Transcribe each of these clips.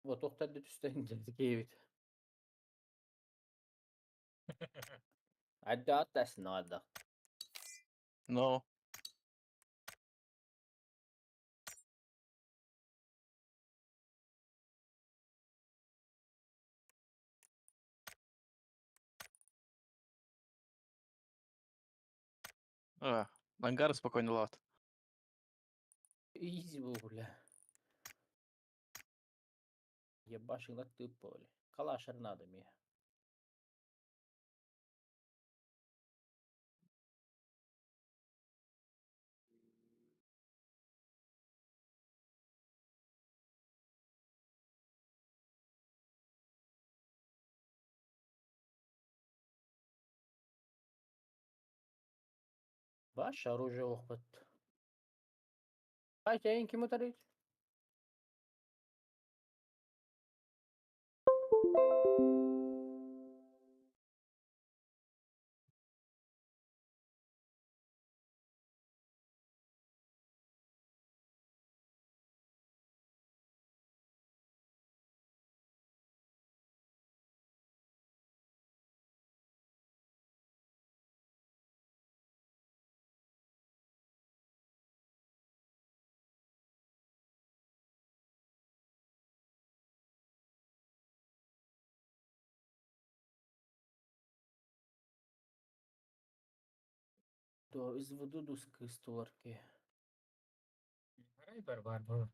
Отуохтар да түстэн киһибит. I doubt that's not the No. А, ангары спокойно ловят. Изи был, бля. Ебашила ты поле. Калашер надо мне. Ваше оружие опыт. Хозяин ким утарить? То изведу дуски столарки. Арай бар бар бу.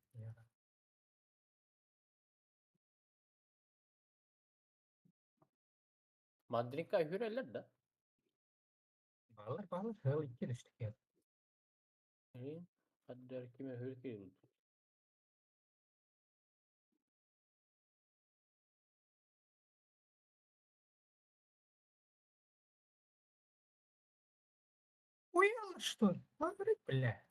Mandrinka hüreler да. Баллар баллар хыл икки түстүк. Хаддар киме хүрки. Уел что ли? Говорит, бля.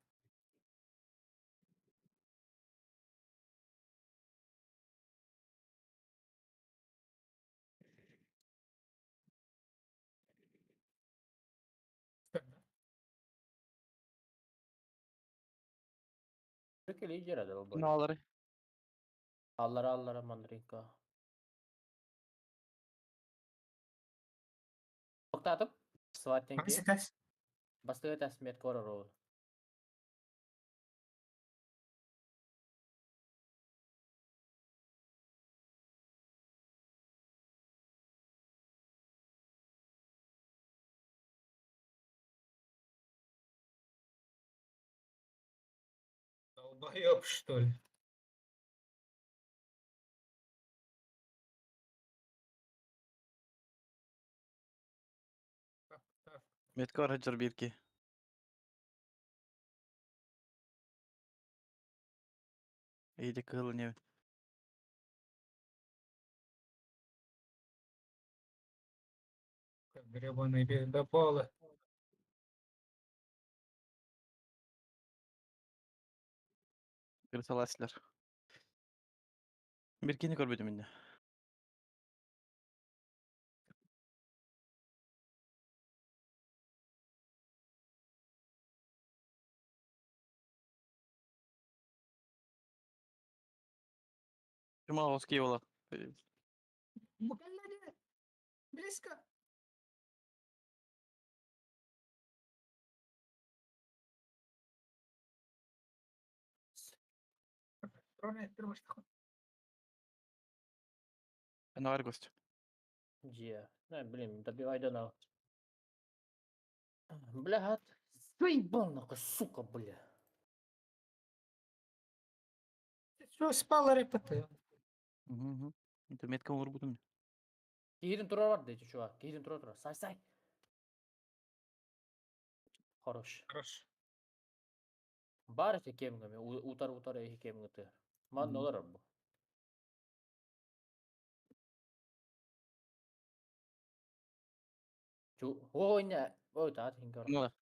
Хүрки лидер адал бу. Налары. Аллара аллара мандринка. Токтатып, сваттенки. Ситас. Бастыгы тасмет коророл. Долбоеб, что ли? Так, так. Меткор хаджар бирки. Иди кыл не. Как гребаные пиздоболы. Кырсаласлар. Биркини көрбөтүм инде. Чума оски бола. Букалладе. Близко. Ана гость. Где? На, блин, добивай до на. Бля, заебал нахуй, сука, бля. Что спал репоты? Угу. Это метка урбутум. Киирин тура бар дейчи, чувак. Киирин тура тура. Сай, сай. Хорош. Хорош. Бар эти кемгами, утар утар эхи кемгаты. Ман олар бу. Чу, о, не, ой, та, хингар. Ана.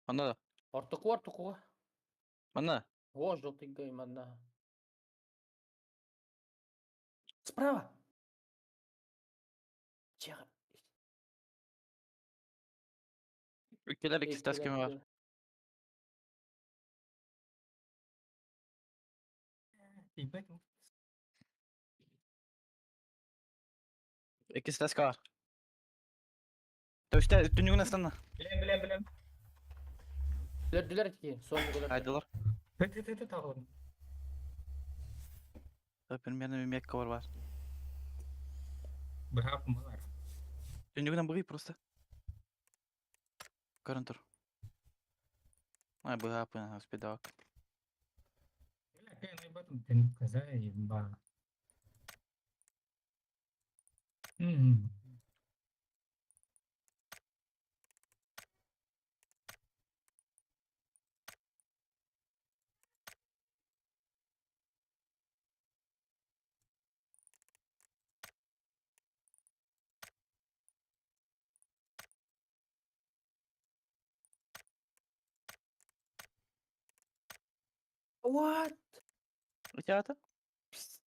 Ана. Ортоку, ортоку. Ана. О, желтенькая манна. Справа. Чеха. Ülkeler ikisi ters kemi var. Ебать. Иккис таска бар. Төстө түннүгүн астанна. Билем, билем, билем. Өлөрдүлэр ити, соннугулар. Айдылар. Тı tı tı tı тағылым. Примерно метка бар бар. Быһаапым бар. Түннүгүнэн быгый просто. Көрөн тур. Ай быһаапын успедавак. Бля, кэн айбатым тен казай ба. Мм. What? У тебя это? Пиздец.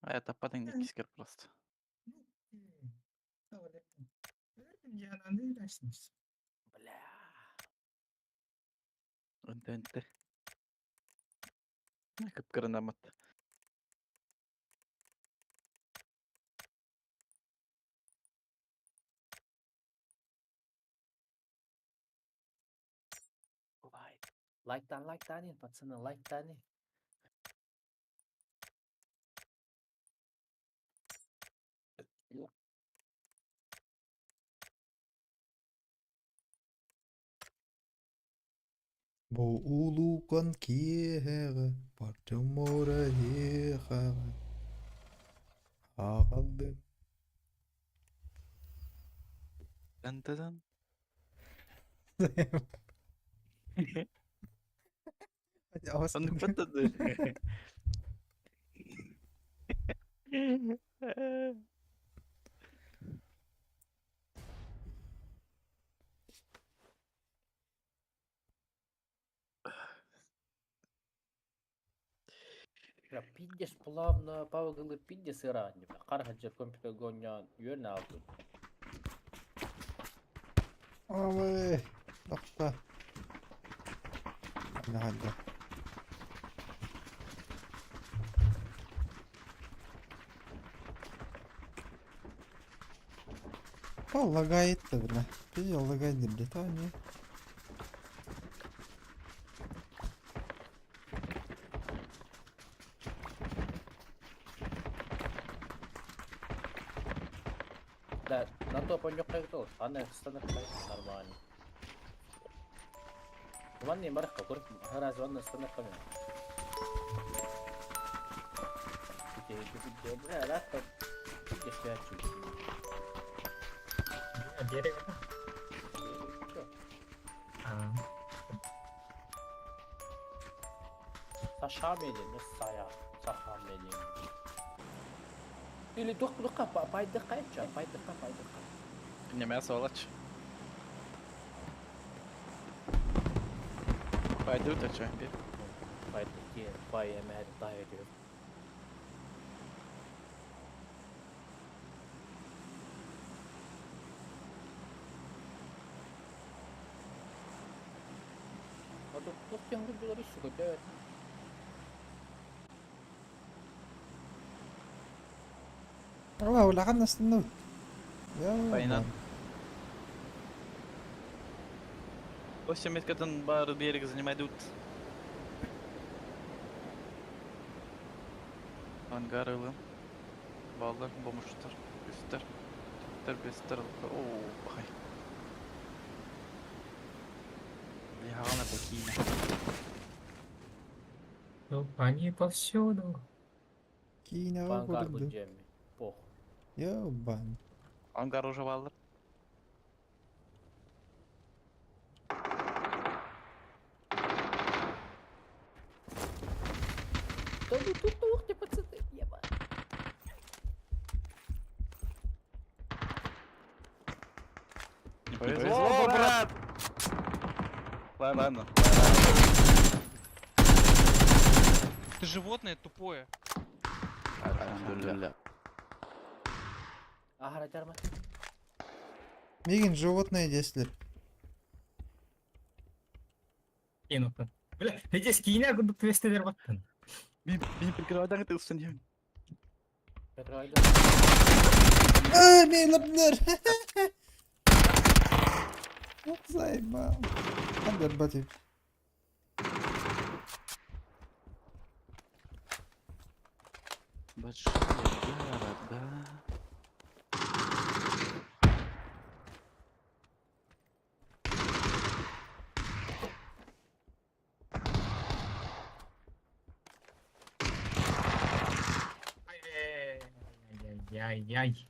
А это падай кискер просто. Бля. Үнтэ. Кыпкырынамат. Лайк. Лайктан, лайктанин, пацаны, лайктани. Бу улуукан киэһэҕэ Бардьоммор эһиэхэҕэ Аҕаллым Тан-та-дан. Оннук баттады. Бля, пиздец плавно, павгылы пиздец иранни. Хар хаджар компьютер гоньян, юрна алтын. Ой, тохто. Ханна О, лагает бля. Пиздец, лагает, блядь, а не. Да, на то понюхай кто. Ана станок нормально. Ванны марка, кур, раз ванна станок камен. Бля, рад пиздец я чуть. Дерево. А, Саша меден, сая, саха меден. Или дух духа пайдыка ча, пайдыка, пайдыка. Не мясо олач. Пойду то что, бир. Пайдыки, пай эмэр тайры. А тут тут тем Беларусь, хотя Ала, улахан астынныбыт. Я Война. Восемь меткатын бар берег занимает. Ангар ылым. Балдар, бомжтар, үстер. Түттер, бестер. Оу, бай. Лягана такие. ну, они повсюду. Киинэҕэ Ангар курдук. будем. Пох. Ёбан. Ангар уже балдар. Да ну тут ух ты, пацаны, ебать. Не повезло, брат! Ладно, ладно. Ты животное тупое. Альхамдулилля. Ага, жарма. Мигин животное деслер. Кинутын. Бля, здесь киинэ курдук твестелер баттын. Мин прикрывадан ты устан. А, мейлердер! Вот заебал. Андербатив. Большие города. Ай-яй-яй.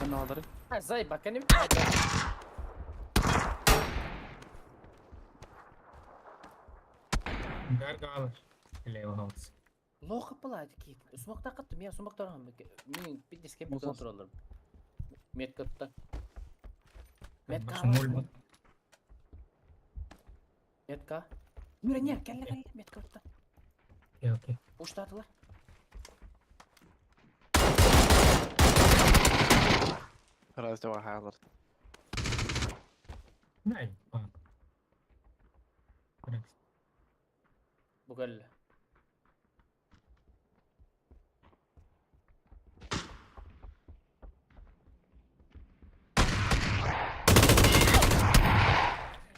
Каналдары. Заебака не. Гаргалар. Левалс. Лоха пылайды кит. Сумакта каттым, я сумактар мен пиздец кеп Мусор. контроллер. Метка. Метка. Ноль. Метка. Мира не, кәллә кәллә метка отта. Окей, окей. Уштатыла. Раз, два, хайлар. Най, пак. Бу кәллә.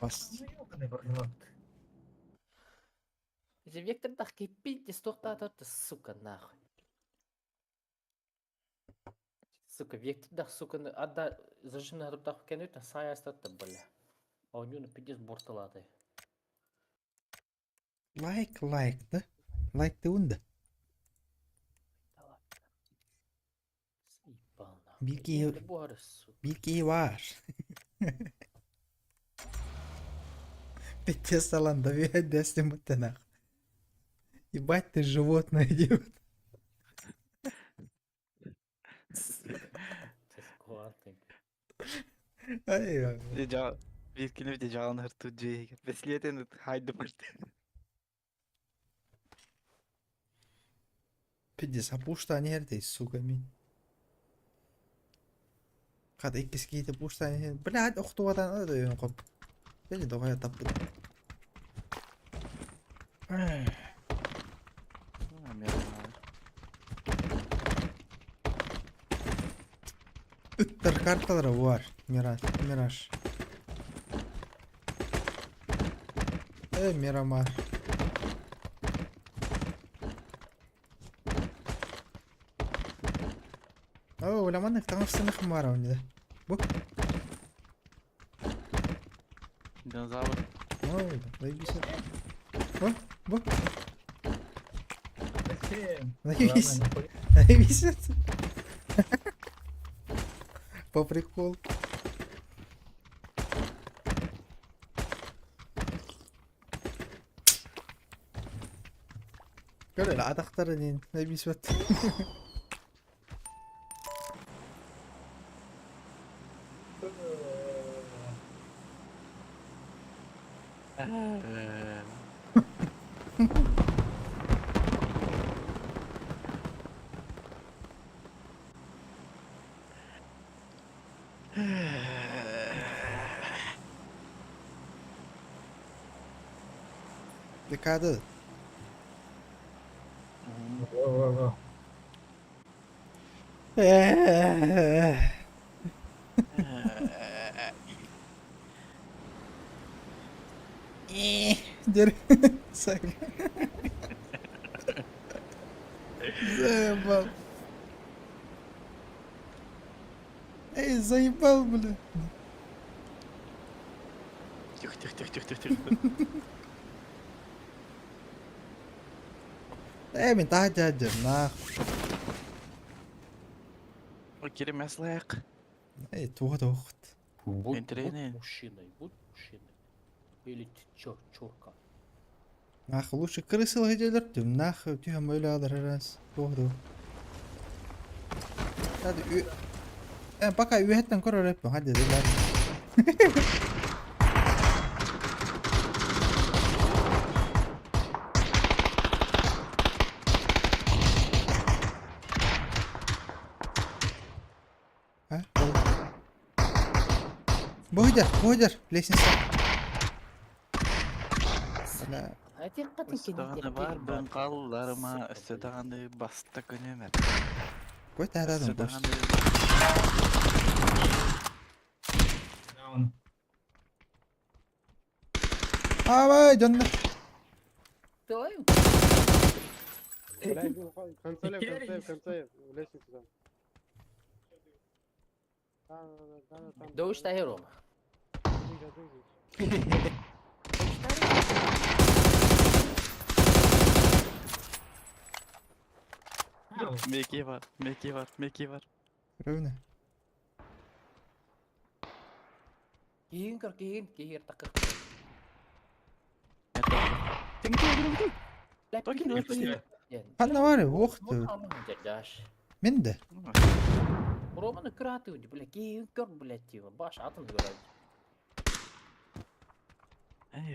Бас. Вектор тахки пиздец тоқтатты, сука, нахуй. Сука, вектордах, сука, адда зажимна туптах кенет, сая астатты, бля. А у него пиздец борталады. Лайк, лайк, да? Лайк ты унда. Заебал, нахуй. Бики- Бор, сука. Бики var. Пиздец, Алан, давай десте нах. Ебать ты животное, идиот. Ай, Биир күнү дьаалан хырту дьиэгэр. Бэслиэтин хайды барты. Пиздец, а пушта нерде, сука, мин. Хата иккис киһитэ пушта блядь, охтуатан өйөн хоп. Били доҕоя таппыт. Ыттар карталара бар. Мираж, Мираж. Мирамар. О, уламаннык таҥарсыных мара да. Бу. Динозавр. Ой, заебись. Бу, бу. Заебись. Заебись. По приколу. Көрөр, атахтары нин, заебись вот. Декада. Во-во-во. Дер. Сори. Заебал. Эй, заебал, бля. Тихо, тихо, тихо, тихо, тихо, тихо. Эй, мин таһа нахуй. Киремес лайк. Эй, туға тоқыт. Будь, Интернет. будь мужчиной, будь мужчиной. Или ты чё, чурка? Нахуй, лучше крысы лагердер, нахуй, тихо мөйлі алар раз. Тоғды. Hadi ü... Пока үйәттен көрөр өппін, hadi dediler. Ha? Бойдер, бойдер, лестница. Бля. Айтиэххитин Өссө даҕаны кэнниттэн баарбын баар. хаалларыма, Сука, өссө блядь. даҕаны бастакы нүөмэр. Какой ты Өссө рядом даҕаны Даун. Авай, дьонно. Тылайым. Блядь, ну, в конце, в конце, в конце, в лестнице там. Да, да, да, да, да, там. Doğuş Tahir Roma. Один, один, один. Ау. Меки бар, Меки бар, Меки бар. Ровно. Киһин көр киһин киһир такыр. Ханна бар, ох ты. Мен де. Романы көрәті өді, бля, киһин көр, бля, типа, баш атын көрәді.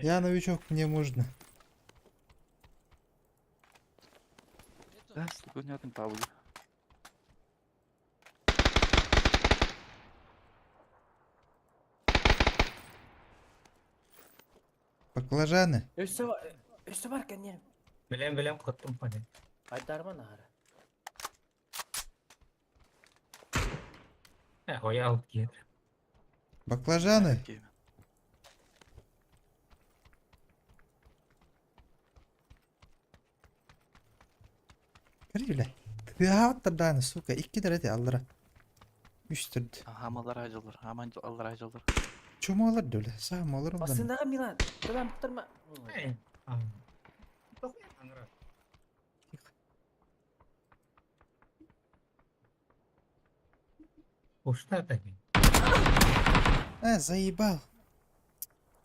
Я новичок, мне можно. Да, понятно, Павло. Баклажаны. Өссө өссө бар кәнен. Билем билем кыттым пане. Айдарма нахара. Э, хоя алып киет. Баклажаны. Көр, бля. Тыааттарданы, сука. Икки дәрәте аллара. Үч түрд. Хамалар ажылыр, хаман аллар ажылыр. Чумалар дөле. Саамалар ондан. Басындағы Милан, тылам тұрма. Э. А. Тохуя аңра. Ушта таки. А, заебал.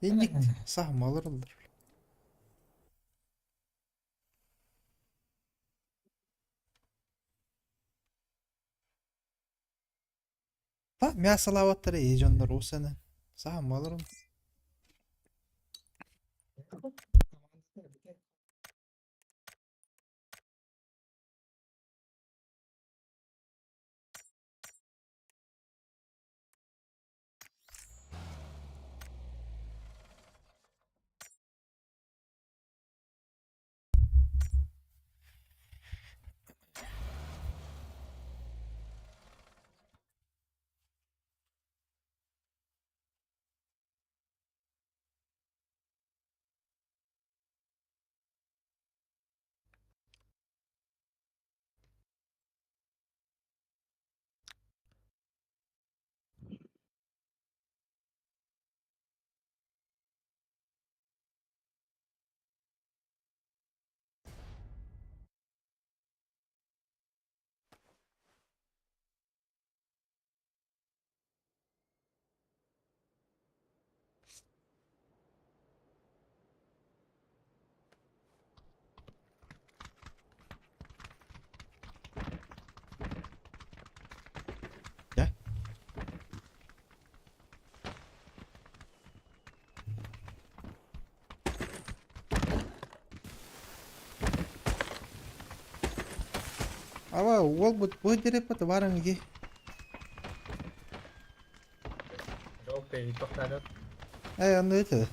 Энник саамалар олар. Та мясо лаваттары ежондар осаны. Саамалар он. Ава, ол бут бу дереп бат барың ги. Жолты токтады. Эй, аны это.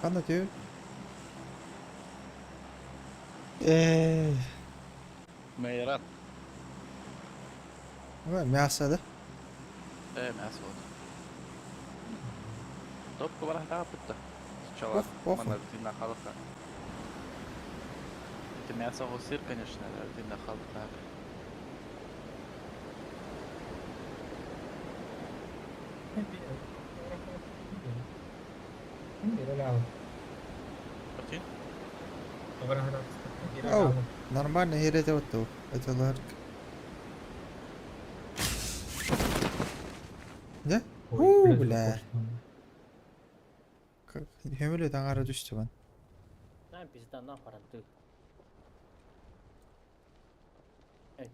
Ханна түү. Э, Мейрат. мясо да. Э, мясо вот. Топка бар хата Сначала Ох, ох. мана дина халка. Это мясо го сыр, конечно, да, дина халка. Оу, нормально херете вот это ларк. Да? У, бля. Хөмөлө таңара түстү бан. Нам пизда на паранты.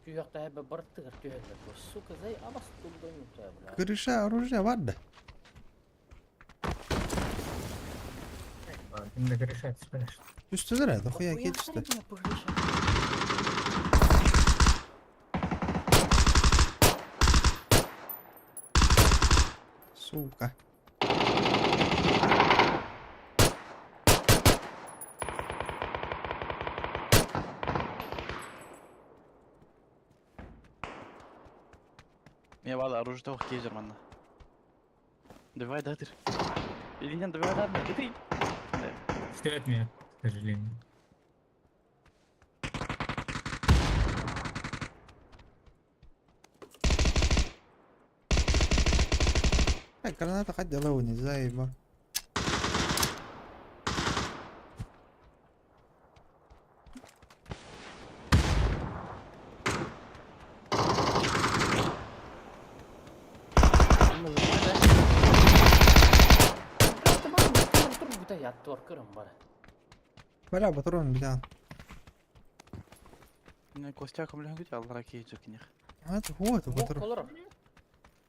Түйәктә бер тыгыр түйәктә. Сука, зай абас тулдым бля. Крыша оружие бар да. Түстүлөр э, дохуя ки түстү. Сука. Мне вала оружие того кейзер манна. Давай, да, ты. Или нет, давай, да, ты. Стрелять меня, к сожалению. Так, граната хоть не заеба. Бля, патрон, бля. Костя көмөлөһөн күтә аллара кейзер кинех. Вот, вот, патрон.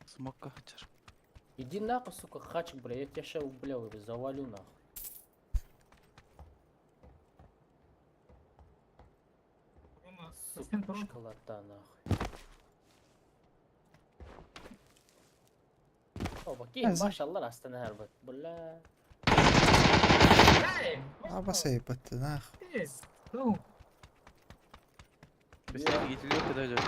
Смокка хачар. Иди нахуй, сука, хачик, бля, я тебя ща, бля, завалю нахуй. Сука, школота нахуй. Оба, кей, машаллах, астана һәрбит, бля. Абаса ебать, нах. Быстрее гитилер куда идет?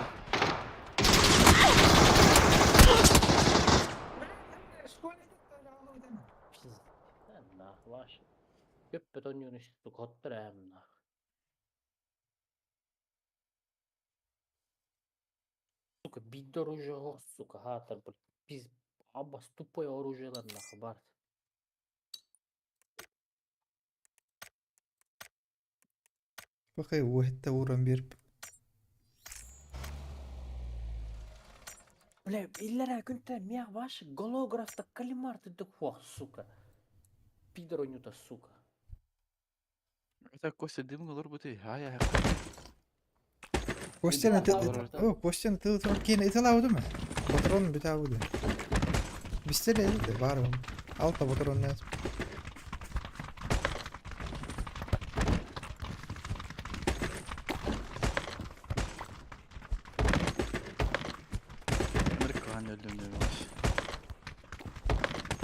Пизда, нахуй, ваш. Köp beton yönüştü, kottır hem нахуй. Сука, бид оружие, сука, хатыр, бля. Пиз, абас тупое оружие нахуй, бар. Бакай, уэтте уран берип. Бля, илләрә күнтә мия ваш голографта калимар ты дых, сука. Пидоронюта, сука. Это Костя дым голор бути. Ай, ай. Костяны ты, о, Костяны ты кейин итала удума. Патрон бит ауды. Бистеле эди бар. Алта патрон не. Американ öldüm demiş.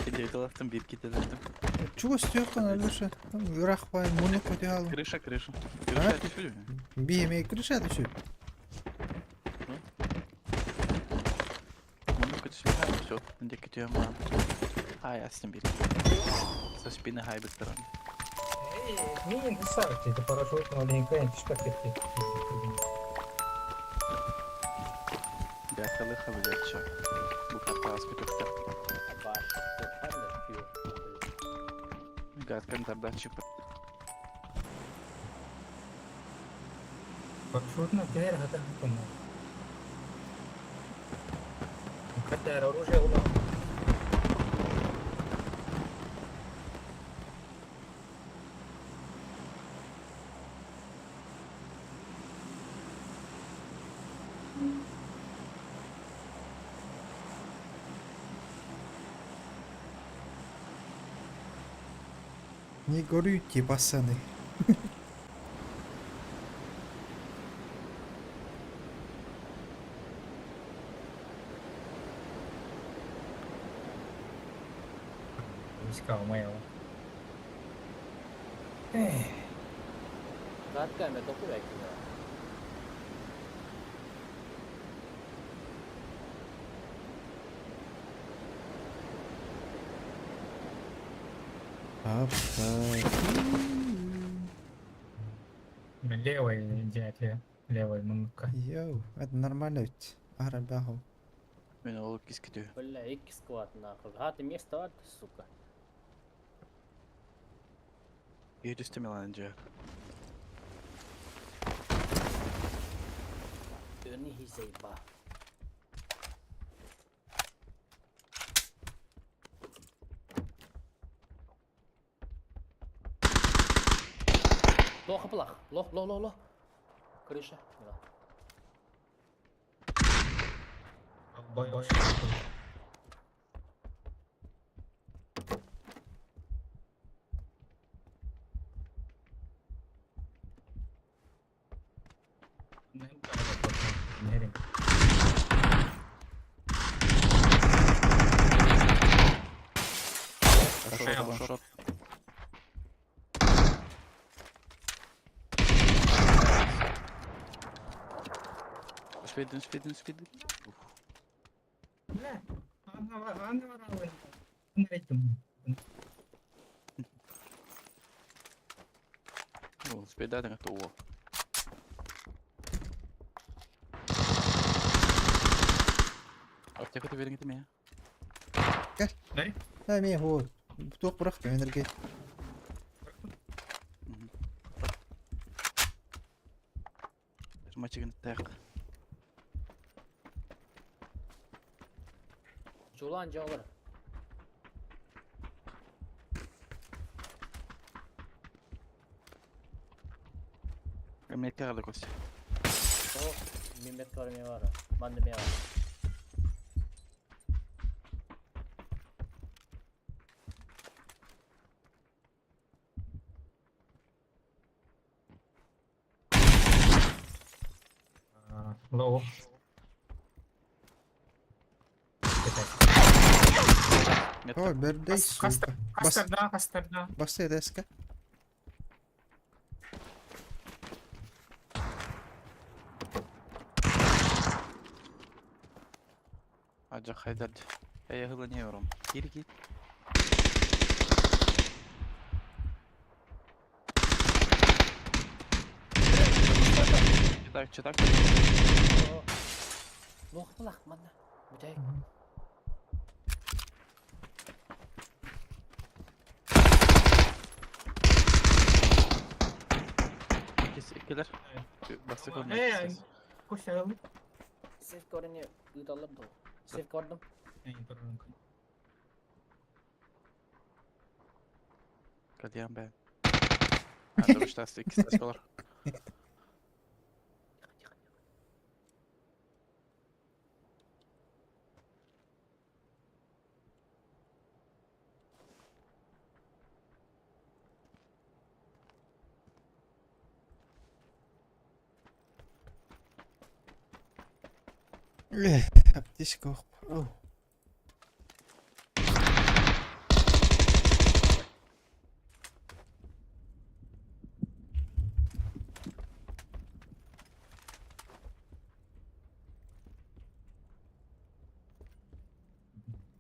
Иди, bir кителертим. Чего стёкан Алёша? Үрах бай, муну көтө алым. Крыша, крыша. Крыша түшү. Би эме крыша түшү. Муну көтүшү. Все, инде көтөм. Ай, астын бир. Со спины хай бит. Мин это парашют, но никогда не түшпәк Бякалы хабилетче. Бу карта аз көтөктө. Баш, Гадкан тардачы. Парашютно теперь хата хатым. Хотя оружие улам. Не горюйте, пацаны. Войска моего. Эх, Гадками дохуя кино. Левый дядя, левый мунка. Йоу, это нормально ведь. Арабаху. Мен ол кискитүү. Бля, икки склад нахуй. А, ты место ад, сука. Киһи түстэ Милан дьэ. Ты заеба. Лоха плах. Лох, лох, лох, лох. Крыша. Мила. Бой, бой. Шорот, шорот. Успейдин, успейдин, успейдин. Успейдадың это о. Аптека берин гитме. Ха мен хоо. Туох бұрақ энергия. Мачыгын так. Жулан жолыр. Америка калды Костя. О, мемет бар ме бар. Манды ме бар. Low. О, бердей сука. Бас Кастарда, кастарда. басты эдеска. Аджа хайдар. Я hızlanıyorum. Geri git. Читак, читак. Лох плах манна. Бүтэй. Kes ikiler. Bastık olmuyor. Э, Костя, Сейф көріне ұйталар да. Сейф көрдім. Кадиян бе. Hadi üç tane iki tane olur. Аптечка. О.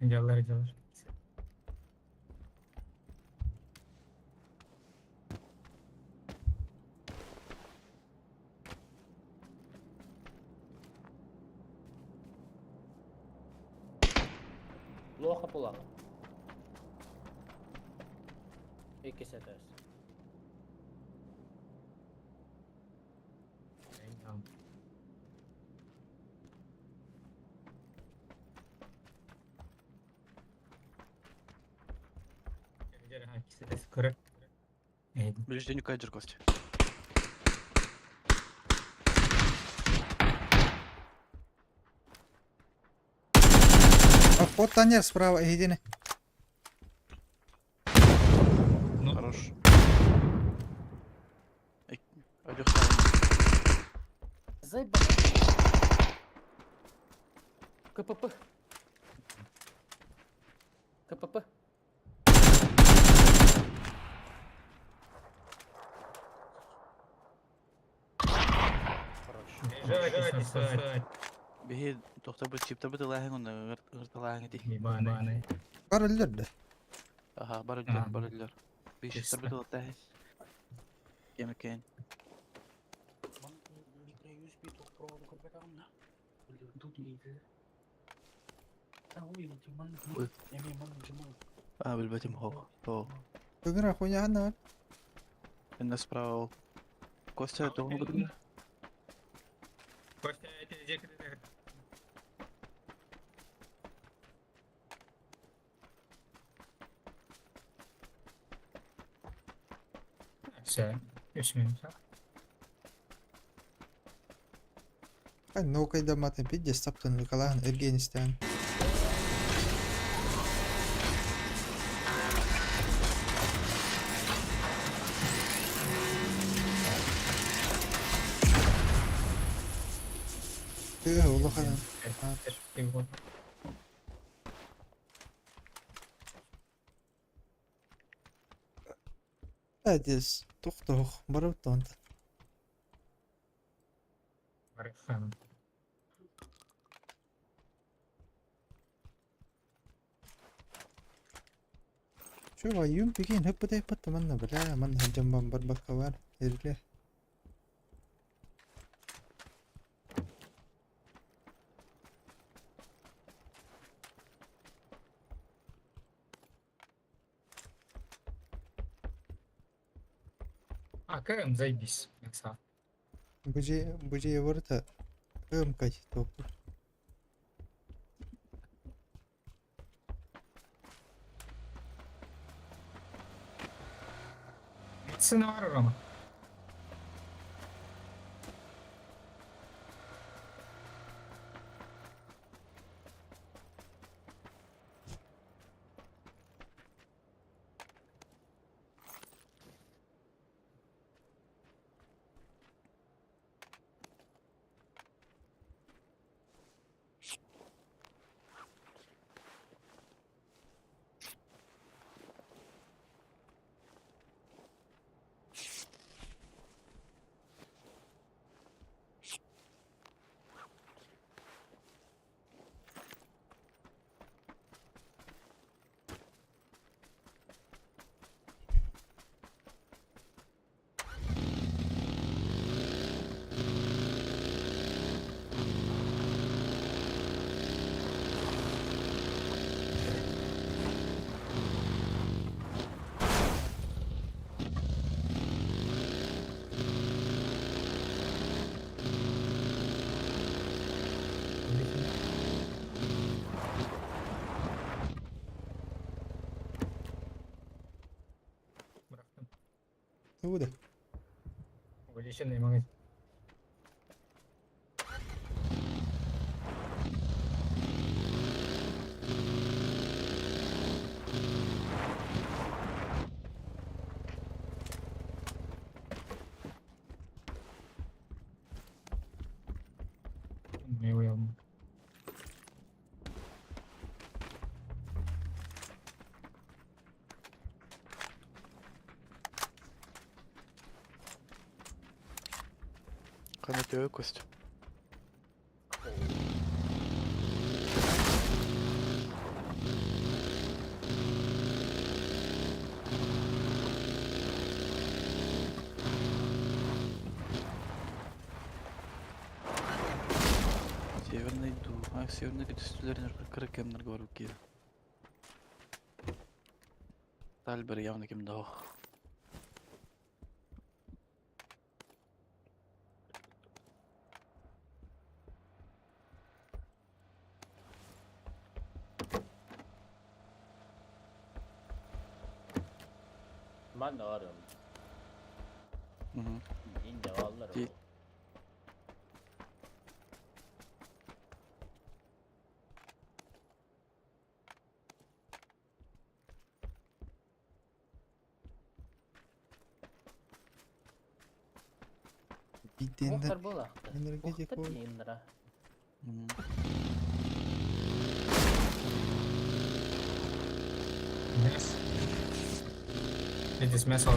Идеаллар, идеаллар. Лоха плах. Икки сетес. Ближний каджер Костя. Обход танер справа едине. Хорош. Алёха. Заебал. КПП. КПП. Хорош. Бихи тохта бит чипта бит лаһын оны гырталаһын ди. Бар өлдөрдө. Аха бар öldüler бар öldüler. Bir чипта бит лаһын. Кемекен. А, билбэтим хоқ. То. Бүгүн хуйня ханна бар. Инна справа ол. Костя, тоҕо бутугун? Костя, эти зеркало. Все, 3 минут. Ай, нокайда матын пидде саптан Николахан Эргенистен. Тыа улахан. Әдес тоқтоқ барып тонт. Шуға юм пикин хөппөтэ патта манна бля манна жамбан барбакка бар эрле. А, КМ, заебись. Икса. Буже буже барыта ымкать топ. Медицина бар, Рома. Bıraktım. Тууда. Увеличенный магазин. Не. Қана төбе Костя. Северный ду. А, северный түстүлерин кырык кемнер бар ки. Тальбер явно кем дох. Манна барым. Инде аллар. Ди- Бидденде Охтар болақты. энергетик Охтар бол. дейіндіра. Мяс. Здесь мясо.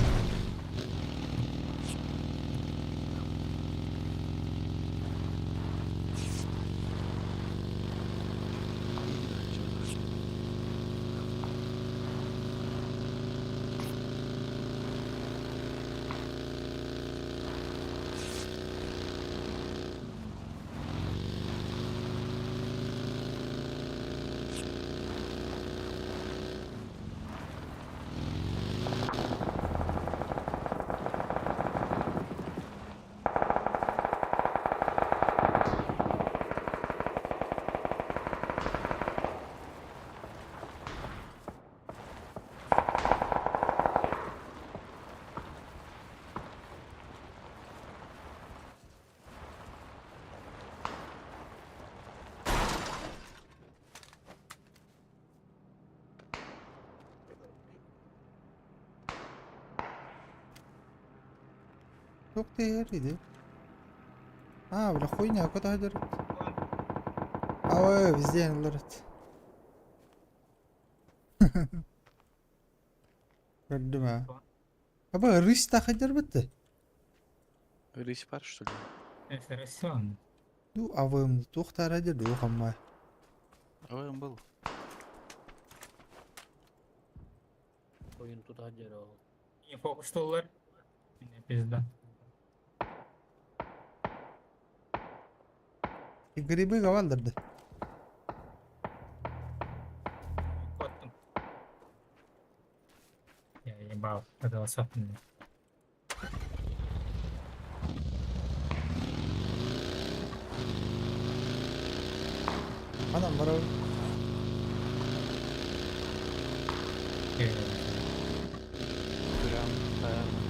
Çok değerliydi. А, бля, хуйня, куда идет? А, ой, везде лорд. Көрдүм а. Аба, рысь тахадыр бітті. Рысь бар, что ли? Это Руслан. Ну, авым тухтара деді ухамма. Ой, он был. Oyun tutar o. Не фокус доллар. Не пизда. Грибы гавалдырды. Коттым. Я ебал, это сапны. Анам бар. Прям, наверное.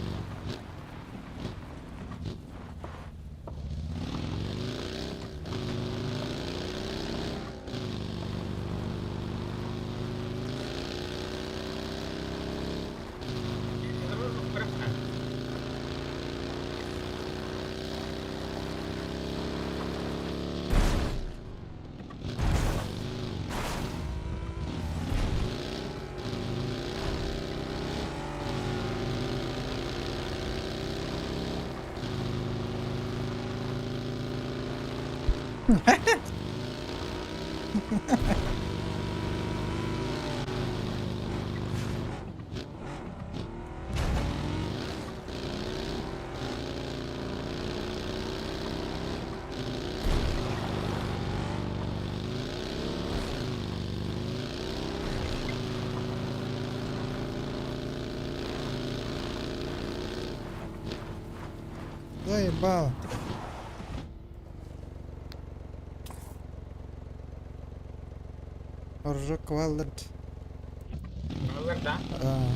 Заебал. Ржок валдырды. Доллар, да? А,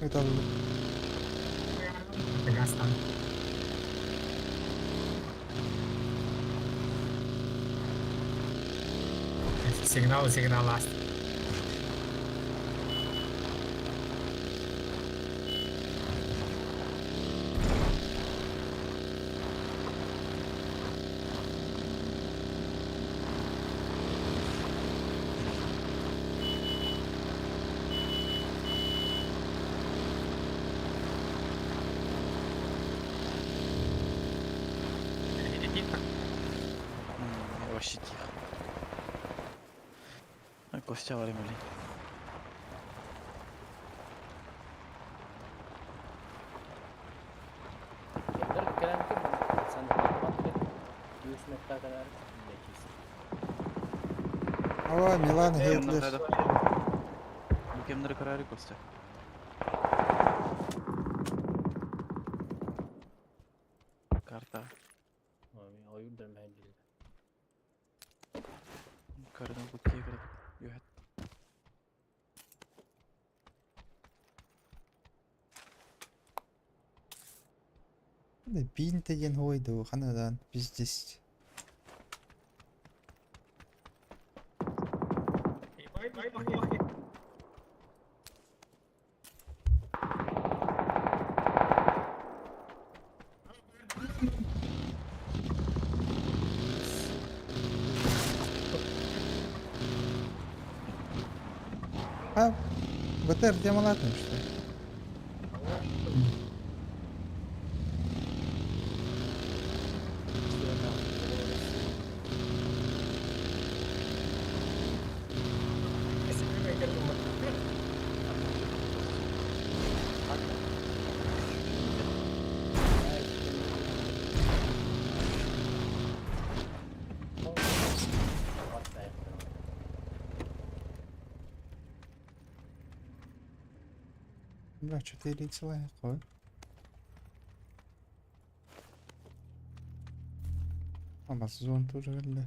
это Казахстан. Сигнал, сигнал, ласт. Тихо. Вообще тихо. А, Костя варим, блин. Ава, Милан Гитлер. Кемнер карари Костя. Карта. Oyun Кардан букки Юхет. Бинтеген хойду, ханадан, пиздец. А, БТР темалатным, что ли? Бля, 4 человека. Амазон тоже блядь.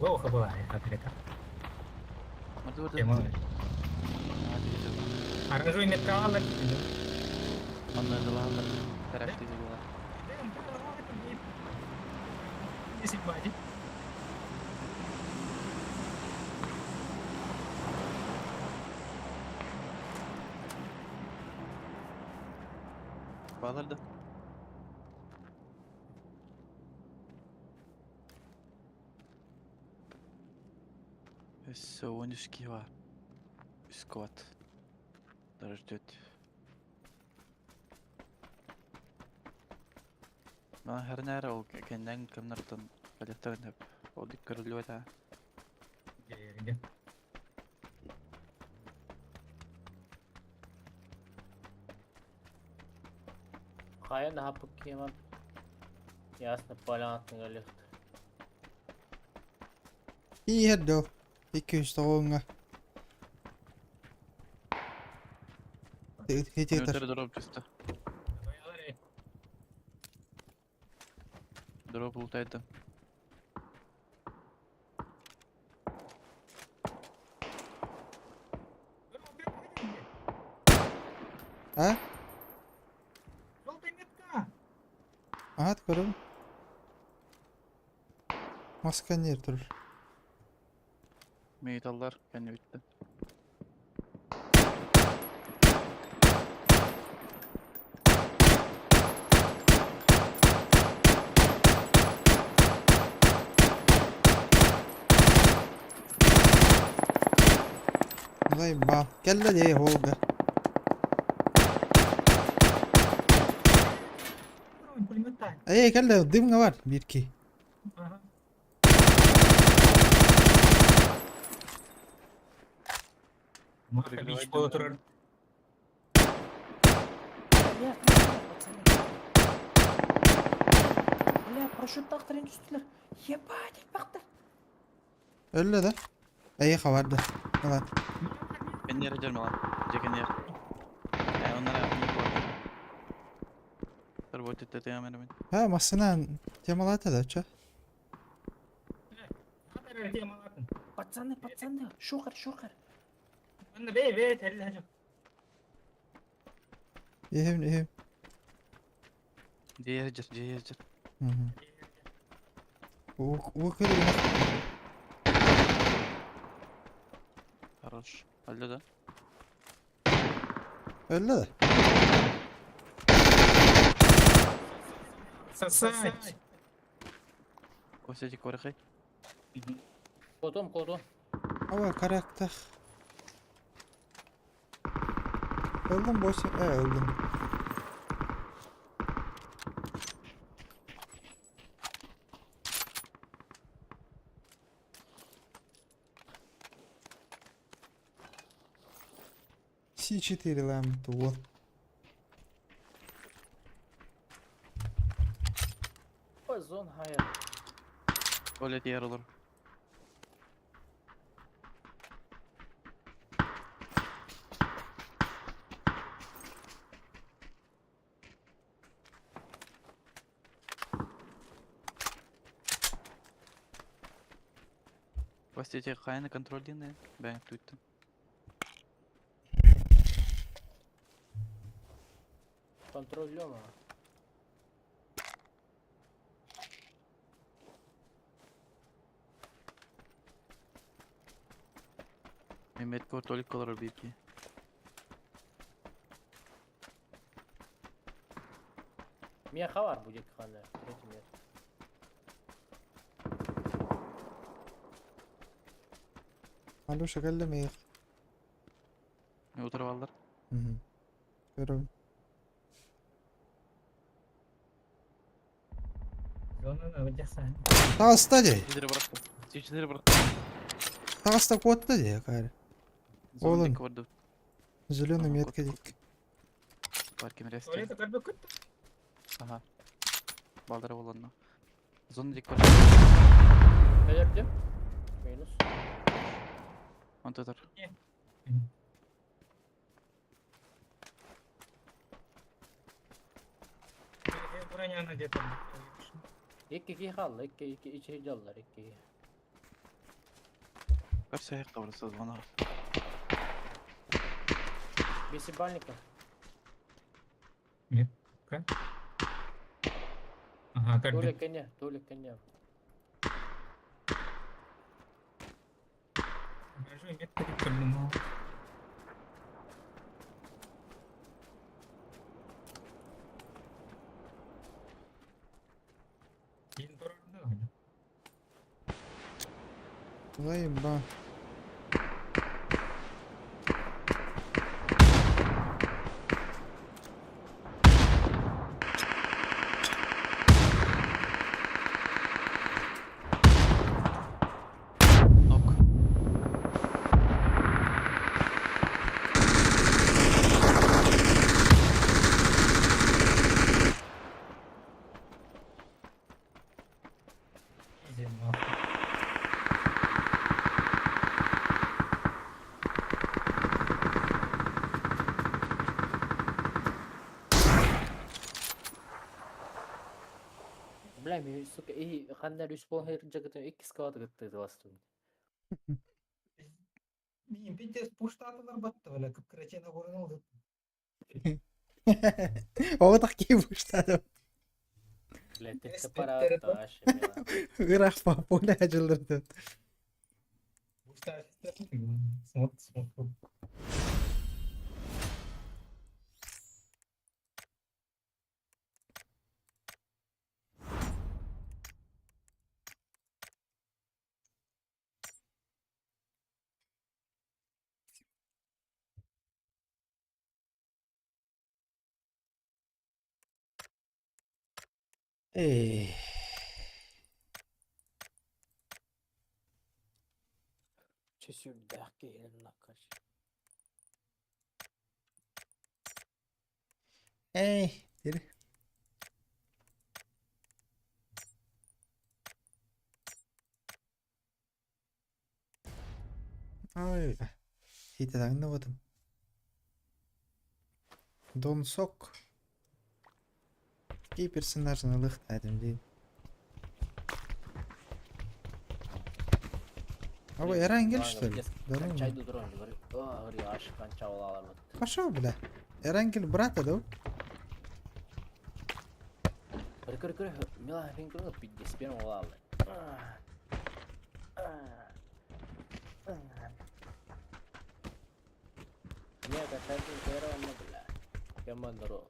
Плохо была, это. Морду Оранжевый металл. Онно дылаалар. Тарахты дылаа. Баалар да. Өссө 13 киһи бар. Сквад. Ждет. Мана хәрнәр ол кәннән кемнәртен калектен хеп. Ол дик көрүлү это. Хайа нахапык кемам. Ясно, понятно, галихт. Иһэр доо. 290-га. Хититер. Өтөр дроп чисто. Дроп лутайды. А? Желтая метка. Ага, көрөм. Масканер тур. Мейталлар кәнне битте. Лай ба. Кэллэ дии холга. Пулемета. Эй, кэллэ дымҥа бар бирки. Ага. Маха бич полутурар. Бля, пацаны. Бля, парашюттаахтарын түстүлэр. Ебать, элбэхтэр. Өллө да. Эй, хабарда. Ылан. Кәннер жер мала. Же кәннер. Ә, оннара не бар. Работать это мен. Ha, массына темалата да, чё? Пацаны, пацаны, шухар, шухар. Бе, бе, тәллә. Иһим, иһим. Же жер, же жер. Мгм. У көрү. Хорош. Өллө да. Өллө да. Сосать. Костя корхай. Потом, потом. Ава карактах. Öldüm boş. E öldüm. С4 лам вот. Зон хая. Оля diğer olur. Костя кайны контрольдины. Ben туттым. Контроль Mehmet Kortolik olur BP. Меня хавар будет хана. Третий мет. Алюша кэллэ мейх. Ne oturup aldılar? Мгм. Көрөм. Таҕыста дии. Çizleri bıraktım. Çizleri bıraktım. Таҕыста куотта дии кайра. Oğlum. Зондик vardı. Зеленый Ага, метка кот, дик. Паркем ресте. Туалета көрбө күт. Ага. Балдара боланна. Зондик var. Belirttim. Минус. Он tutar. Броняны где-то. Ikki iki kaldı. İki iki içeri aldılar. İki iki. Көрсөйөх добры созвонов. Без ебальника. Ага, как Толя коня, Толя коня. Заеба. Нок. Бля, мен, сука, и хандар үс болон хер жагытын икки скалат гытты ластын. Мин пиздец пуштатылар батты, бля, кып-кырачена көрүнүп Оҕо киһи буштады. Бля, ты Эс, пара беттері та вообще, мила. Ыраах папуля дьыллырды. Смотри, смотри. Эй. Че сюда, накаш. Эй. Дири. Ой. Хитэ таҥныбытым. Дон Сок. Какие персонажи на лыхтадым дии. Ого, Эрангель, что ли? Да ну. Кончай дрон, говорю. О, говорю, аж кончал вот. Пошел, бля. Эрангель брата, да? Говорю, говорю, говорю, мила, мен говорю, пиздец, первым лалы. Не, кончай первым, бля. Я мандро.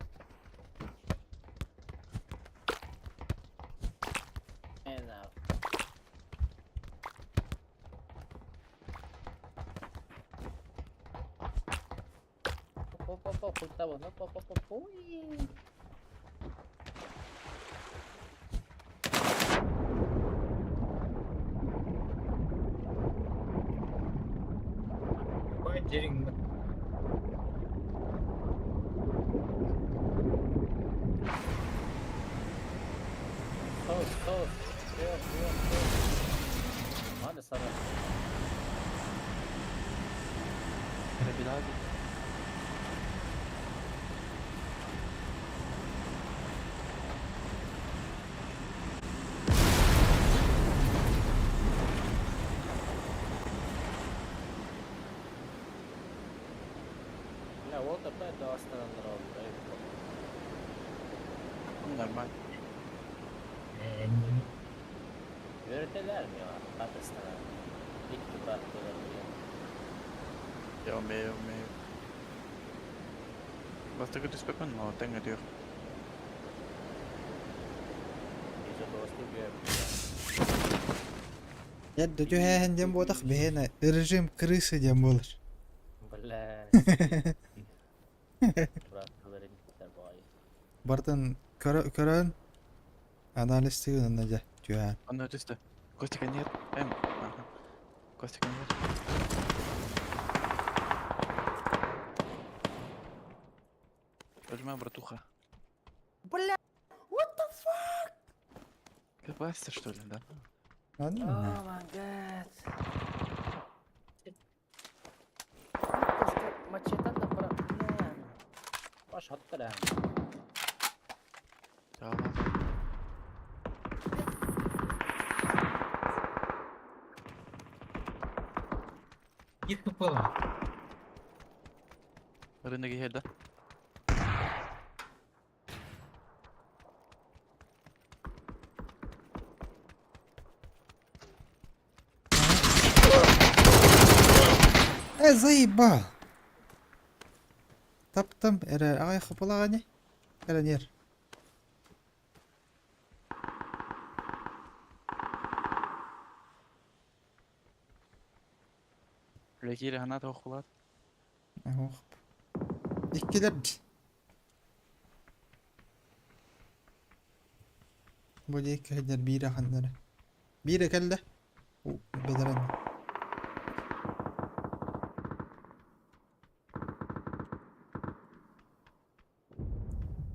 Enough. Оп, оп, оп, оп, оп, оп, оп, оп, ой. Деринг. Соус, соус, прием, прием, прием. Ладно, сара. Ребята. Бля, вот опять до Астана Нормально. Верителер mi var? Атестана. Икки брат говорил. Я умею, умею. Бастакы түспэппин, но тэҥҥэ түөх. Еще досты Я дөтүһээһин диэн буотах биһиэнэ режим крысы диэн буолар. Бля. Брат говорит, давай. Бартын көрөн анализ тыгын дьэ түһээн. Онно түстэ. Костика нет. Эм. Ага. Костика нет. Возьми, братуха. Бля, what the fuck? Ты бастер, что ли, да? Ладно. Oh my god. Мачетан да пора. Баш хаттар. Да, да, да. Биир хп-лаах. Рынок иһэр да? Э, заебал! Таптым, эрэ аҕай хапылаҕа ини. Кэлэн Үлэ киирэ санаа туох булаат? Ох. Иккилэр Бу диэки сылдьар биир аханнара. Биирэ кэллэ. Бэдэрэн.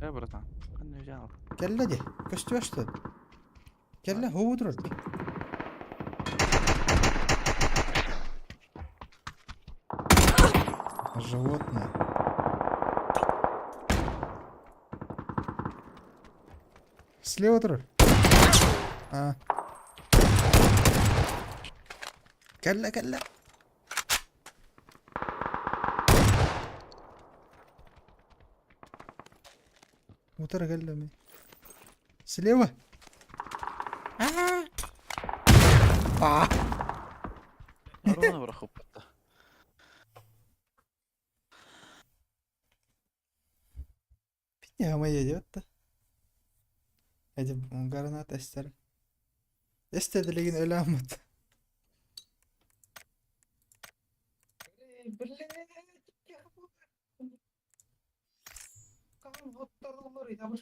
Э, братан, ханна взял? Кэллэ дии. Көстүө что? Кэллэ, һуу турар. Животное. Слева турар. А. Кэллэ, кэллэ. Утары кэллэ ми. Слева. А. А. Ровно бырахыппыта. Пиня идет Эти гранат эстер. Эстер билигин өлө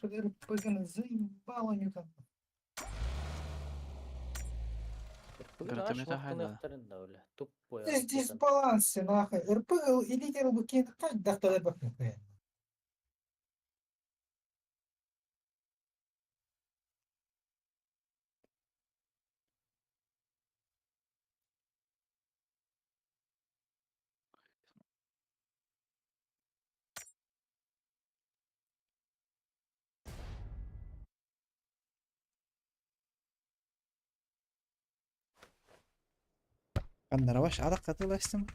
Блядь, вот заебало не там. Гранатомет ахайда. Тупой. Здесь дисбалансы, нахуй. РПГ и лидер букин как дохтоле бахнухуя. Каннарабаш адак катыластым.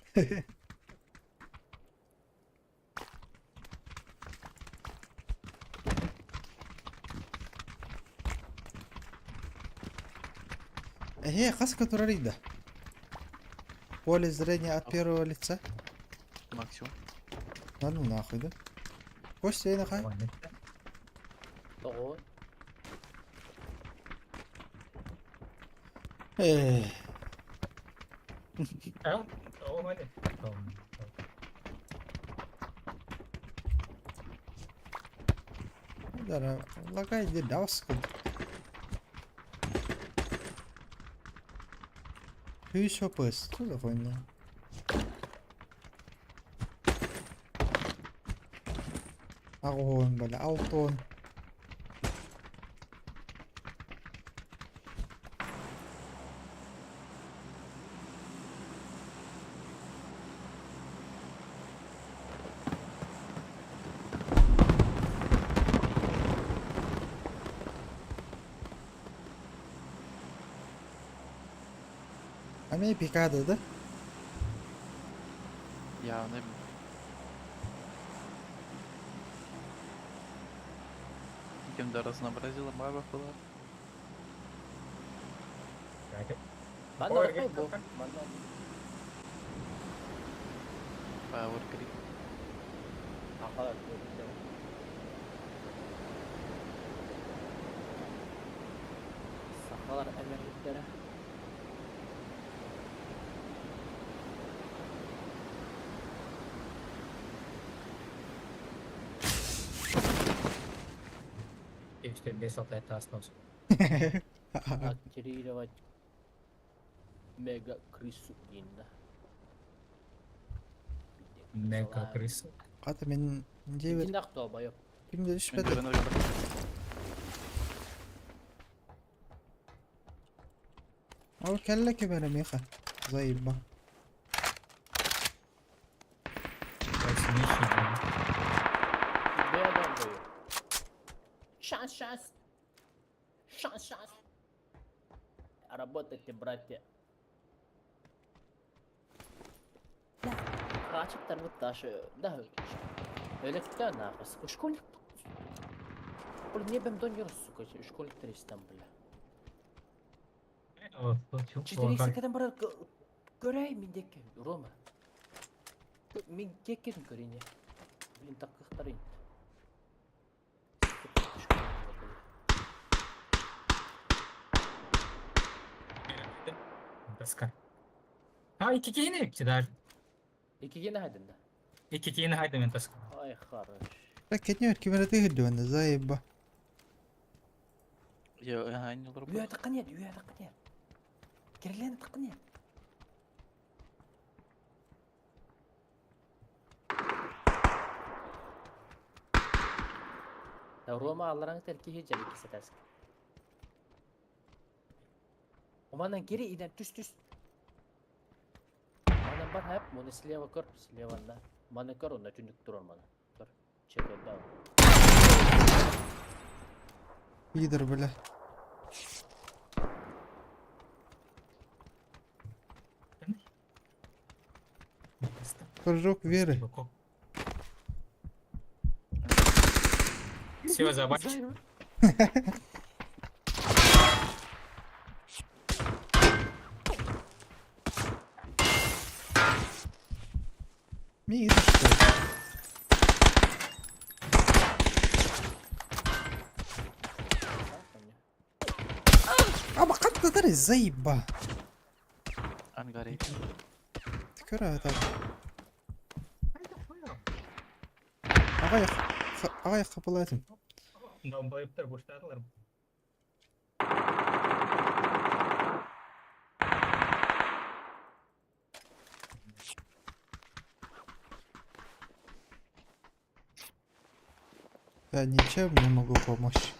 Эхе, хаска турарыйда. Поле зрения от первого лица. Максимум. Да ну нахуй, да? Костя, я нахай. Тоҕо? Эх. А? О, мане. Дара, лагай де давскын. Үс опыс, что за хуйня? Огонь, бля, алтон. Ами пикада, да? Я не билим. Кем да разнообразила баба была. Манна Ой, бу. Манна. Power grid. Ахалар. Сахалар эмерликтері. И что без это остался. Активировать мега крысу инна. Мега крыса. Ката мен дебет Динақ долбоёб. кимде Мен түшпеди. рынок Ол кэллэ кебере меха. Заебба. Шанс, шанс. Шанс, шанс. Работайте, братья. Ачыктарбыт даже, да, өлөктөө нахуй, сука, школьник. Блин, не бэм донер, сука, школьниктер истэн, бля. 4 кэтэн барар көрөй мин диэки, Рома. Мин диэккин көрүнэ. Блин, таккыхтарын. Доска. А, икки киһини икки даже. Иккигин аһайдын да. Икки киһини хайда мен тоска. Ай, хорош. Так кетнер кимер тыгырдыгын заеба. Я ага, не лорбут. Үө таққын ед, үө таққын ед. Кирлен таққын ед. Рома аллараң терки хиджер икки сетәск. Оманан кири иден түс түс. Манан бар хап, моны слева көр, слева на. Маны көр, онда түндүк турар маны. Көр. Чек да. Пидор, бля. Прыжок веры. Все, забанч. Ми что? Аба каттатар заеба. Ангари. Көрө так. Ағай, ағай қапылайтын. Долбоебтер буштадылар. Я ничем не могу помочь.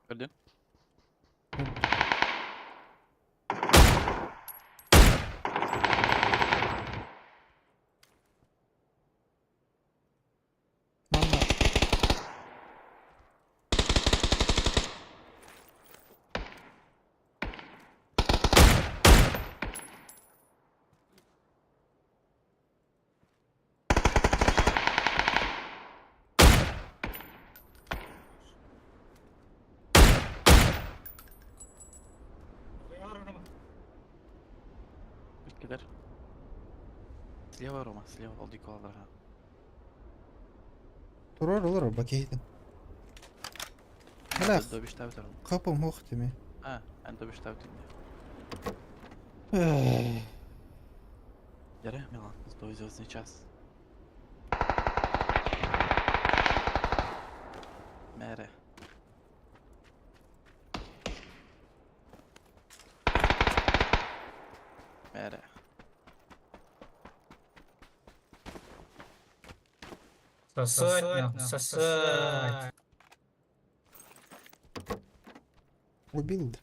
Көрдүн? Мама. Иккилер. Слева, Рома, слева, ол дико аллара. Турар олар бакейтин. Бля, Добиштабит Рома. қапым оқ деме. А, эн добиштабит Яре, Милан, стой звездный час. Мере. Мере. Сосать, нахуй, сосать. Убил.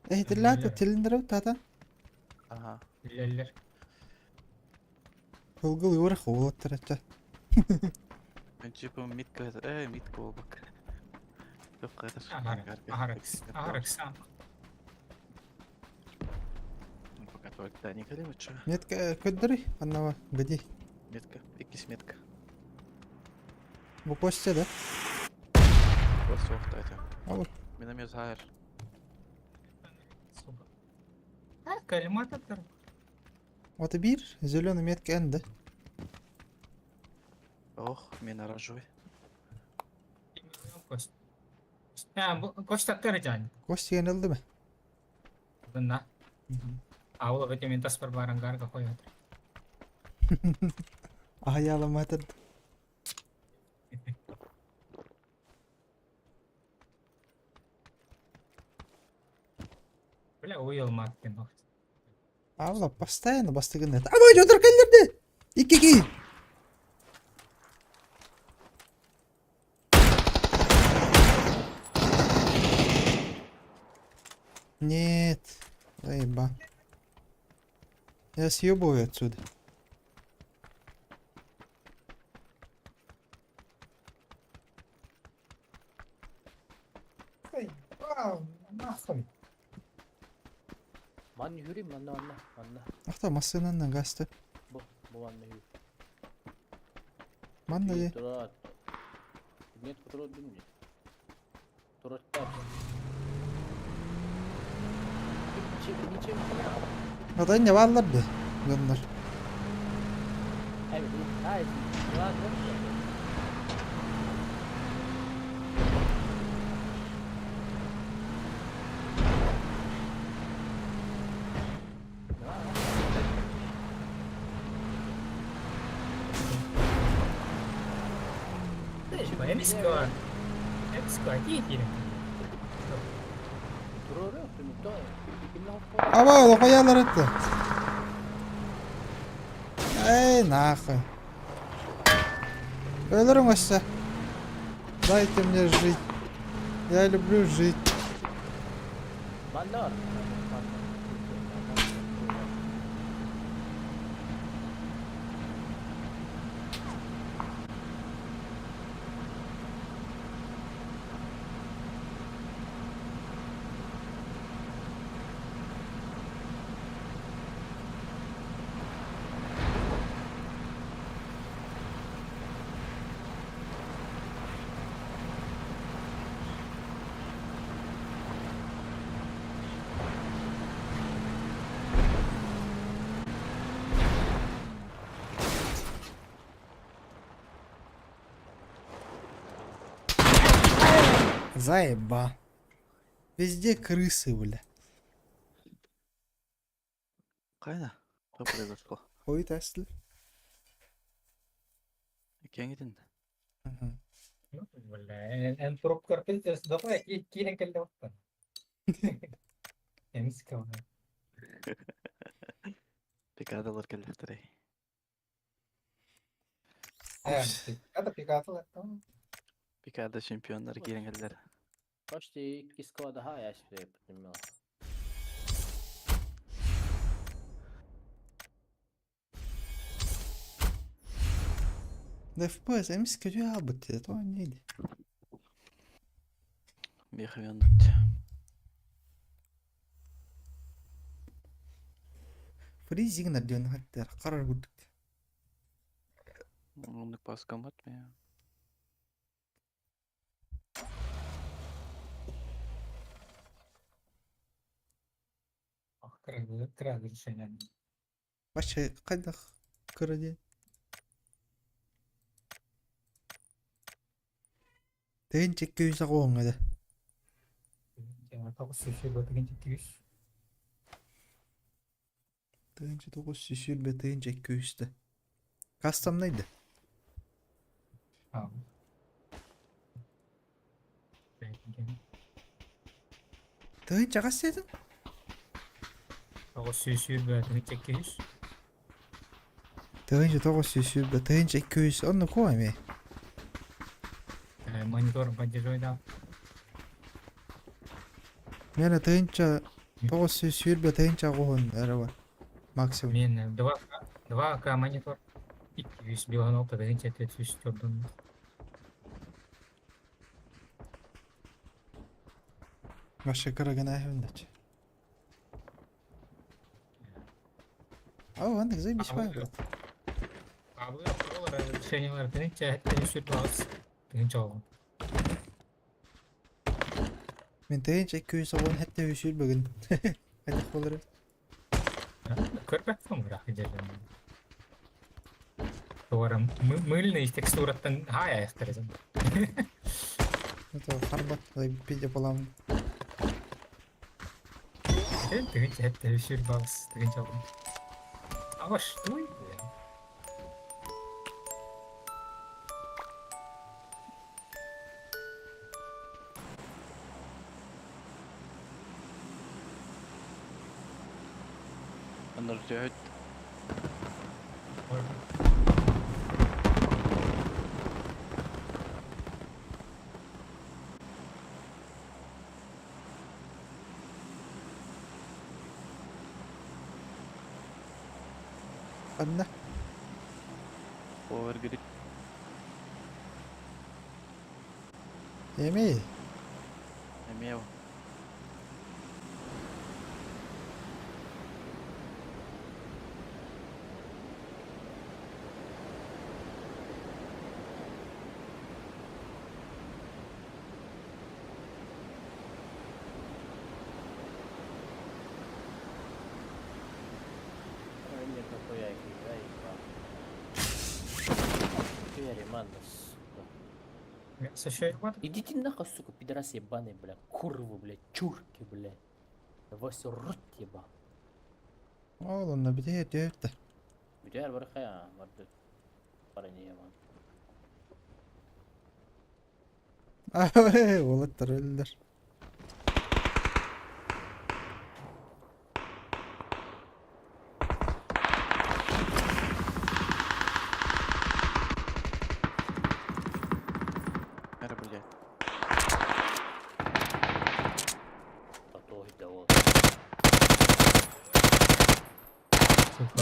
Эй, тиллата, тиллендеру тата. Ага. Лелер. Кылгыл юрах олаттар. Мен типа митка, митка болбак. Көп кайтар. Агаракс, агаракс. Пока только не калибы, чё? Метка көддөрүй, аннава, где? Метка, иккис метка. Бу Костя, да? Просто охта это. Алыр. Миномет хайр. Калиматор. Вот бир, зеленый метка энді. Ох, мен оранжевый. Костя тыржан. Костя енілді ме? Дына. Аула бете мен тас бар барангарга қояды. Аяламатыр. Бля, уйылмат екен. Авла постоянно бастыгын это. Абай, жодыр келдерди. Икки Нет. Заеба. Я съебываю отсюда. Заебал, нахуй. Манна yürüyeyim манна манна манна. Ахта массыынанан гаста. Бу бу манна yürü. Манна дии. Турат. Нет, турат дим. Тураттар. Ата инньэ бааллар дии дьоннор. Аба лохайалар этте. Эй, нахуй. Өлөрүҥ өссө. Дайте мне жить. Я люблю жить. Заеба. Везде крысы, бля. Кайда? Что произошло? Ой, Теслер. Кеңитин. Бля, эн туруп көрпүн доҕо киирэн кэллэ оттон. Эмискэ Пикадалар кэллэхтэрэй. Пикада пикатылар. Пикада чемпионнар киирэн кэллэр. Почти икки склада я себе поднимал. FPS эмискэ дьү аалбыт дии, тоҕо инньэ дии. Миэхэ Фризигнер диэн хаттар харар курдук. Оннук паскаммат мен. Кыра решение. Вообще хайдах кыра диэн. Тыһыынча икки сүүс аҕыс этэ. Тоҕус сүүс 1920 1200 Кастомнай да? Тыһыынча хас диэтиҥ? 920 1920 1200 онно куо эмиэ. Монитор поддерживай, да. Миэнэ 1920 1080 эрэ бар. Максимум. Мен 2 2К монитор. 200 белонок, 400 төрдөн. Вообще кыра гына эһэбин Ау, андык заебись бай, брат. Абы разрешениялар тыһыынча тыһыынча оҕо. Мин 1217 сүүрбэгин. Хайдах буолар эбит? Көрбөппүн быраах дьэлэн. Тугара мыльный текстураттан хай аяқтарызым. Это харбат пиде буоламмын. 1708 тыһыынча оҕо. А что это? Оннор түһүт. Ханна? Overgrip. Эмиэ. Эмиэ. Риман, сука. Сощой Идите нахуй, сука, пидорасы ебаные, бля, курвы, бля, чурки, бля. Я вас рот ебал. Ол онно бүтэ төптө. Бүтэр бар хая, барды. Бара не ебан. Ай, уолаттар өллөр. Мера, блядь. Тату да вот.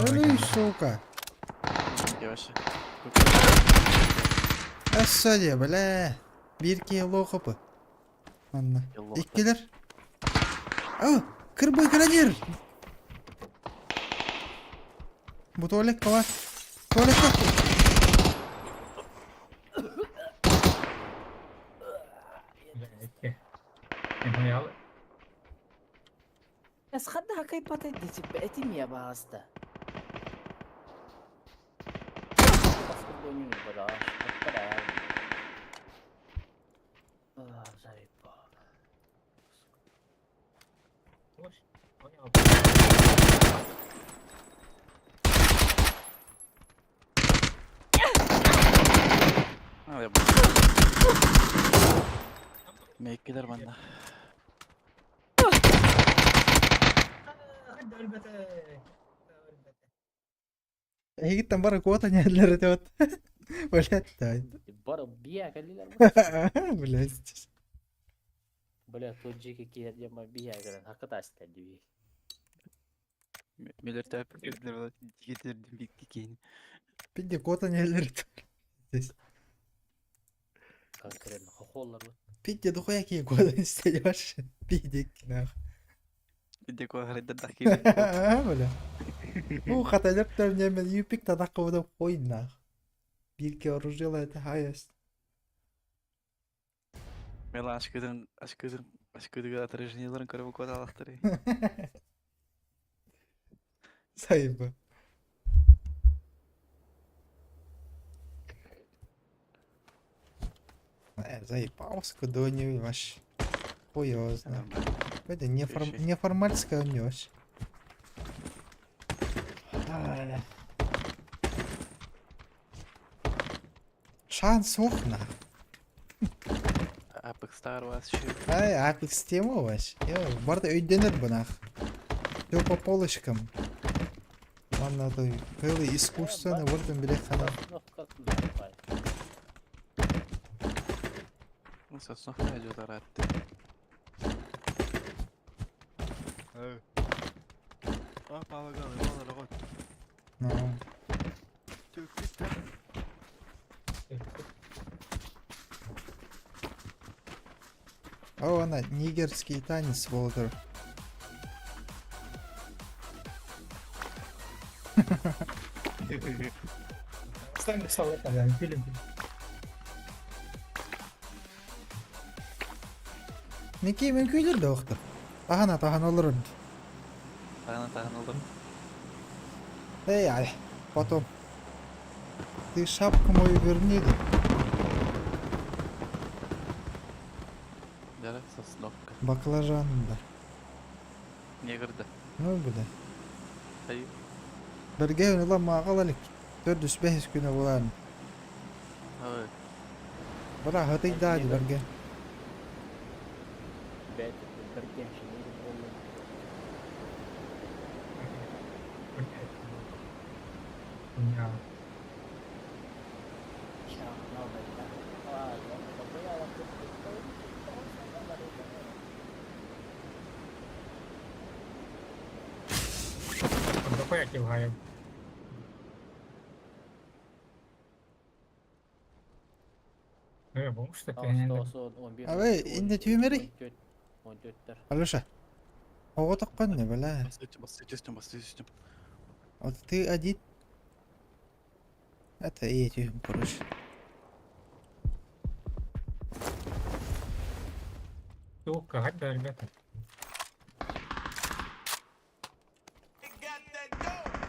Өлүй, сука. Yavaş. Өссө дии, бля. Биир киһи лоохопу. Манна. Иккилэр. О, кырбый гранир. Бу туалекка бар. Туалекка. Эс хадда хакай патай дичи этим я баста. Заебал. Mekkeler bende. Эһигиттэн бары куота ньэллэр этэ вот. Блядь, Бара бия кэллилэр. Блядь. Бля, тут жеке киэрдем бия кэлэн хакытаста дии. Мелер täp girdiler getirdim bitti ki. Пиде куота ньэллэр этэ. Здесь. Конкретно хохоллар вот. Пиде дохуя киһи куота истэйбаш. Пиде нах. Bir de koyarlar da ki. Бля. Ну, хаталер там немен юпик тада кого хуй нах. Бирки оружила это хаяс. Mela aşkıdın aşkıdın aşkıdın atrejnilerin karı bu kadar alaktırı. Сайба. Заебался, куда не вообще. Хуй его знает. Это Реши. неформальская у него вообще. Шанс ох нах. Apex Star Wars şu. Ай, Apex тема вообще. Барда өйденер бунах. Все по полочкам. Ладно, это было искусственно, вот он билет хана. Nasıl sofra ediyorlar hatta. Evet. Ah pavagal, vallahi Ну, Türk О, она, нигерский танец Волтер. Ники мөмкүлөр да оқтыр. Тахана тахан олорун. Тахана тахан олдum. Эй, ай, потом. Ты шапку мою верни. Да. Yara sosnovka. Баклажан да. Niye kırdı? Ну, бля. Hayır. Берге ула мағал 405 күнә булан. Evet. Бара хатык да берге. Абы, инде түймери. Алеша. Ого таққан не бля. Basıyorum basıyorum basıyorum. Вот ты один. Это и эти, короче.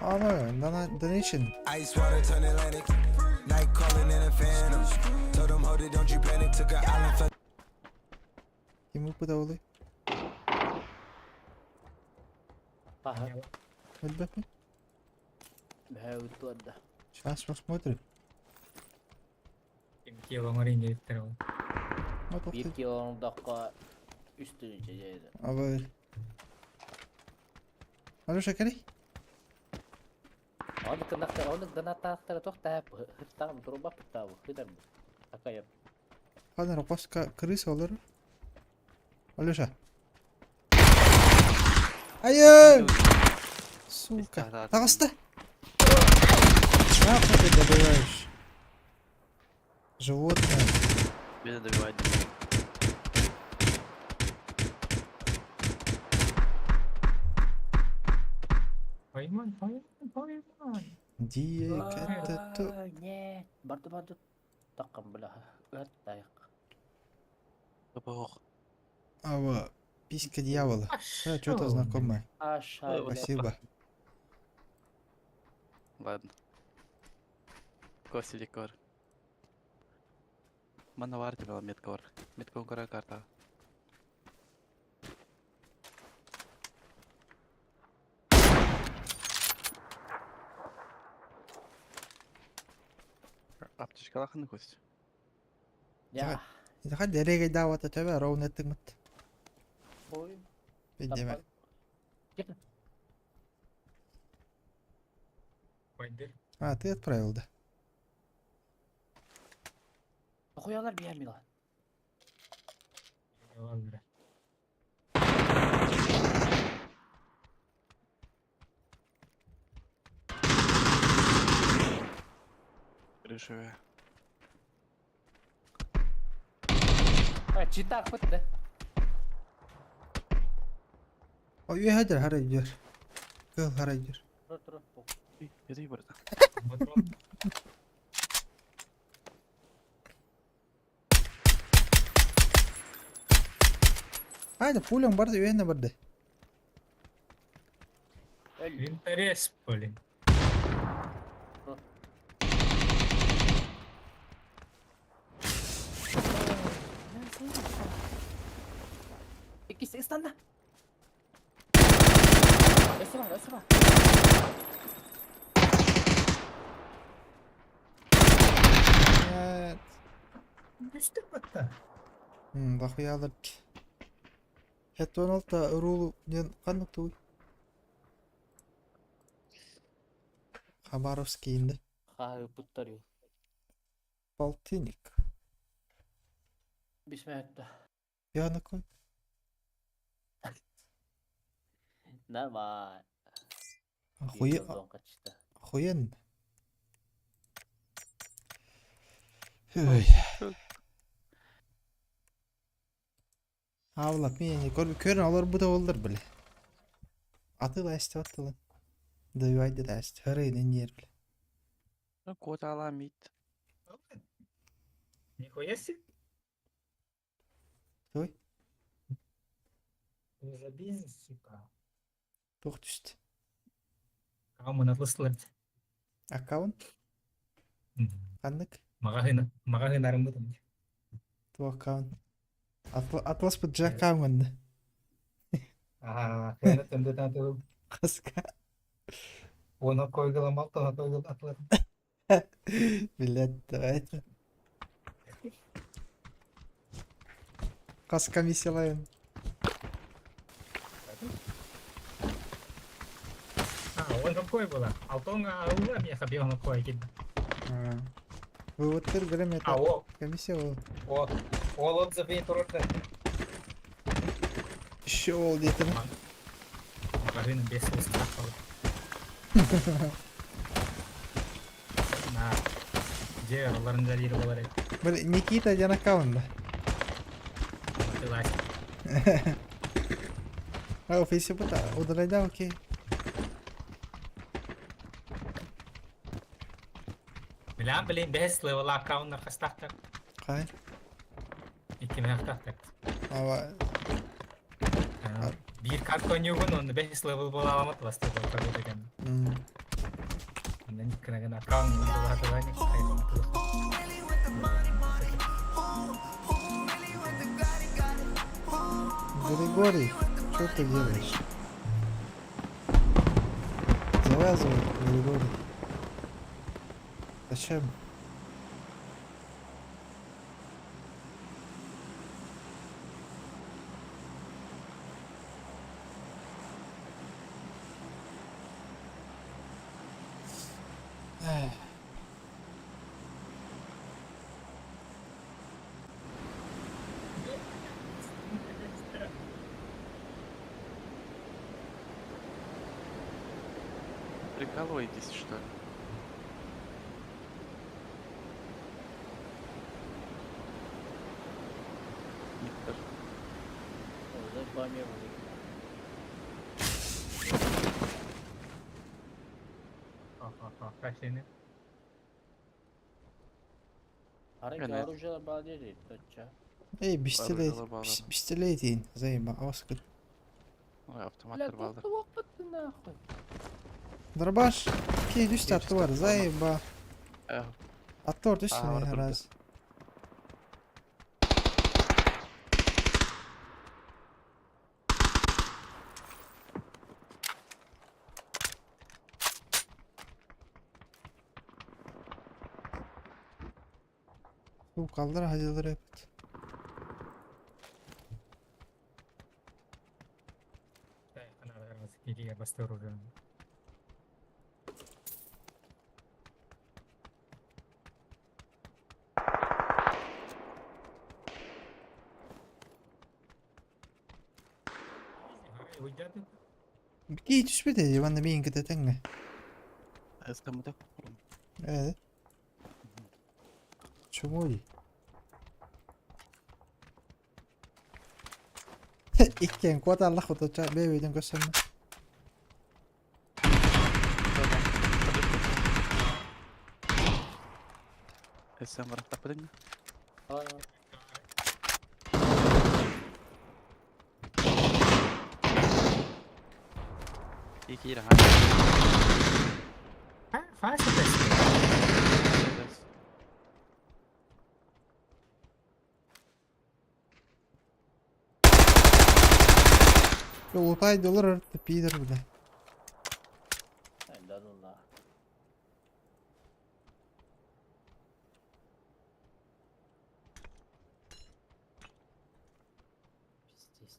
Ана, донation. Ice water turn Atlantic. Night calling in a phantom. Told them, hold it, don't you panic. Took an island for Ким ыппыта олуй? Паха. Өлбөппүн. Бэһэ ыттуарда. Сейчас посмотрим. Ким кило диэбиттэр ол. Вот Биир охты. кило оҥордоххо үс тыһыынча дьиэйдэ. Абы. Алеша, кэлий. Оннук гынахтар, оннук донаттаахтара туох да хыттаҕым турбаппыт таабы, хытарбыт. Акайап. Ханар қоска крыса олар. Алеша. Айы! Сука. Таҕыста. Нахуй ты добиваешь? Животное. Beni добивает. Пойман, пойман, пойман. Диэ это Нет, барды барды. Таққам бля. Ыттайық. Бог. Ава, писька дьявола. Да, что-то знакомое. Аша, бля. Спасибо. Ладно. Костя декор. Манна бар тебе метка бар. Метка оҥоро карта. Аптечкалахын Костя. Я. Идаха дерегей даавата төбө ровно тыгмыт. Ой. Бидеме. Пойдыр. А, ты отправил, да? Хуялар бия мила. Олар. Решиве. А, читак бітті. Ой, үөһэ харайдыр. Кыл харайдыр. Тұр, тұр. Иди барда. Айда пулям барды үөһэ барды. Өл. Винторез, блин. Иккис ыстанда. Өсі бар, өсі бар. Нет. Түстүк батта. Бахуялар. 16 рулу ден қанық туй. Хабаровский инде. Ха, путтар ю. Полтинник. Бисмәтті. Я кой. Нормально. Охуе... Охуенно. Ой. Авлап мен көр көрін алар бу да олар биле. Аты да эсте аттылы. Добивайды да эсте. Хырыйны нер биле. Кот аламит. Нихуя себе. Той. Что за бизнес, сука? Тоқ түсті. Каумын атлыслар. Аккаунт. Қандық. Мағағын, мағағын арымбытым. Ту аккаунт. Атлас бу жа аккаунт. Аа, кыйны төндө тантып Қасқа. оны койгылам алты, оны койгыл атлар. Билет, давайте. Қас комиссиялайын. А, он какой была? Алтон аула мне хабил на кой кид. Выводтер берем А, это о, комиссия ол. О, ол отзыв турырды. Еще ол дейтін. Мағағын бес ұстақ На. Же, оларын жарири болар edi. Бір Никита ден аккаунт ба. Атылай. А, Фейсбукта удаляйда, окей. Билан билин бес левел аккаунтна хастахтар. Қай? Икки мехтахтар. Ава, Бир карт конюгун, онда бес левел бола аламат басты. Деген. Григорий, что ты делаешь? Завязывай, Григорий. Зачем? Эх. Прикалываетесь, что ли? Виктор. Эй, пистолет, пистолет, заеба, Оскар. Ой, автоматтар балдар. Дробаш, кей түстэ аттыбар, заеба. Аттыбар түстэ раз. Kaldır hacıları yapıt. Кей түспэт Иван миин кытатаҥҥа. Эскамыта. Evet. Чумой. Иккен куоталлах утача бэбэдин көссөммө. Эсэм бар таппадың. Ики ира. Улутай доллар пидор бля. Да ну на. Пиздец.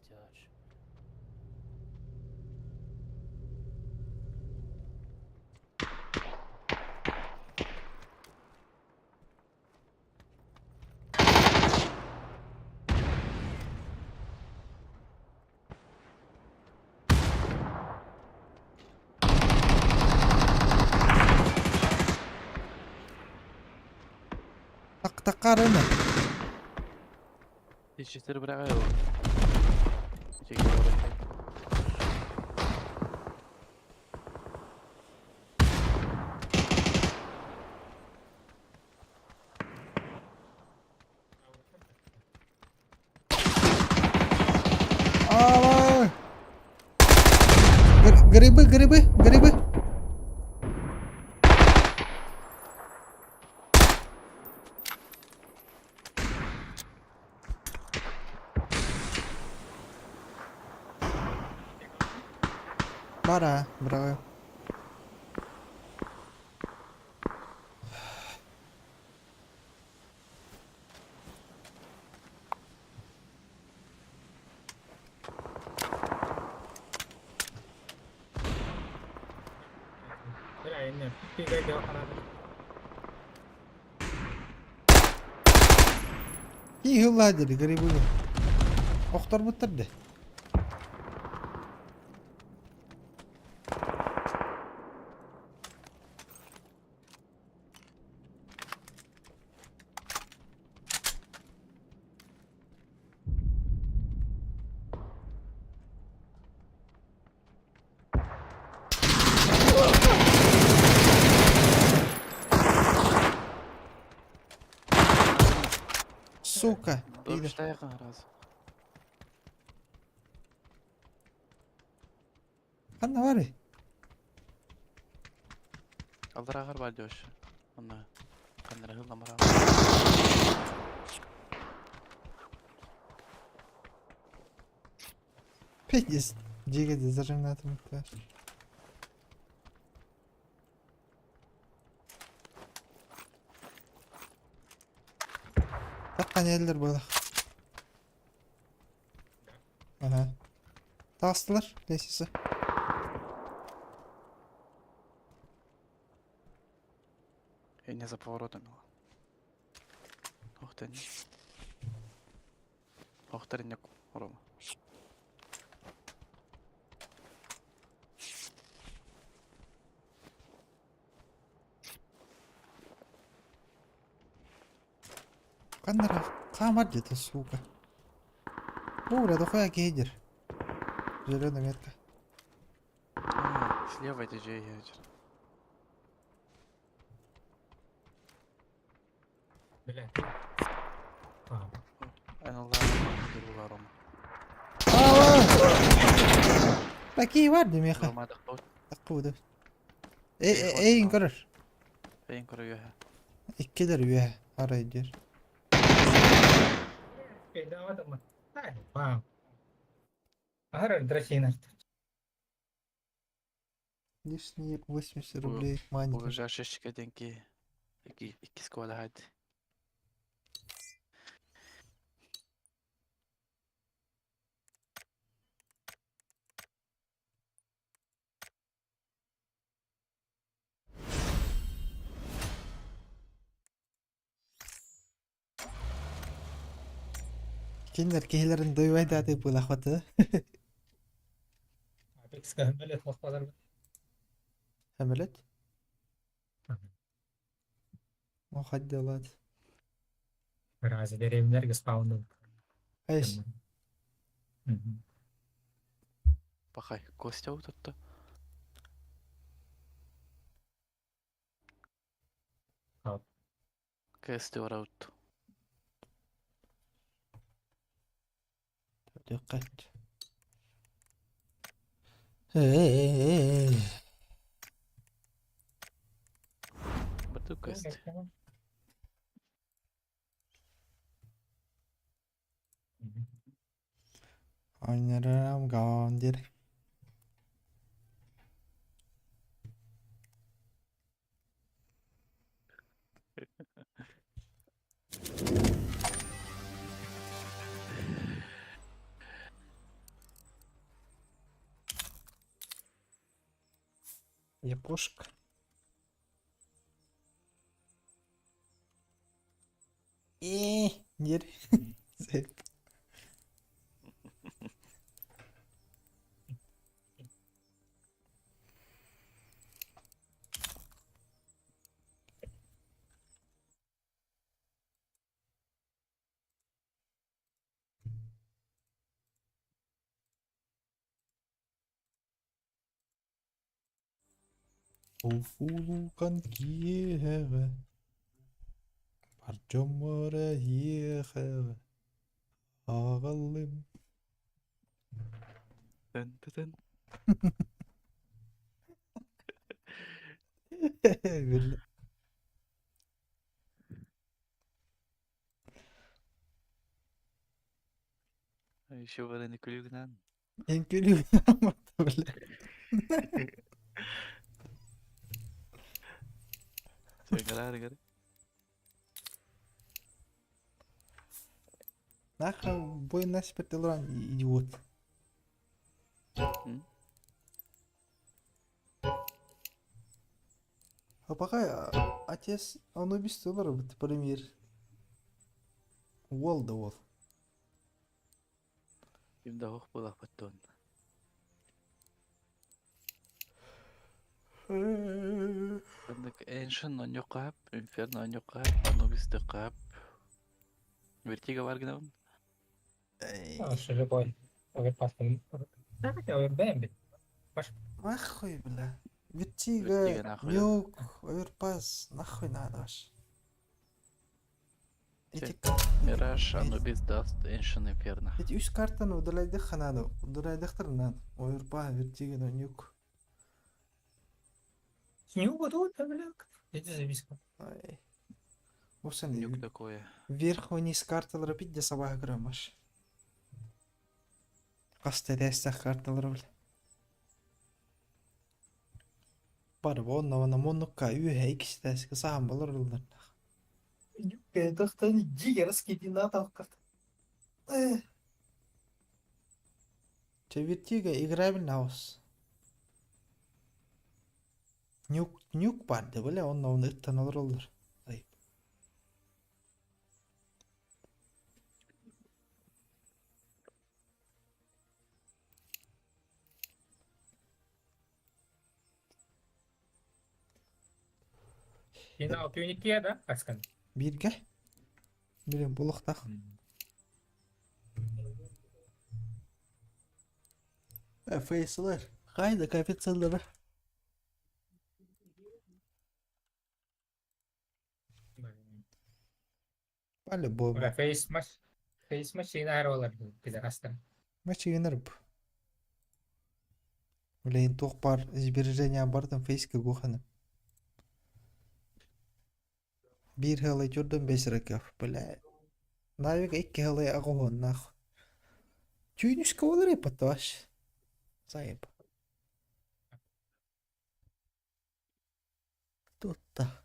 Так таккарыны. Ишетер бирага его. Чеки бар. Ава! Грибы, грибы, грибы. Бара, браво. И ладили грибы. Охтор буттарды. Сука, пидор. Ханна бары. Алларааҕар баар дьош. Онно ханнара ыламара. Пиздец. Дьиэгэ зажимнатымыттар. Таххан эллер буолах. Ага. Таҕыстылар лестница. Не за поворотом. Ох ты. Ох ты не Рома. Ханнара хаамар диэтэ сука. О, бля, дохуя гейдер. Зеленая метка. А, слева диджей едет. Бля. А, Эн Рома. Такие варди меха. Рома доход. Такуда. Эй, эй, көрөр. Эйин көрөр үөһэ. Иккилер үөһэ. Арай диир. Передавать Вау. Ага, драхина. Лишние 80 рублей маленький. Ближайший деньги. Икки сквада хайд. Кинилэр киһилэрин дуйбайдаатыы быылахпаты. Апекс көмөлөт мохпалар. Әмелет? Охадделат. Разве деревнерге спауну. Айс. Пахай, Костя утутtu. Ал. Костя ора утtu. Dikkat. Эй. Буту Костя. Oynarım gandir. Япошка. Э, нер. Зеп. Уфулукан киеве. Парчоморе ехеве. Агалым. Тын тын. Билле. Еще варени күлүгүнэн. Эн күлүгүн бля. Сөнгөрөр гэр. Нахуй бой насипет луран идиот. М? А пока отец, он убийство робит, премьер. Уол да уол. Им да хох булах баттон. Эндик Ancient оньокап, Inferno оньокап, Anubis тыкап. Vertigo бар гына. Хорошо, любой. Оверпас. Да, Бэмби. Нахуй, бля. Вертиго Вертиго, нахуй, да. Нюк, Оверпас, нахуй надо вообще. Эти, Mirage, Anubis, Dust, Ancient Inferno. эти үс картаны удаляйдыхха надо, удаляйдыхтар надо. Оверпас, Вертиго, Нюк. Нюк тут, бля. Иди записка. Ай. Усан Нюк такое. вверх-вниз карталары пидде сабаха кырамаш. Хаста этээстээх карталары бile. Бары онна моннукка үөһэ иккис этээскэ саһан болор ылларнах. Нюк, тохтан дигер скидина тавкат. Чэ Вертига играбельный хаус. Нюк нюк барды бile онна оны ыттан олороллор. Ай. Финал тюникия, да, Аскан? Бирге. Билем булуктах. Фейслер. Хайда коэффициентлары. По-любому. Бля, фейс маш. Фейс машина роллер, пидорастан. Мачигенер бу. Блин, туох бар сбережения бардым фейске куханы. Бир хылы жүрдüm бес раков, бля. Навик икки хылы агуон нах. Түйнүшкө болор эпаташ. Сайып. Тутта.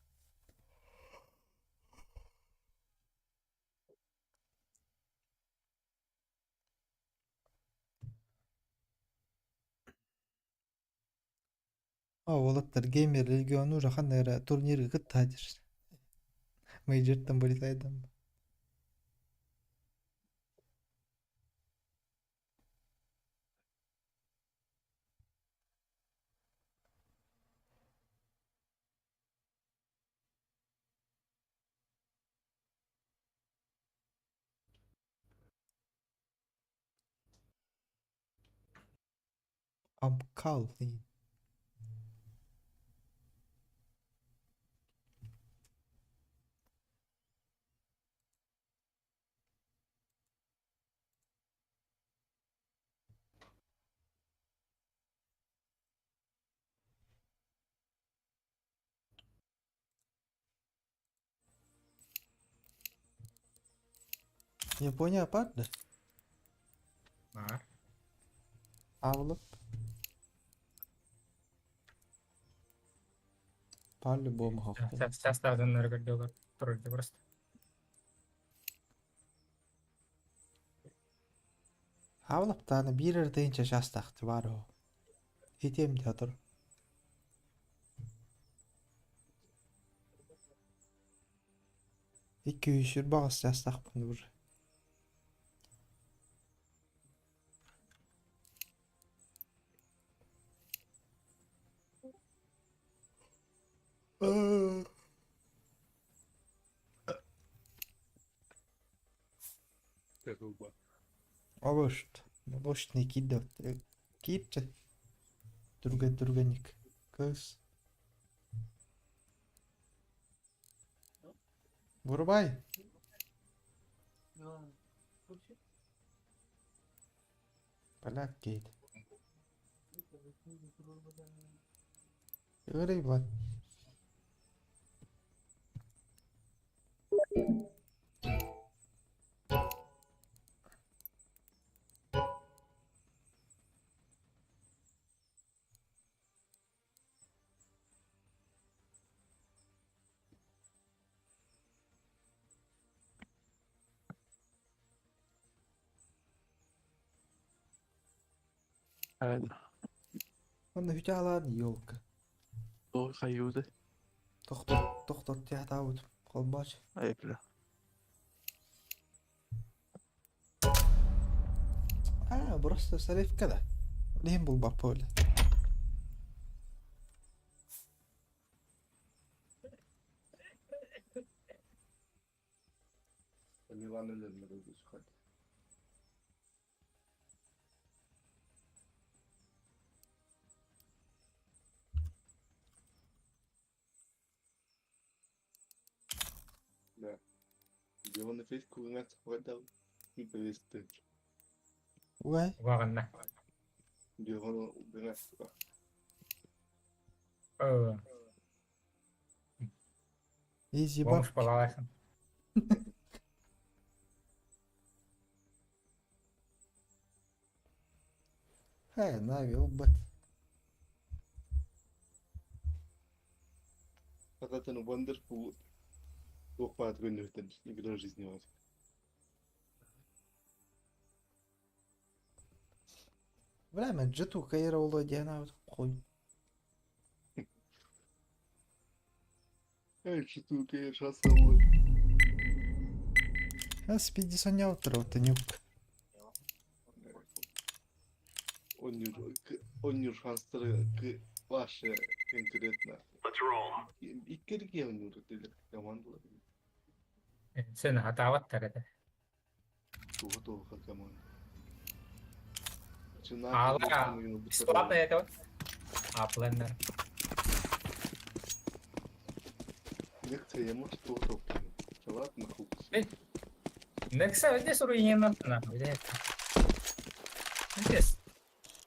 А, олаттар геймер региону жахан эра турнирге кыттадыр. Мейджерттен болитайдам. Амкал. Япония апарды. А, Авлып. По-любому хохтен. сейчас тазан наргардёлар. Тройки просто. Авлып таны бир эрдейинче жастакты бар о. Этем театр. Икки үс багас жастакпын уже. Обышт. Молочный кидет. Кипче. Түрген түргенник. Көз. Вырубай. Поляк кейт. Говори, Влад. Evet. Онно хүтэ елка. Doğru kayıyordu. Тохтот, тохтот тяхтаут. Колбач. Ayıp la. А, просто саревка да. Лем был баполе. Милан өлөрмөр Да. Где он фейску нас продал и повесты. Угай. Уағынна. Где он убирается. Э, Изи Бомж бабки. балалайхан. Хэ, навел бы. Когда Wonderful туох баар көннөртөн игра жизни бар. Бля, мен джету кайра оло диана хуй. Эй, что шасовой. А спиди соня утро, ты нюк. Оннюр шанстары ваше конкретно. Иккерге оннюр дилер командалар. Сен хатаабаттар этэ. Туга туга команда. Аала, бесплатно это вот. А, пленнер. Лекция может туга туга. Ладно, хук. Некса здесь руинен на. Здесь.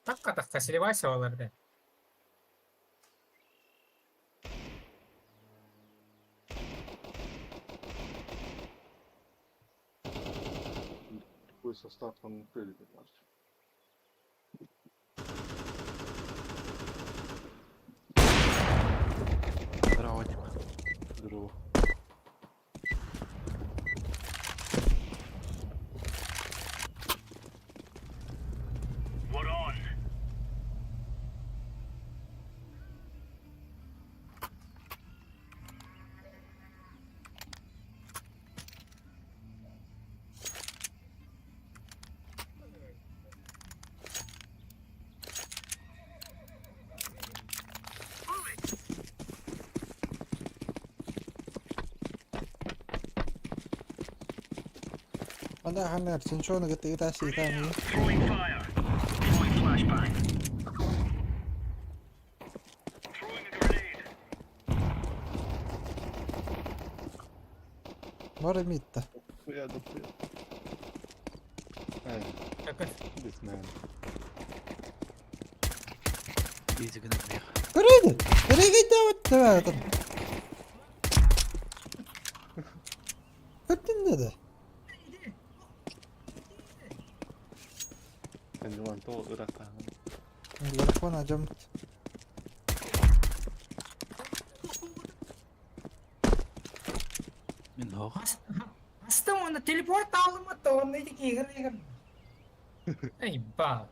Такка такка сливайся оларды. Такой состав там укрыли, понимаешь. Здорово, Дима. Здорово. Анда ханер, сенчоны гыты итаси итами. Море митта. Я допил. Ай, Такой. this man. Изи гына мех. Көрейді! Көрейді вот давай. Көрдін деді. Sen то ырата. Телефон ажам. Мин ох. Астым оны телепорт алымы то оны игр игр. Эй, ба.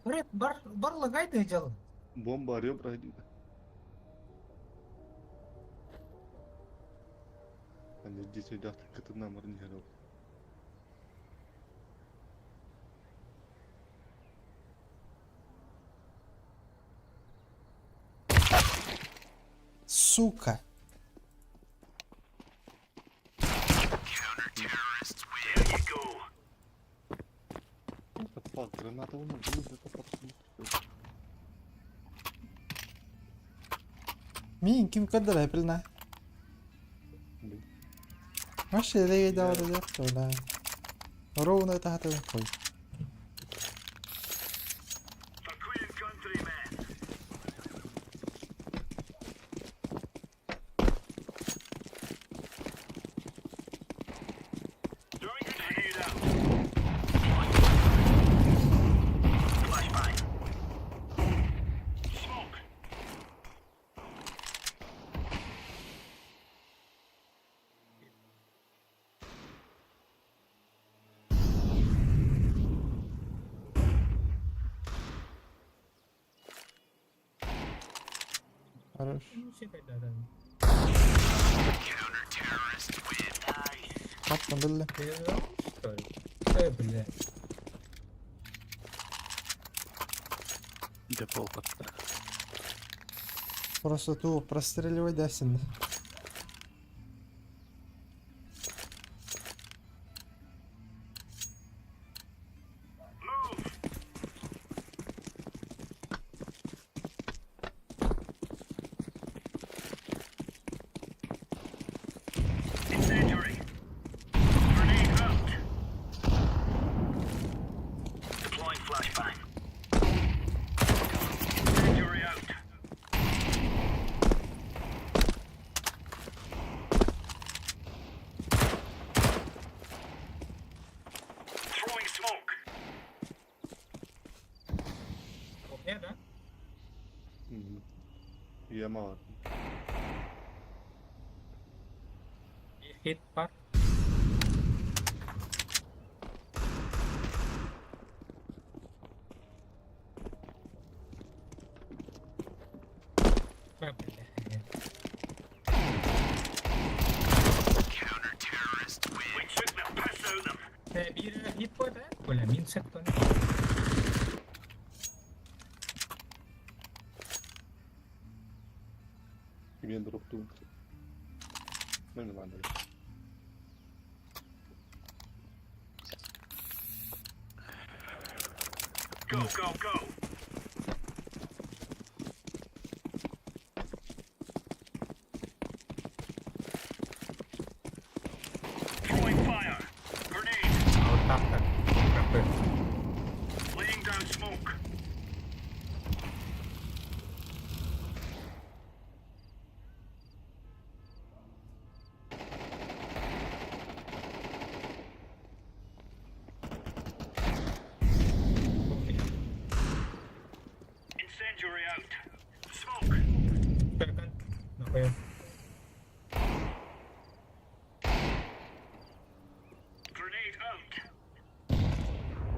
Бар бар барлагайды жалын. Бомба ребра один. Они здесь сидят, как нам не горел. Сука. Fuck, граната он это потом. Мин ким көрдөр әпілна. Вообще леге давар деп да. Ровно это хаты қой. Хорош. Каттым білді. Эй, бля. Де пол подстар. Просто ту простреливай дәсін. Яма var. Хит бар. Биир хит бар, Бля, мин сеттон. Кимиэн дроптуун. Мен баандар. Вот так так. Какой. Second. Нахуя.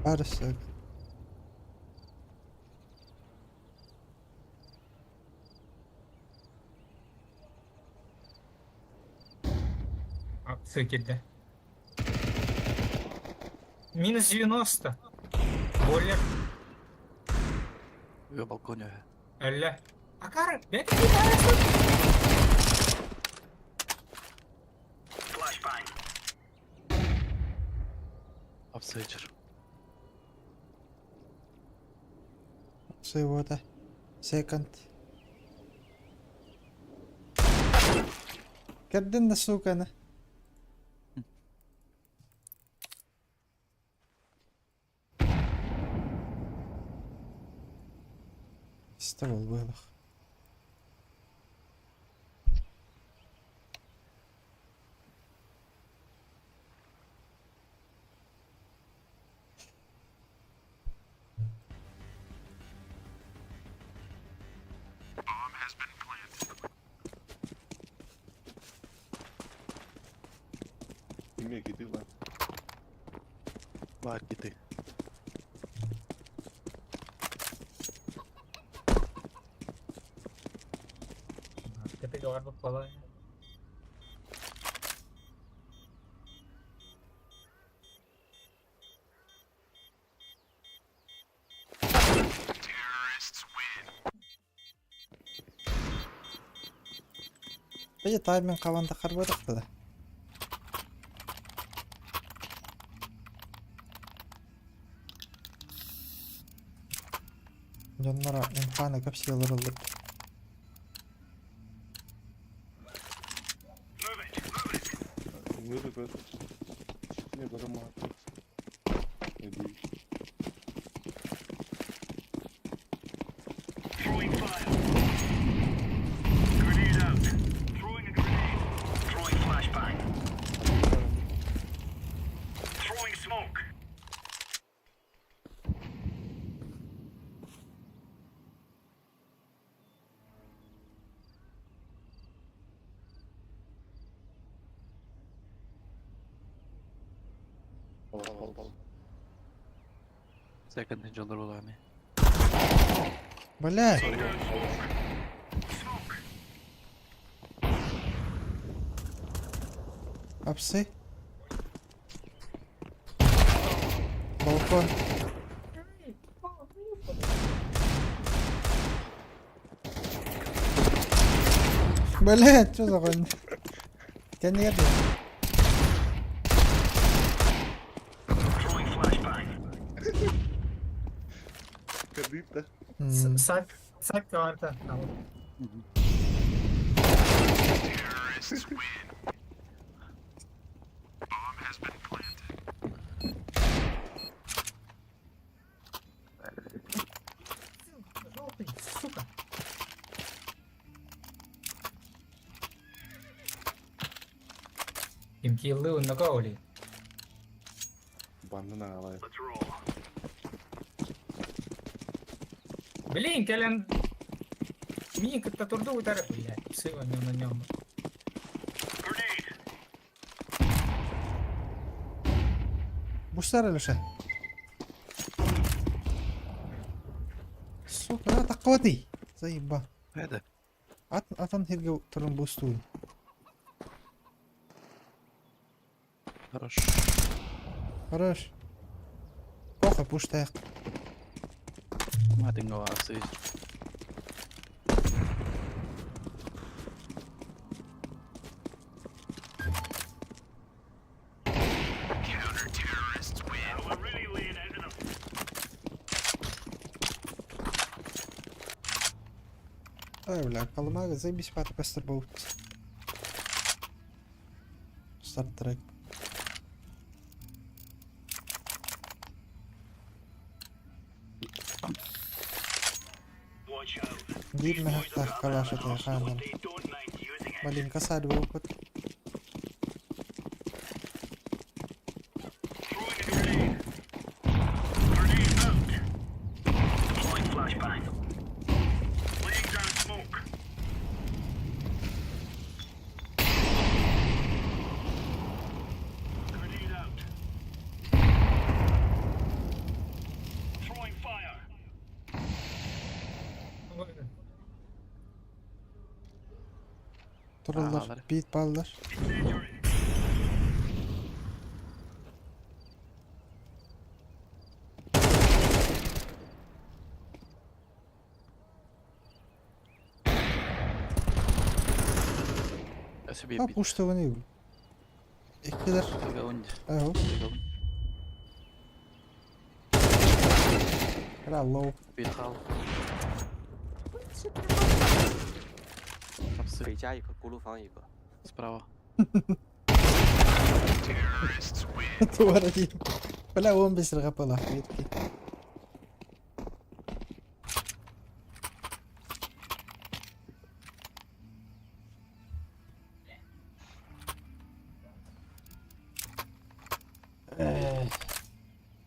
Барысык. А, цикель, Минус 90. Более. Үө балкон үө. Әллә. Акар, бәк Апсайджер. Сойвода. Секонд. Кэрдин да суканы. Ствол было. Кимиэ кити бар. Бар кити. Теперь арба пола. Бәйе тайминг қабанда қарбадықты да. Дьоннор инфаны көп сыйлар олдыр. Ngыры бер. Не барама. Эди. Ал ал ал. Second инжелер болами. Бля! Апсы. Балкон. Бля, что за хуйня? Тебя не это. Кадып да. Сак, сак карта. Желтый, сука. Им киллы на каули. Баннын алай. Блин, кэлен. Миигин кытта турду утары, блядь, псы на нем на нем. Бустар Алеша. Сука, атаккабатый. Заеба. Это. Ат, атын хирге турун бустуун. Хорош. Хорош. Похуй, пуштаяк. Матын сы. Ай, бля, Колымага, заебись, паты пастор боут. Стартрек. Биир мөһөхтөөх калаш этэ хаанан. Малинка саадыбы опыт. Тураллар, Аалар. биит бааллар. Өсө bir Ha bit. пуштабын Иккилер. Туга унди. Аһу. Бля, лоу. Bir хал. Апсы. 北加一个，锅炉房一个。 Справа. Туара дии. Бля, он бесер гапала. Ветки.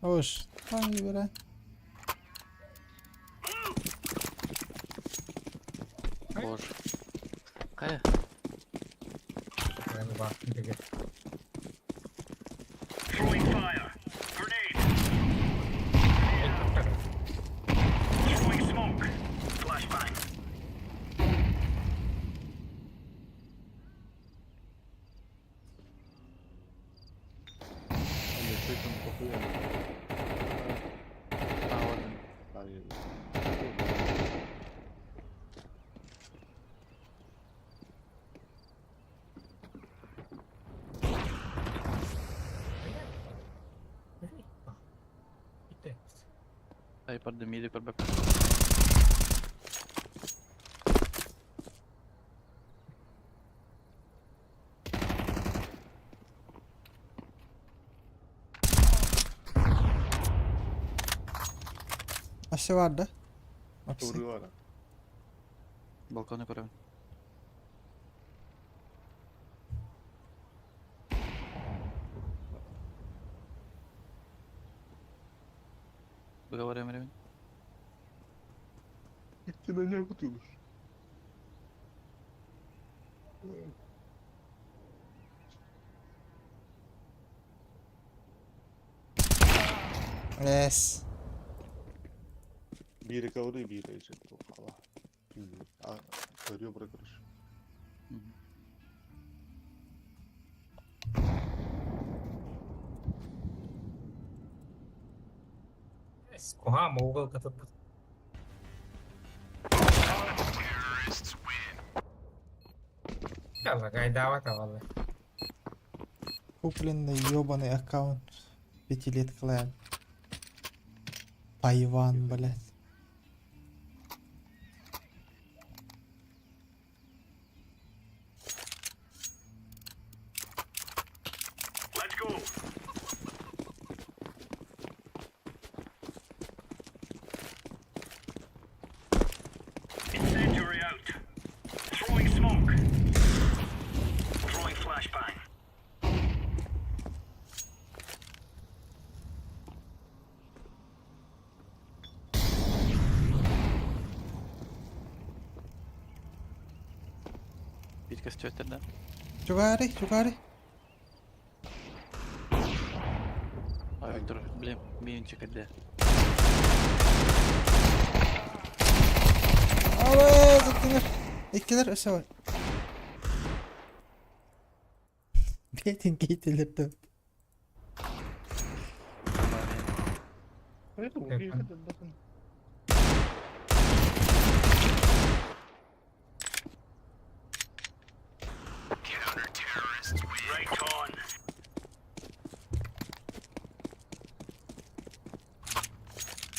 Ош, там бера. Боже. Кая? Они что там похуя? А, ладно. Ай, пардемили, парбеп. Ашы бар да? Апсы. Туруара. Балконы көрөм. Договариваем время. Ты на него кутылыш. Yes. Bir recovery bir agent. Allah. Bilmiyorum. Aa, Tarıyor bırakır. Куха, угол который. Яла, гайдава тавалы. Купленный ёбаный аккаунт. Пятилетка Тайван, блядь. Көстүөттэр да. Чугаары, чугаары. Ой, Виктор, блин, миинчик эрдэ. Ала, заттылар. Иккилэр өссө бар. Бетин кейтелерді.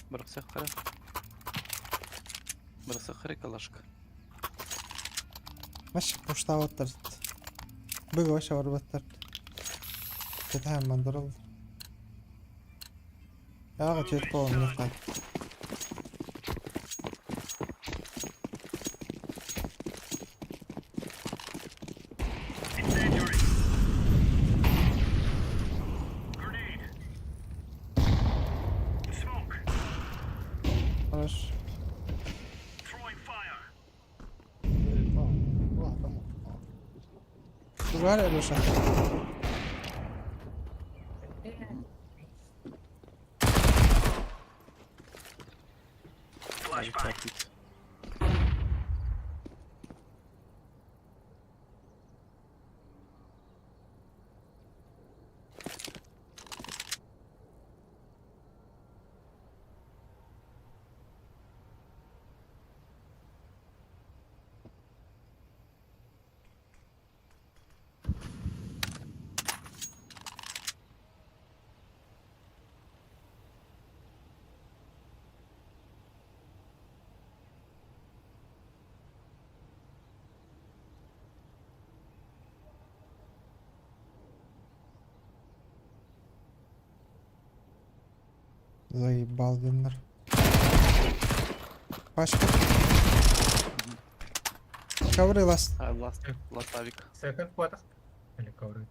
Бырахсахтара. Бырахсахтара калашка. Маш пуштаабаттар. Быга вообще барбаттар. Кэтэһэн мандарыл. Ааҕа түөрт буолан Хорош. Тугар Алеша. Авик Заебал диннер. Пашка. Ковры ласт. А, ласт, ласт авик. Second quarter. Или ковры.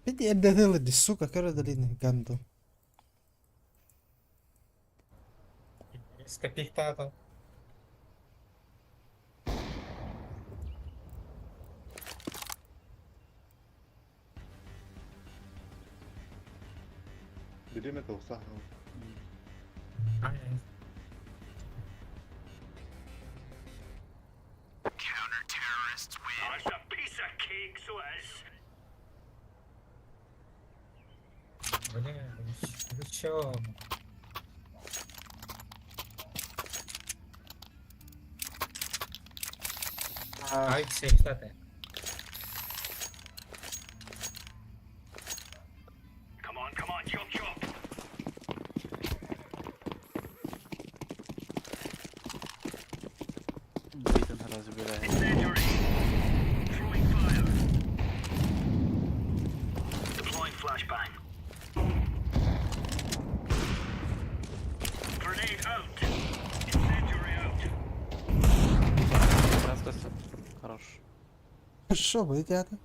Бити эрдэ сука, көрө долины ганду. Скопихта Периметр сахар. Бля, вы чё? Ай, сейфтаты. Битен разбирает. Раз, раз, Хорош. Хорошо, ребята.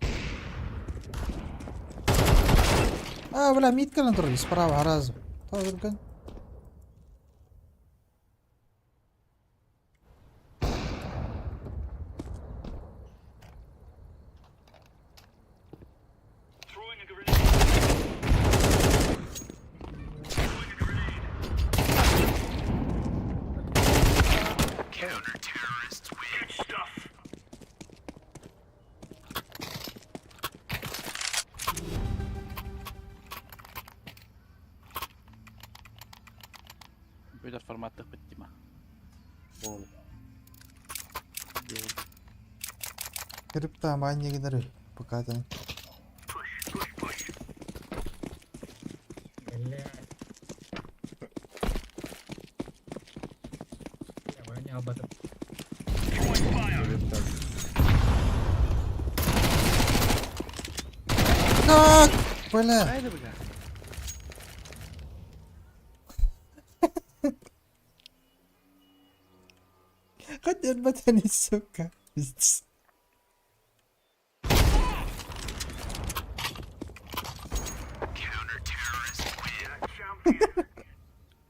А, бля, мид контроль справа разу. Тоже Компьютер формат Дима. Крипта майнингнер пока там. Бля. Я вонял об этом. Как? Бля. Ай да бля. Хоть не сука. Пиздец.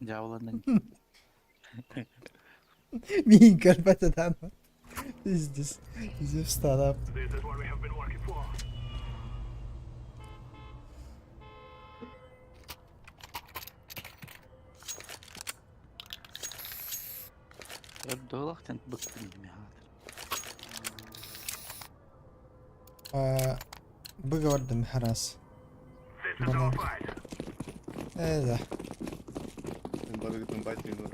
Дьявола. Миин көрбөтө даҕаны. Пиздец. Зевс тараап. Өрдөөлөх тен быктым дими хаатыр. Быгордым харас. Бана. Э да. Барыгытын байтыйын.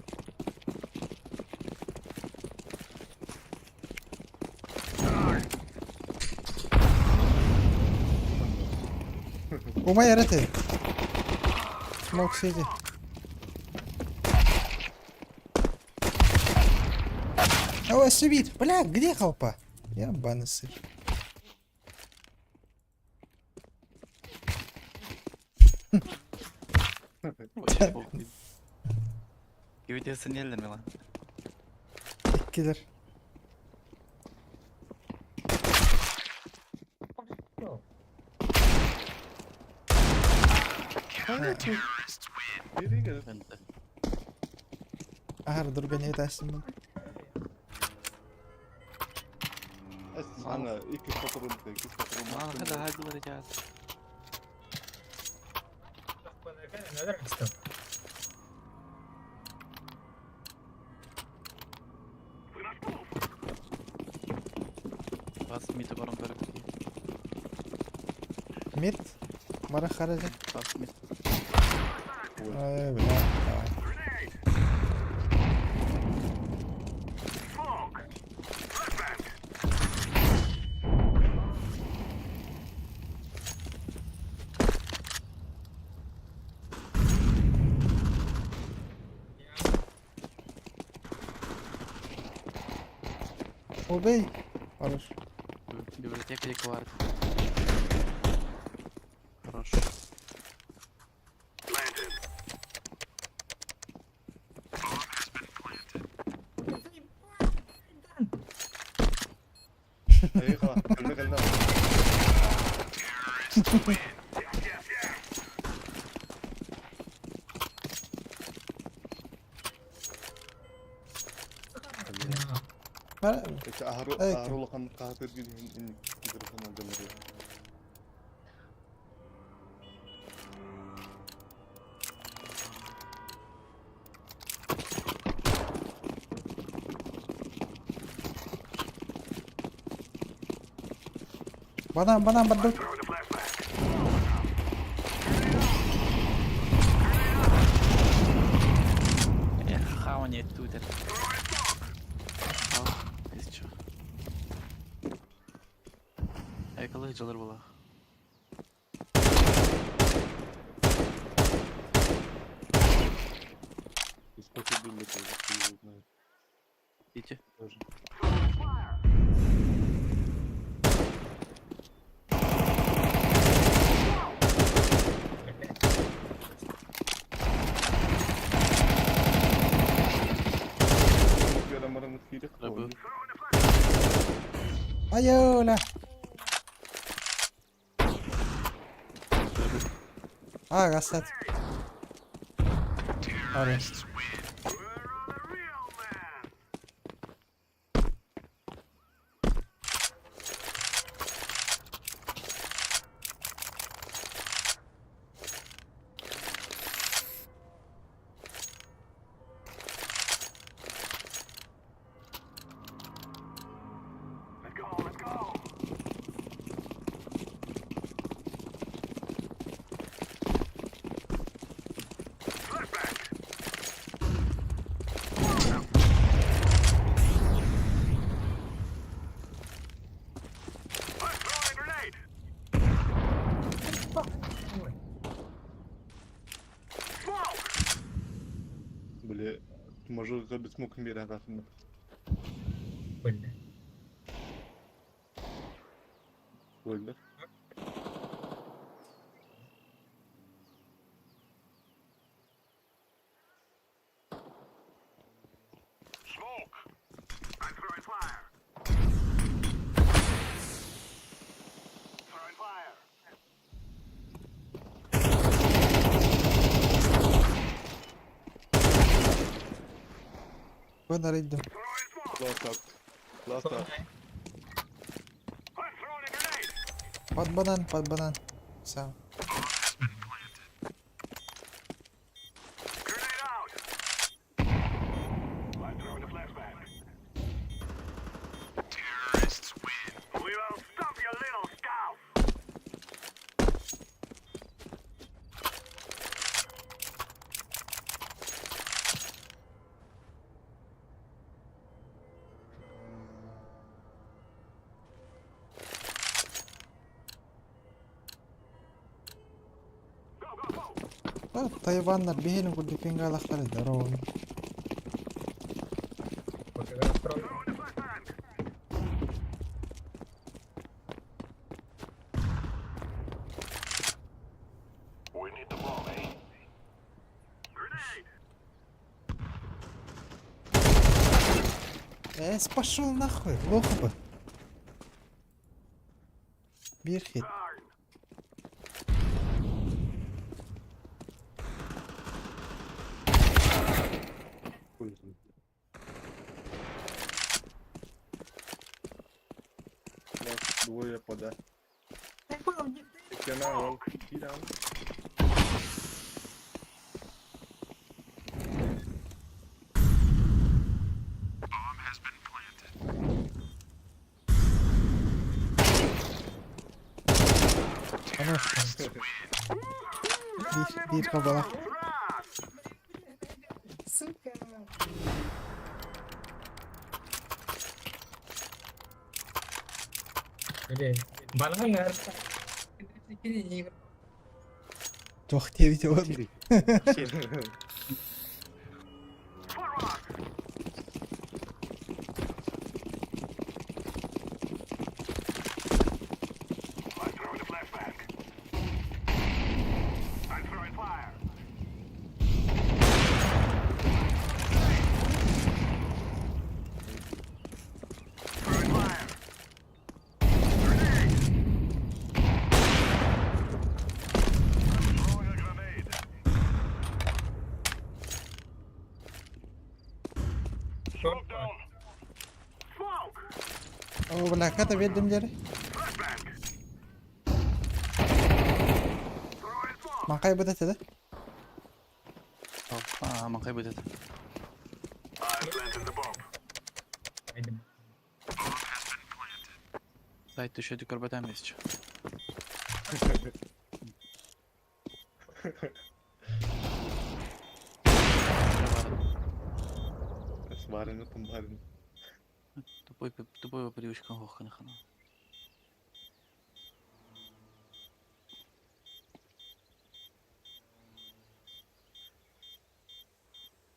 Умай эрэ Smoke City. Ой, сибит. Бля, где хелпа? Я баны сыр. Видеосын елдер милан. Иккилер. Ахар дургане этасың. Ана, 2 патрон, 2 патрон. Мана хада хадылар жаас. Бас мити барам бәрі. Мид. Бара хаража. Бас мит. Ой, бля, давай. Убей. Хорош. Библиотека бар. Хорош. Эй, кэллэ кэллэ. Бара. Ахару Эй, ахару лахан каатыр гидин инник гидерхан. Банан, банан, бардык. Эх, хауни тут. Ал, чё. Экалы жылыр була. Сколько было тоже, не знаю. Ити. Тоже. Рабы. Айола. А, гастат. Хорош. Бля, мажор без смог мира рафина. Бля. Ой, Бу нарыйдым. Last up. Last up. Под банан, под банан. Сам. Тайваннар биһиэнин курдук пингалахтар здорово. Эс, пошел нахуй, лох бы. Биир хит. Last двое пода. Стена, он. Down. Биир, биир хабалах. Сука. Били, балаҥар. Туох диэбит ол. О, бля, хата биэрдим диэри. Маҥхай быт этэ да? Аа, маҥхай быт этэ. Сайт түшөдү көрбөтөм эсчи. Сварено там барено. Тупой, тупой привычка хохкана.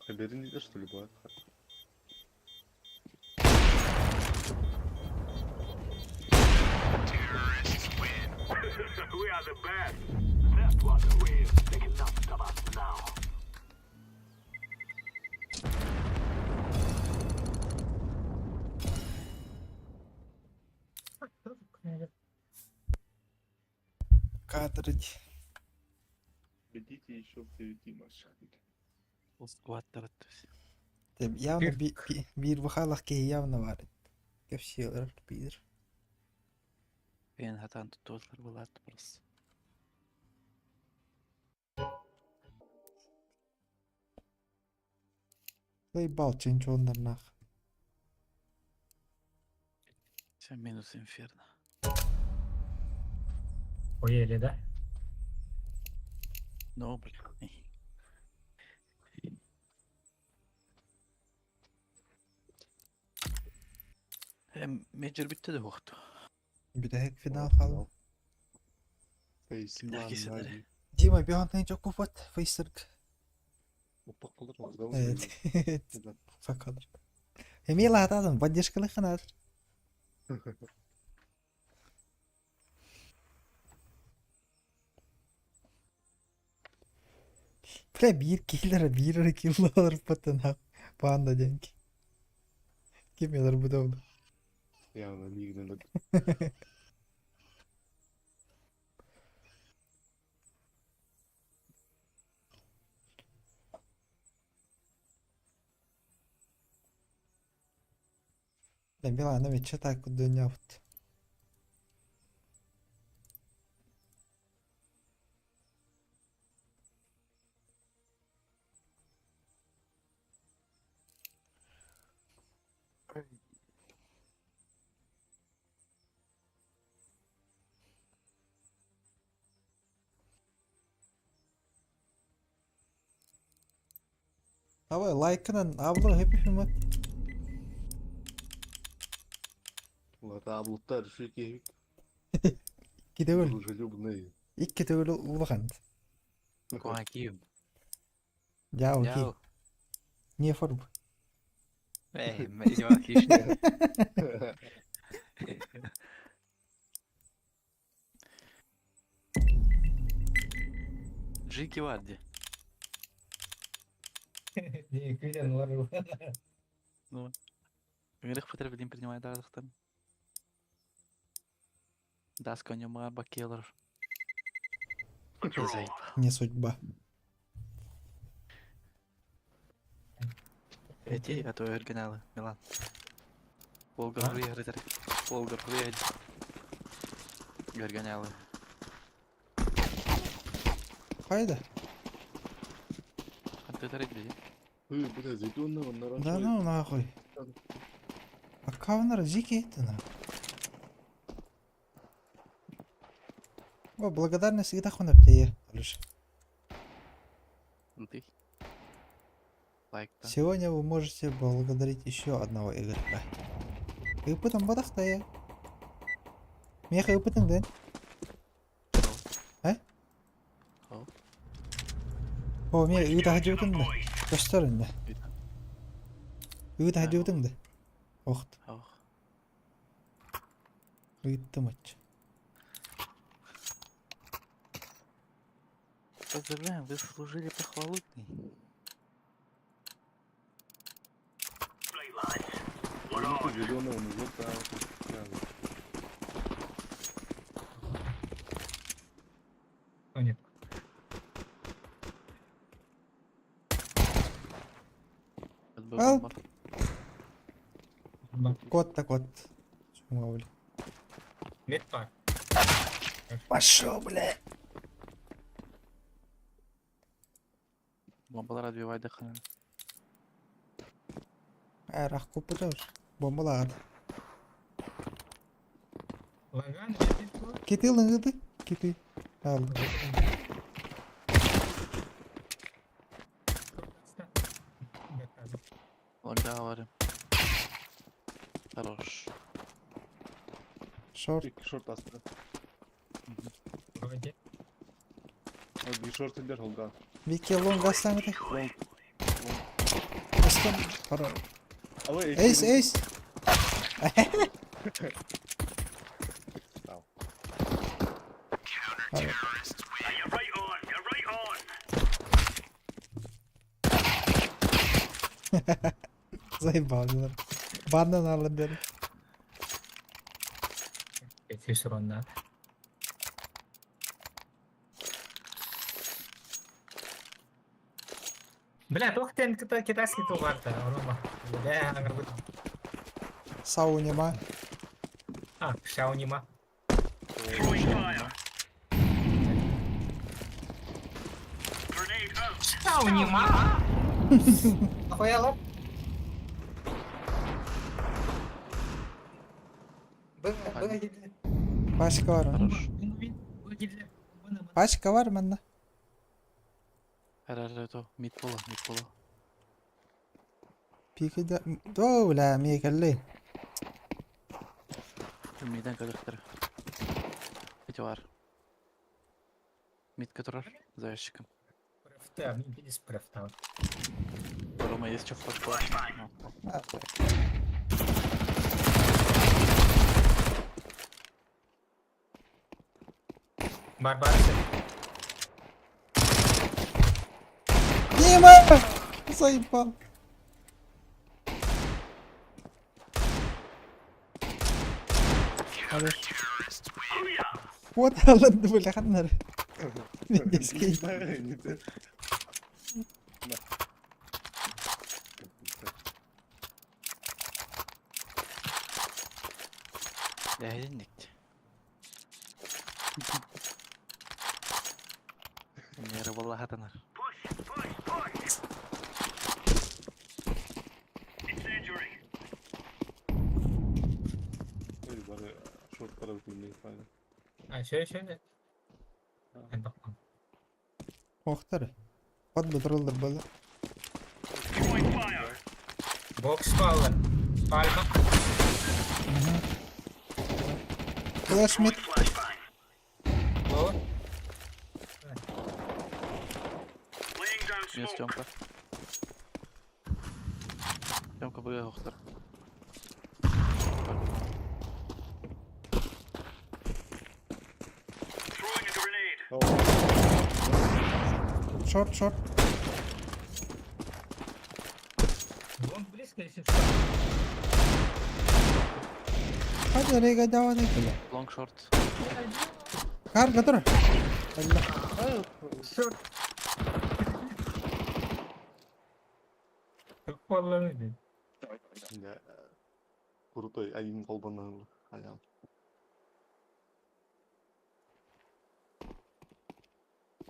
А бери не что ли бывает? Кадрить. Бегите еще в 9 машин. Скваттар. Явно биир бухалах киһи явно бар. Кэпсиэлэр биир. Мен хатан туттуулар булаат просто. Заебал ченчоннар нах. Все минус инферно. Поели, да? Ну, блин. Мейджор битте де хоқту. Бүтэһик финал хаалла. Фейс, Кисенери. Дима биһантан чоккуфат фейсерк. Упакалар. Evet. Факалар. Эмиэ лаатаатын поддержкалыхханаар. Бля, биир киллера биир эрэ киллалар паттан паанда диэн Ким ялар бу Явно нигде. Милана мече так дөньябыт. Давай лайкынан абла хэппи мат. Ладно, облуттар шики Кидегөл. дружелюбные. Икки төгүл улахан. Куаким. Я окей. Яу. Не форм. Эй, отлично. Джики Варди. Не, күден олар. Ну. Мирах потреб принимает дардахтан. Даска нема бакелер. Заебал. Не судьба. Эти, а то оригиналы, Милан. Волгар выиграет. Волгар выиграет. Оригиналы. Хайда. А ты тарик Ы, бля, зайду на на Да ну нахуй. А кавнар жики это на. О, благодарность всегда хунап тебе, Алеша. Ты. Лайк та. Сегодня вы можете благодарить еще одного игрока. Ыпытан бадахтая. Меха ыпытан дэн. Э? О. О, ме ыыта хадьыбытын да. Көстөрүн да. Ыыта хадьыбытын да. Охт, Ох. ыыттым оччо. Поздравляем, вы заслужили похвалу. Зеленого мужика. Нет. Алп. Кот так вот. Чума, бля. Мед бар. Пошел, бля. Бомбалар отбивай дыхание. Арах купутор. Бомбалаад. Лаган, мед Кити лынгыды. Кити. Ал. Лонгавары. Хорош. Шорт. Шорт астра. Вроде. Bir шорт сендер холган. Вике лонг астаңды. Лонг. Астан. Хоро. Алай, Эйс, эйс. Ау. Заебал, дилер. Бандан алып бер. Все равно. Бля, только тен китайский товар-то, Рома. Бля, она говорит, Сау нема. А, шаунима. Шаунима? Охуела? Пачка бар. Хорош. Пачка бар мында. Хорошо, мид пола, мид пола. Пикеде. О, бля, мекелли. Миден кадыхтар. Эти var. Мид который за ящиком. Рома, есть что флешку? Барбарсы. Дима! Заебал. Хорош. Вот алынды бля ханнар. Деске. Дэһинник. Неры буолла хатанар. Ой, бары шорттара бүтүннэй файна. А, şöyle şöyle. Ben bakmam. Охтар. Под бедроллер было. Box bağlı. Palma. Флеш мид. Lower. Минус Тёмка. Тёмка быга охтар. Шорт, шорт. Long близко, если что. Hadi рейга давай бля. Лонг шорт. Кар готов. Алла. Short. Çok ballanıydı. Я крутой, один колбанан. Аям.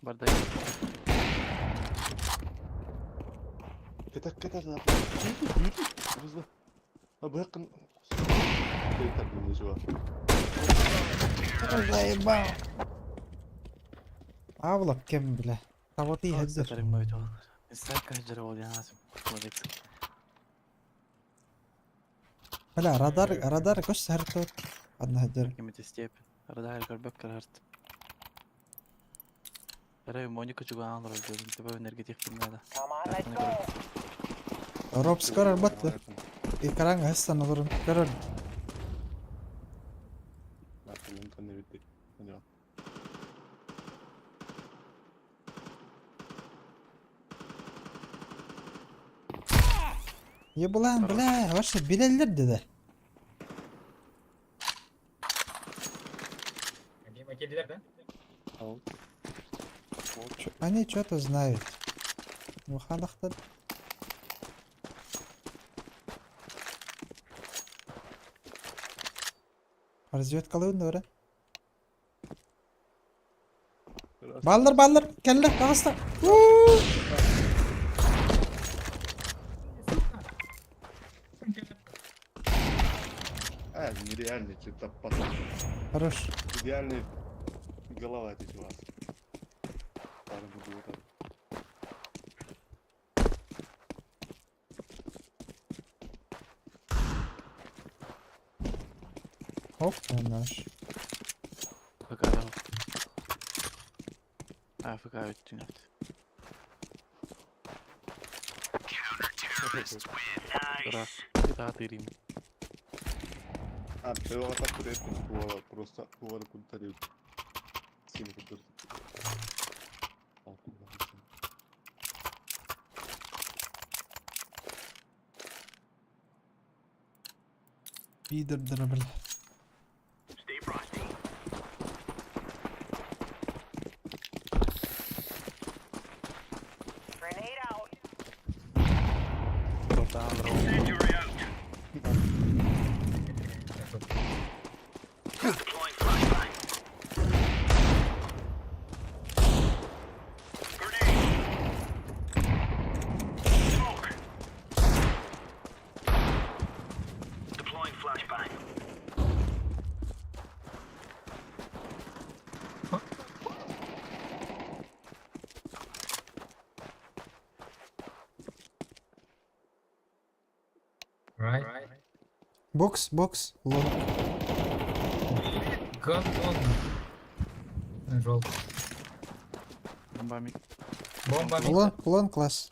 Бардай. Кетер кетер на. Бузла. А быякын. Кетер не жива. Заебал. Авлап кем бля. Таваты хеджер. Инстайка хеджер ол янасым. Молодец. Бля, радар, радар көс сәртот. Одна хеджер. Кемете степь. Радар көрбөк карарт. Эрэ Моника чугаан роль тебе энергетик надо. Роб скоро батты. Экран хассан олорун. Көрөр. Ебылан, бля, вообще билелер dedi. Game kediler de. Они что-то знают. Мухалахтар. Разведкалыын да Баллар, баллар, келле, тағыста. А, нереальный что-то пацан. Хорош. Идеальный голова этой чувак. Пара буду вот так. Оп, наш. ФК дал. А, ФК өттүнөт. Раз. Кытаатырим. А, первого так куда просто куда куда Сильно куда. Пидор, бля. Ортаан Right. Бокс, бокс, лонг. Gun long. Жол. Бомбами. Бомба. Лонг, лонг класс.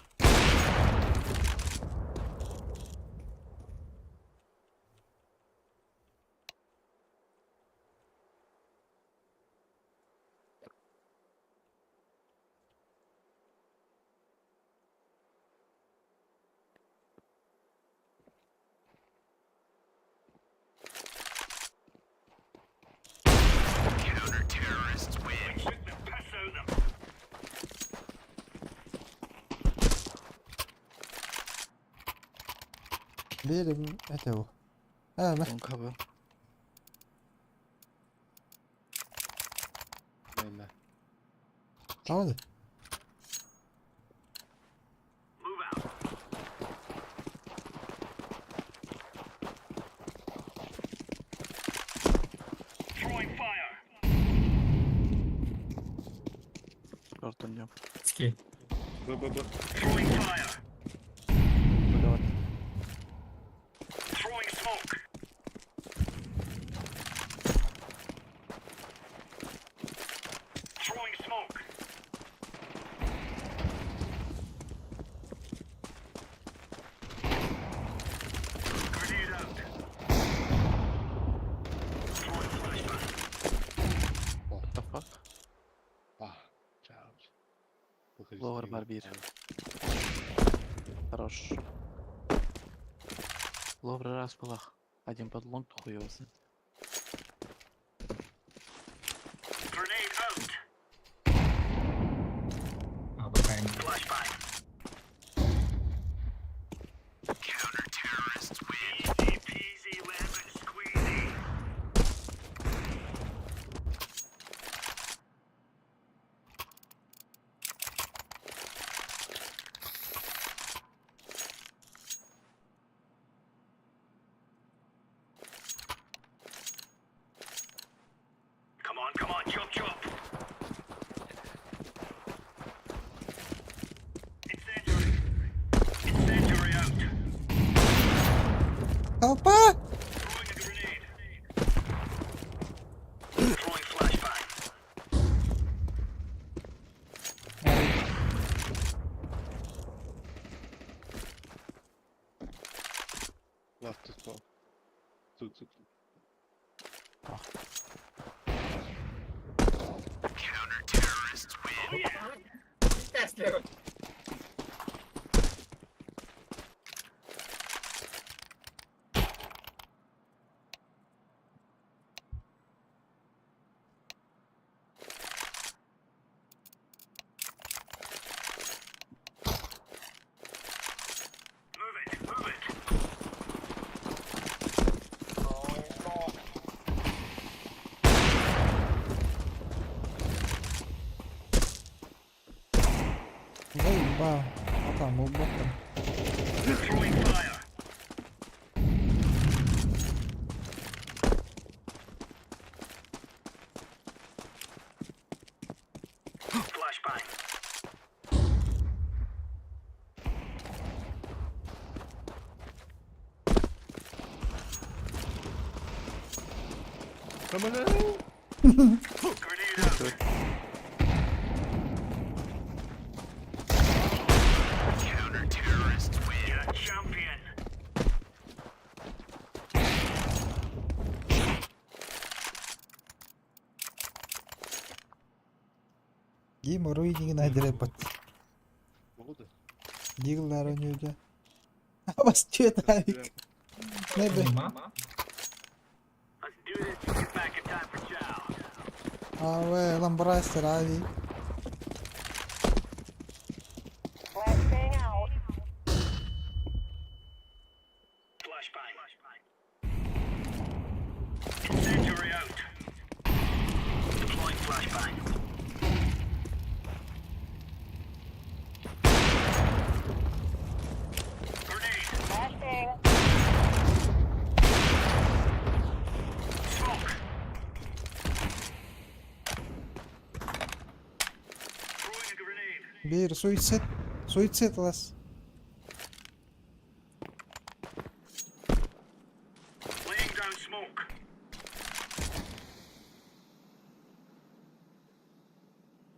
Берем этого. А, да. Лонг хаба. Правда? Шорт у Ски. Б, Б, Б. Давай. What the fuck? А, чао. Выходи, Ловер скрин. барбир. Хорош. Ловер раз была. Один под лонг, хуй его знает. А, пока не. Толпа! Last to spawn. Тут, тут. Теслер. Заеба. А там, убока. Гейм руининг найдырепот. Молодо. Диглар у него. А вас че авик? Небе. А ламбрастер авик. Бир, суицид. Суицид лас.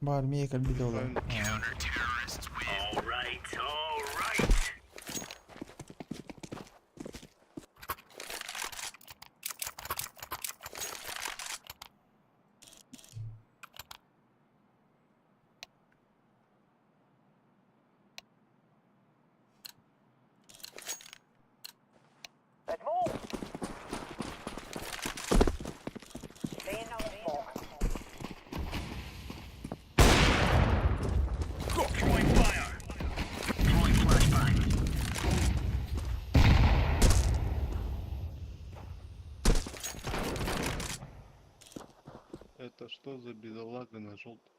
Бар, мейкал бидола. Это что за бедолага на желтом?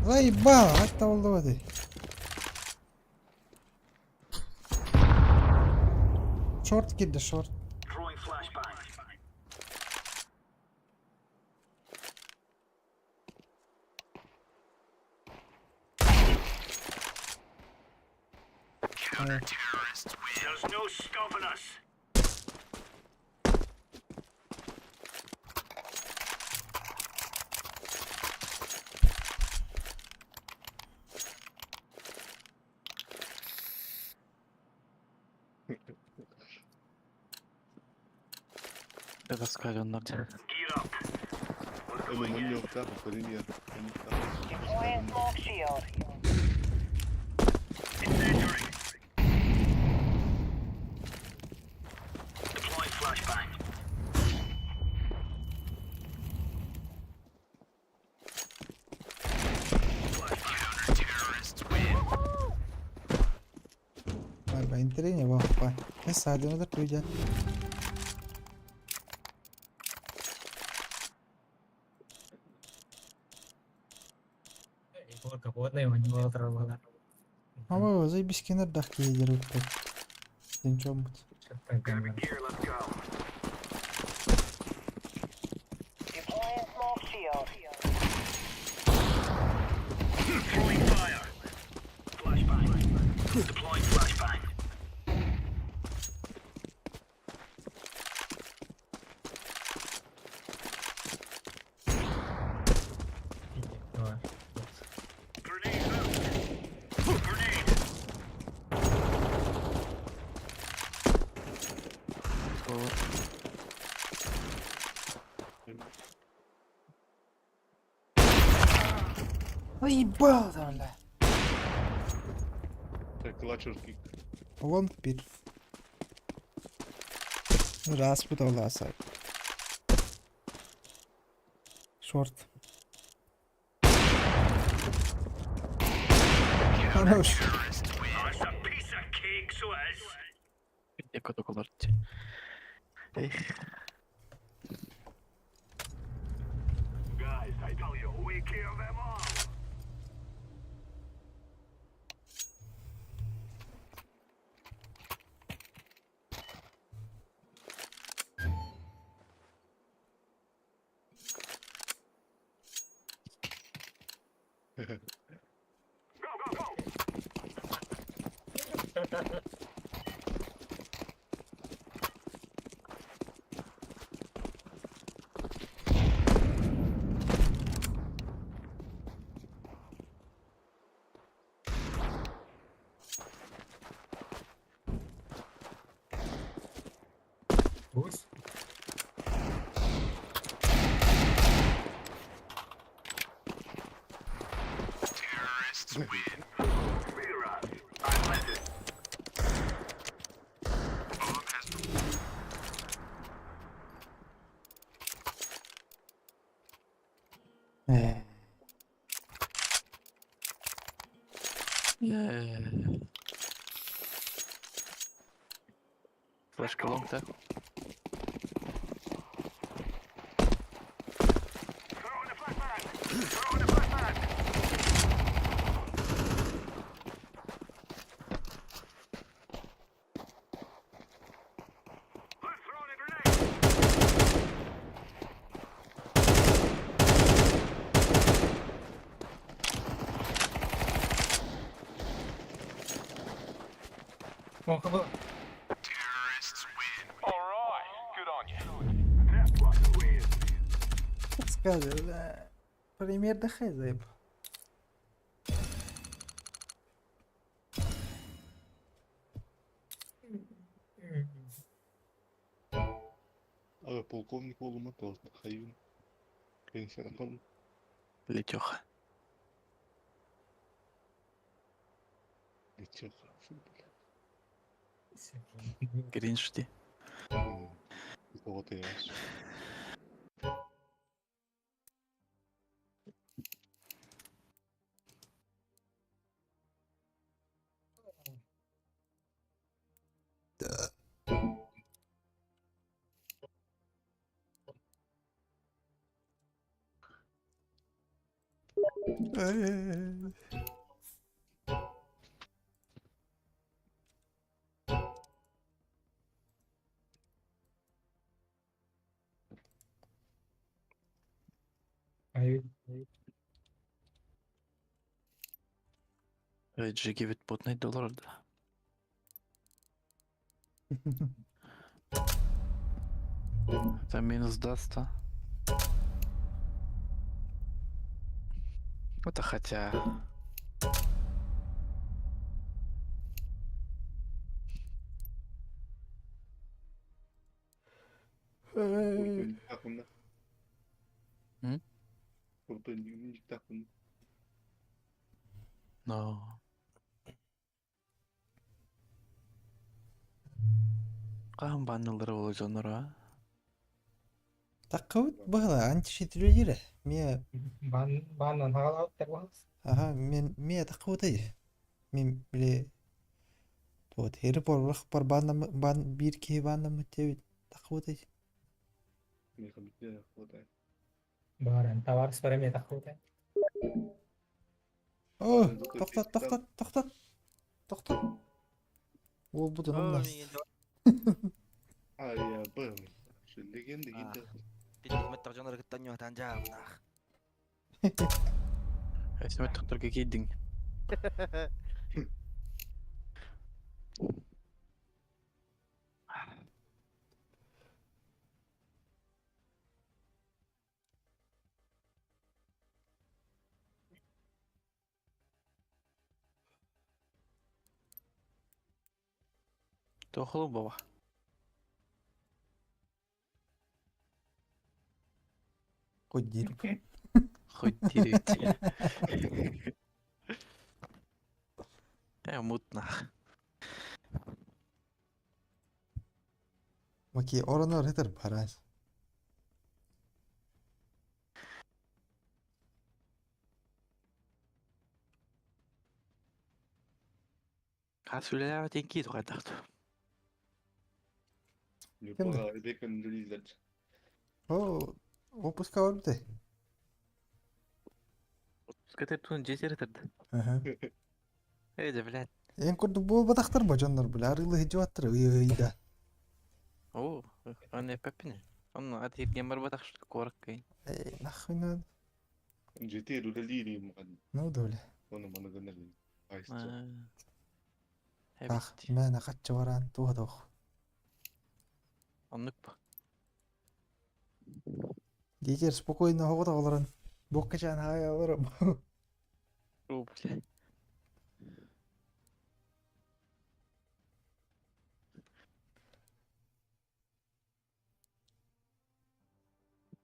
Заебало, аттабыллыбаты. Шорт киирдэ, шорт. Раскаленный. Elemanın yok da полиния. Vai, интриня, бай. Не садим, это люди. Капотный, у него травма. Ама заебись кинер дах киедер өттө. Сен чомбут. Заебал, бля. Клачер кик. Лонг пир. Раз путал Шорт. Хорош. Эко Эх. Гусь. Флешка лонг, да? Плохо было. Скажи, бля. Пример да хай заебал. Abi polkovnik olmak lazım. Hayır. Pensiyon. Летеха. Geçiyor. Гринж жди. Кого ты ешь? Ай, Джигибит потный доллар да. Это минус даст, а? Это хотя... Куртун М? Куртун тахын. Но... Хаһан баанныллара буолуо дьонноро а? Таккабыт быһыла антишитрилире. Мия бан баннан хаалаабыттар буолас. аха мен мия таккабытай. Мен биле вот хери борлах бар банна бан биир киһи бааннаммыт диэбит таккабытай. Меха битте хватает. Бааран товарищ бар эмиэ таххыбыта. О, тохтот, тохтот, тохтот. Тохтот. Уолбутун умнас. Ай, я был. Легенда гидда. Эсиме тохторго киирдиҥ. Туох баба? Хоть дирип. Хоть дирип. Э, мутно. Маки оронор хетер барас. Хас үлэлээбит кии тугайдахту. Кимди? Бекон релизер. О, опуска барбытай. Скатер тун жесер терді. Аха. Эй, да, блядь. Эн курдук буолбатахтар ба дьоннор бля арыылы хидьуаттар ыйда. О, он не пеппине. Он атирген бар батах что корок кый. Эй, нахуй надо. GT рулили ман. Ну да бля. Оны маны гыныр. Айс. Ах, мэн хатчы баран туха тох. Оннук ба. Дигер спокойно хоҕото олорон. Бокка чан хай олором. О, бля.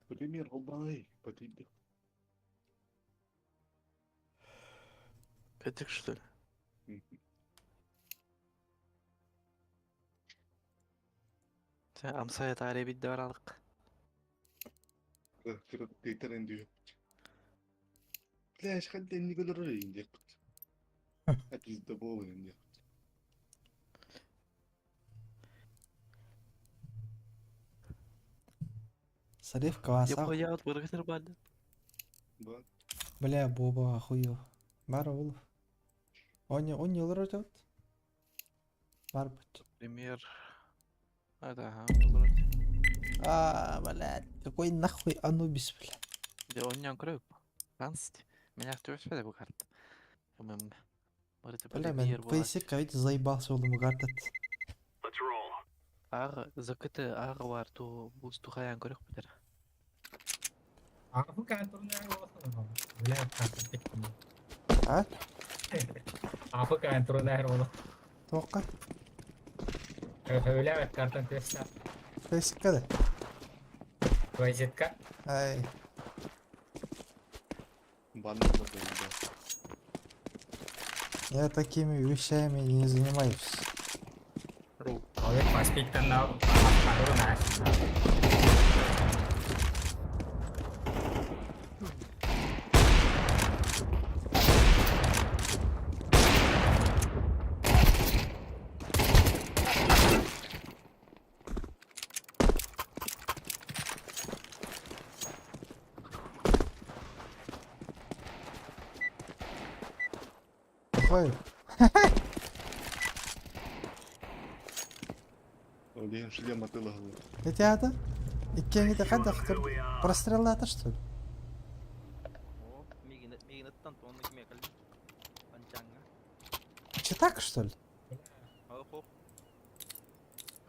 Пример холбай. Потиди. Пятик, что ли? Амсая таре бидде баралык. Тетерен diyor. Flash хадде нигелер инде. Атизде бол инде. Сариф кваса. Я вот бургер бады. Ба. Бля, боба хуё. Бар ол. Они он олорор деп. Бар бит. Пример. Это, ага, А, блядь, какой нахуй Анубис, бля. Да он не крып. Франст. Меня в твоё бу карта. Бля, мен фейсик ведь заебался олым картат. Ага, закыты ага бар ту бус тухаян көрөк битер. Аҕа каантурунаар буолла. Бля, каантуртик. А? Аҕа каантурунаар буолла. Тоққа? Өлөөбөт картан төстө. Фейсикка да. Вайзетка. Ай, Банны да. я такими вещами не занимаюсь. Ол паспиктан на каантурунаар. Ой, Ол иһин шлем атыылаһыллар. Эти аата? Иккиэҥҥитэ хайдах простреллаата что ли? О, мигин мигиныттан тонна киме кэлбит. Панчаҥҥа. Читак что ли? Ох,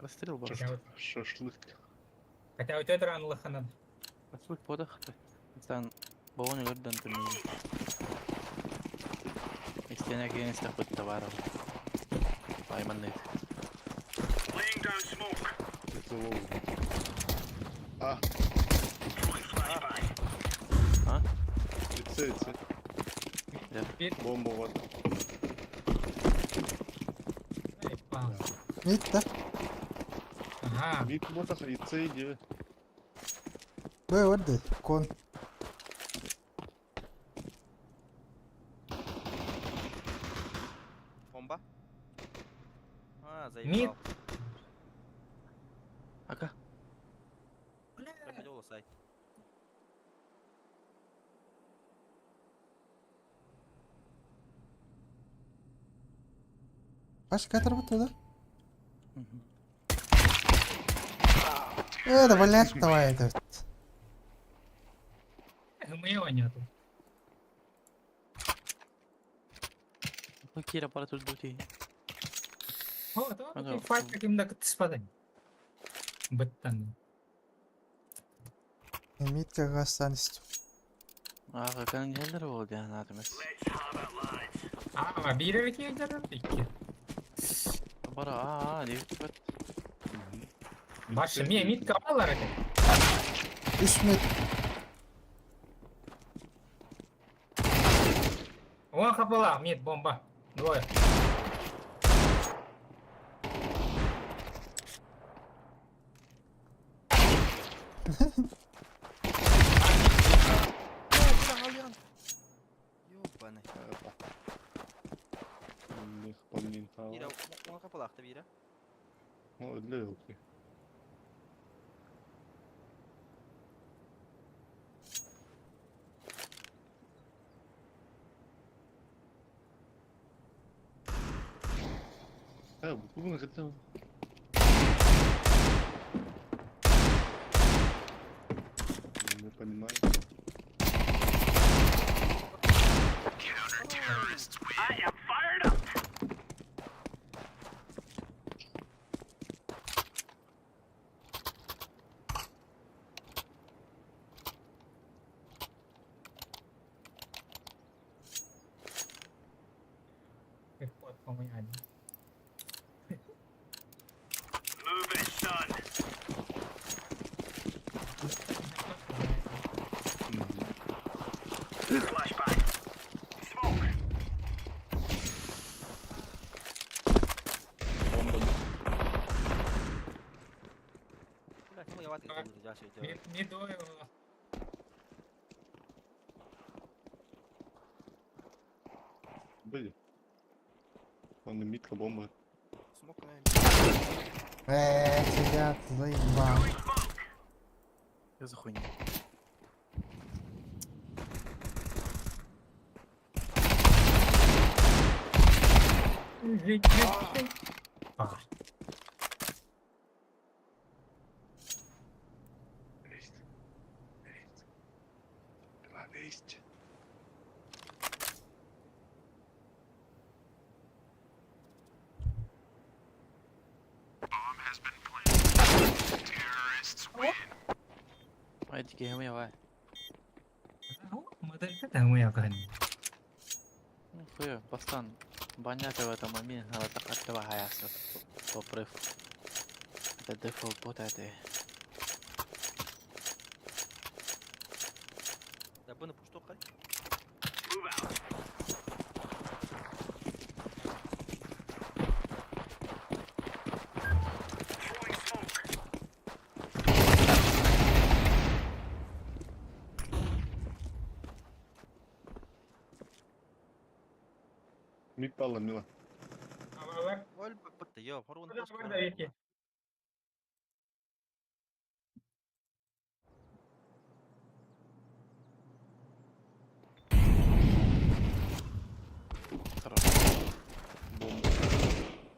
Расстрел бар. Хотя вот- Шашлык. Хотя у тебя ран лоханан. Шашлык подах. Сан боон өлөрдөн түмүү. Истиэнэ киэн истэхпит товаров. Айманныт. Это лол. А, А? ИЦ, ИЦ. Да. Бомба вот. Мид да? Ага. Мид ботах, ИЦ иди. Б орды, кон. Бомба. А, Мид. заебал. Ака. Бля. сайт. Паш, катер вот туда. Это, блядь, давай это. Моего нету. Кира пара тут дути. О, да, Ага. файт каким да спадай. Беттан. Мид как останется. Ага, кан нелер болды анатомис. А, бирер киydер икки. Бара, а, а, деп бит. Башы ме мид кабалар экен. Үш мид. Вон хапала, мид бомба. Двое. Ёбаный. Них подминтала. Бира, он капалахта бира. Ну, для елки. Э, буквально хотел. Не понимаю. Приход поменяли. Бомба. Бля, кому я ваты Мид, мид двое. Были. Он и митка бомба. Смок Сидят, заебал. Что за хуйня? А, Есть. Есть. Есть. Айдики хэмэ явай. моделька там моя кан. Ну хуя, бастан. Баня в этом момент надо так открываяся. Попрыв. Это дефолт бот это. Да бы на пусту хай. Мид пала, мила. Хорошо.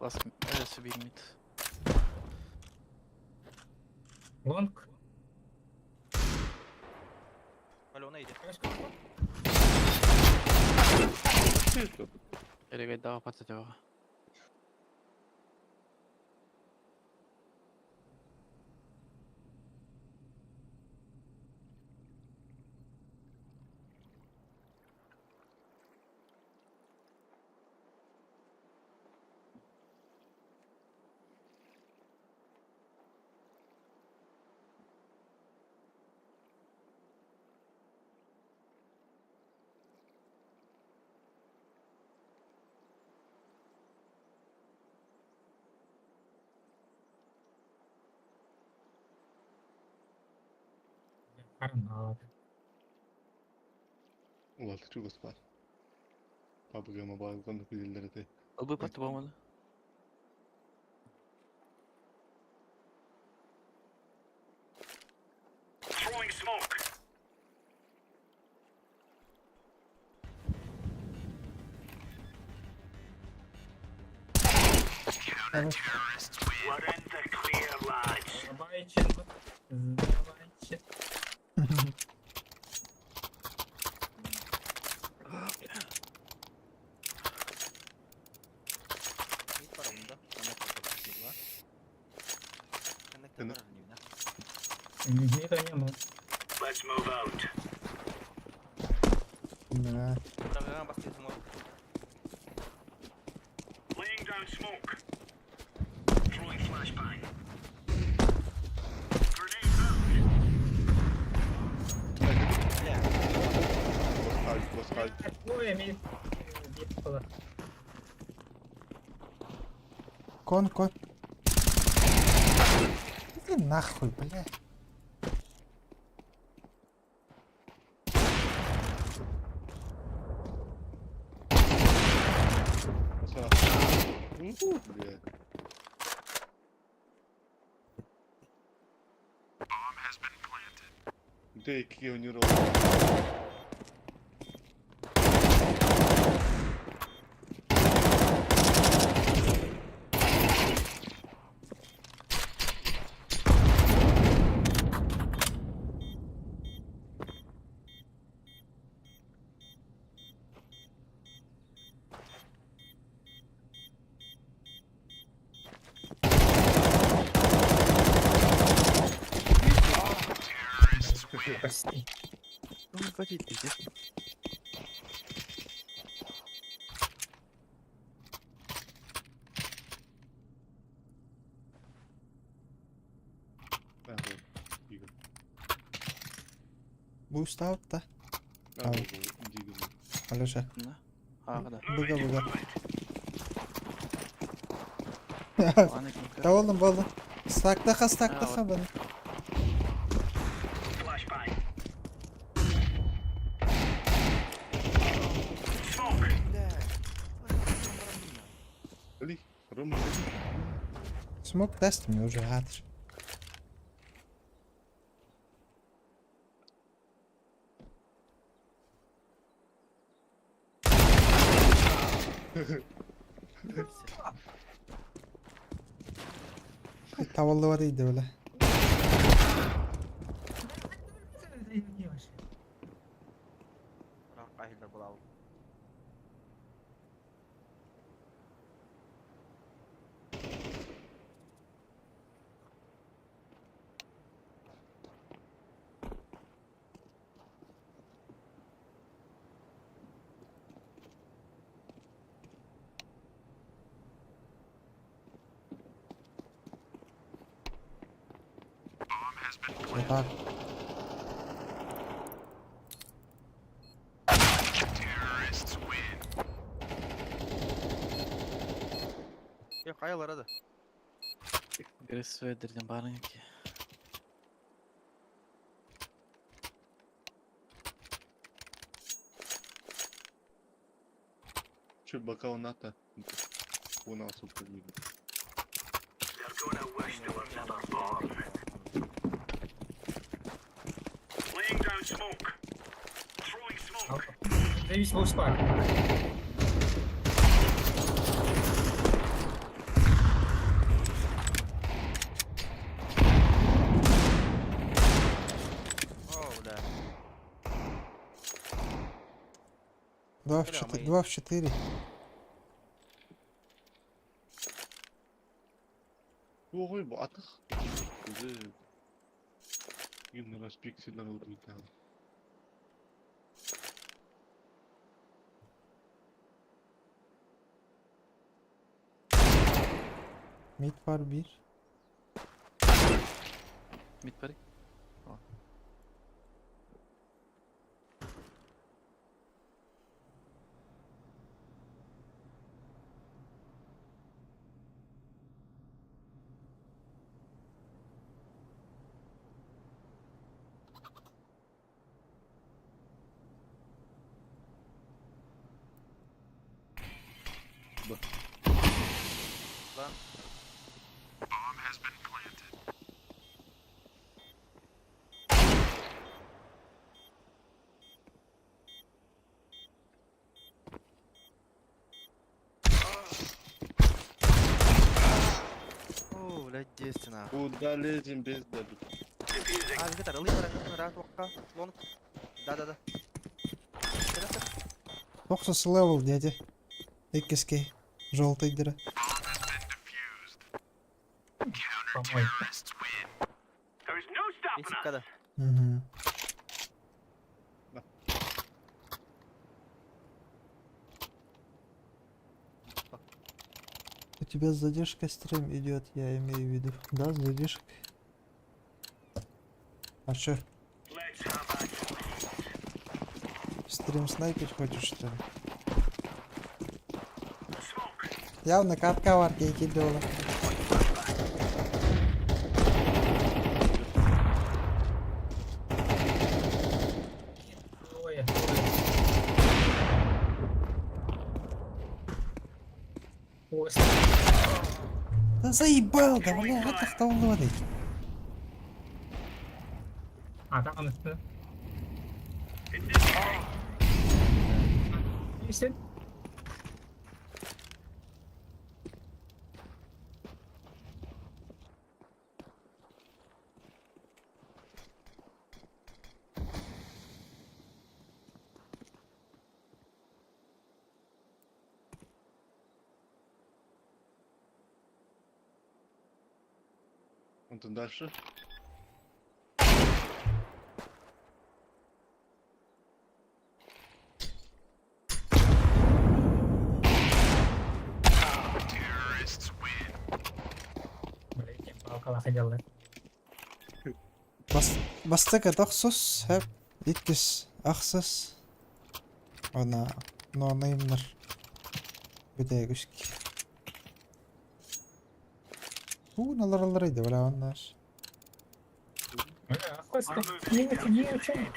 Last өссө биир mid. Long. Алена, иди. Эрэгайдаҕа пататыаҕа. Гранат. Улалты чугас баар. PUBG Mobile коннук билэллэр этэ. Ылбыппат буолманы. Давайте. Давайте. Мид бар онда. Кына. Мида не было. Да. Чугас хааль, чугас хааль. Двое мид. Мид было. Кон, кон. Иди нахуй, бля. Бля. Дэй, какие у него. Прости. Ну, иди. Буст да. Алеша. Да. А, да. Буга буга. Да болдум болду. Стактаха стактаха баны. Али, Рома. Смок даст мне уже хатыр. Tavallı var iyiydi öyle. Так. Yok kayalar hadi. Гресве дерден барынки. Че, бокал НАТО? У нас Суперлига. Завис был спар. Два в Бля, четыре. мои. Два в четыре. Ой, бу атах. Юннарас пикселер ылбыта. Mid var bir. Mid bari. Lan. О, блядь, девственно. Куда лезем без дабы? А, где-то рылы баран, рак, лонг. Да-да-да. Тохсус левел, дядя. Иккиске. Желтый дыра. Помой. Висикада. Угу. У тебя с задержкой стрим идет, я имею в виду. Да, с задержкой. А чё? Стрим снайпить хочешь, что ли? Явно катка var килдеолар. Двое. Ой, Да заебал, да бля, это хталлоды. А, там он üstü. İyisin. Онтон дальше. Блин, балкала ходил. Бас бастыка тохсус, хэп, иккис ахсыс. Она, но наймнар. Бүтәгүск. Уналар иде, бля, оннаш. Не, не, чем?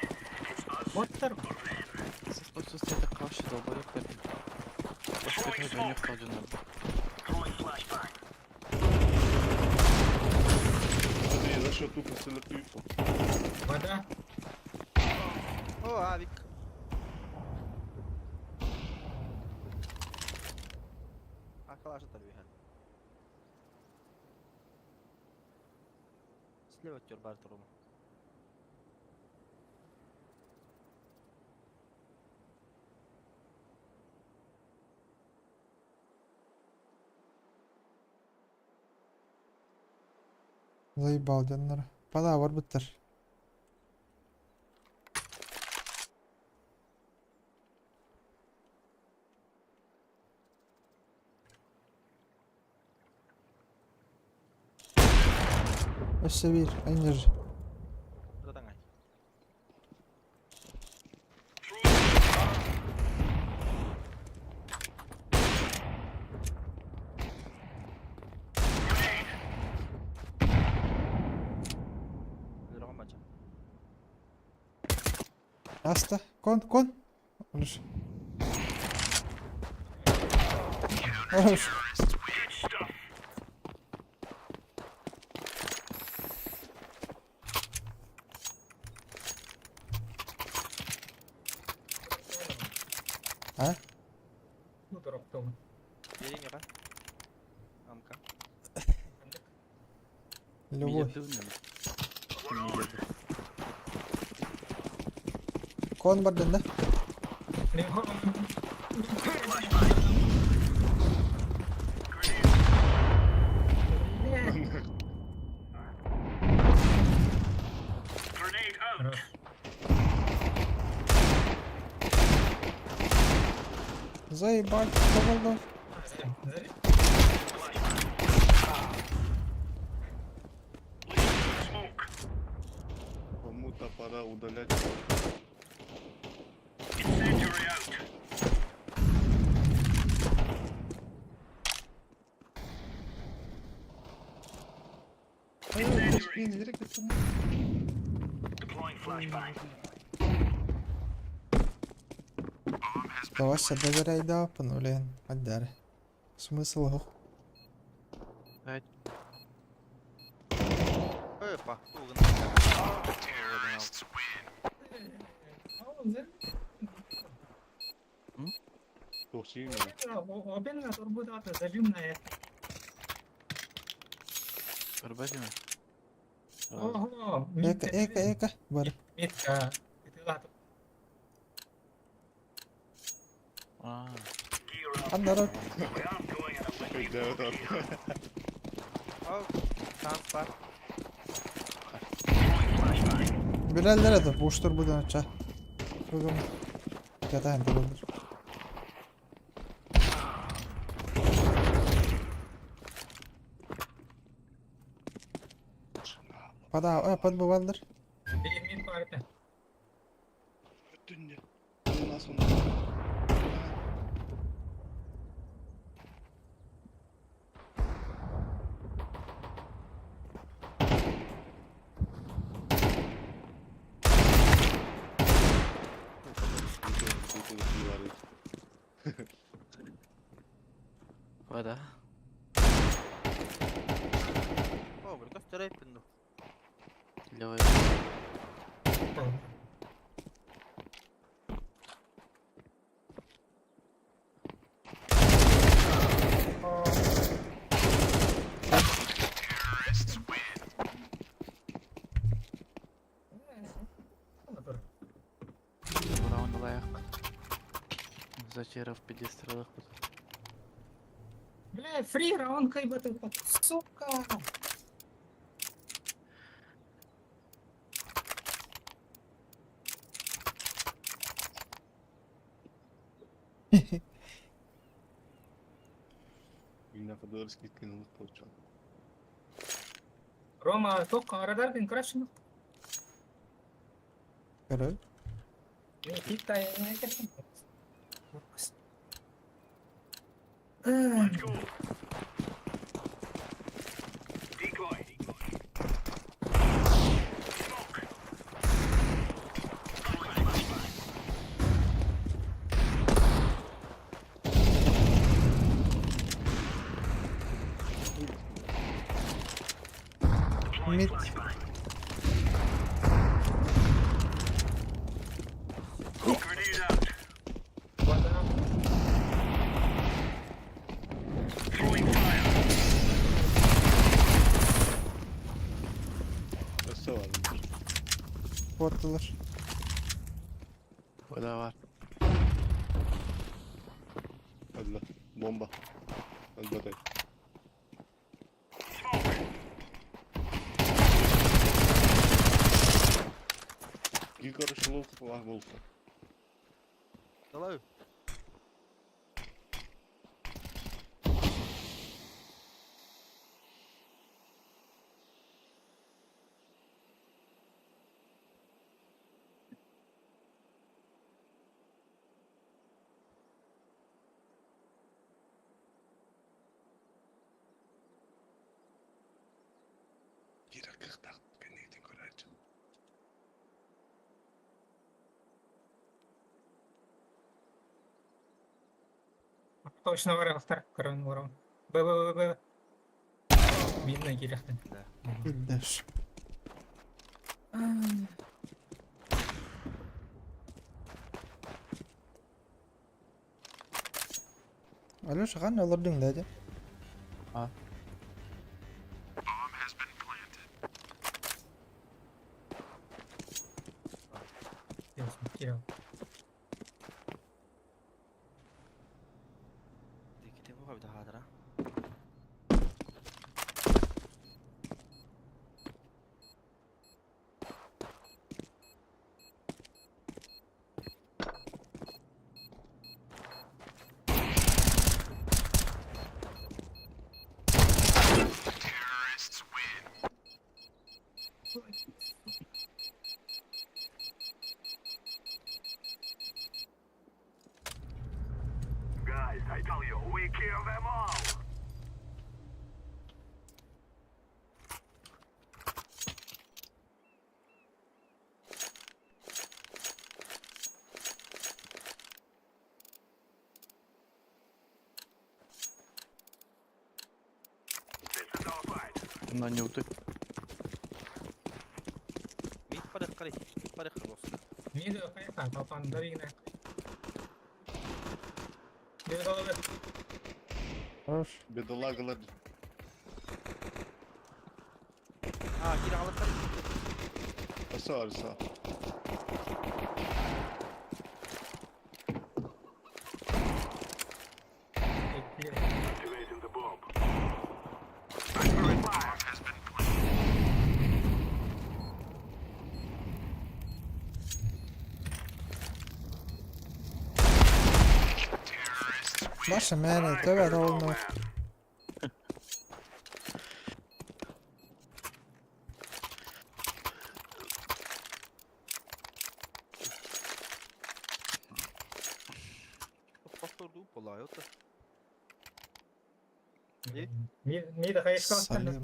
Вот так. Сос это кавши долбоёб кэлбит. Башка дөнүөх тоодьуннар. Ты за что тупо селепил? Вода. О, авик. А, калаш это львиха. Слева тер бар турума. Заебал дьоннор. Пада бар буттар. Өссө бир, айныр. Затаңай. Өлөрөҕүн бача. Аста, кон, кон. Олус. Олус. А? Ну, дроптом. Бери мига. Амка. Любовь. Мидердүн. Кон бардын да? Заебать, что было? Кому-то пора удалять. Давай доверяй да, блин, отдали. Смысл гох. Опа, тугын. Тохчи Көрбөтүм. Эка, эка, эка, бар. Аа. Аннара. О, шанс бар. Билэллэр это, буштур будан ча. Бүгүн катаан болдур. Пада, э, под бывалдыр. У нас он. Вода. О, бля, көстөрөйпүн ду. Левый. Раунд лайк. Зачеров педестрелых. Бля, фри раунд кайбаты, сука. Меня Федоровский кинул получал. Рома, только радар бин крашен. Король. Мид. Все ладно. Порталар. Вода бар. Одна. Бомба. Отбатай. И, короче, лук болса. Давай. Кира кыхтах кеннитин көрәчі. Точно варахтар, корон ворон. Б Б Б Б. Видно кирехтен. Идешь. Алеша, хан олордуң дәде. А. Туха бит хаатара. На нюты. Мид парых парых болсын. Мид хайа талпан дарина. Бедолагалар. Хорош. Бедолагалар. А, кире алып кар. Все, все. Маша мэне, төбө толну. Повторду болай ота. Мид хайа Салем.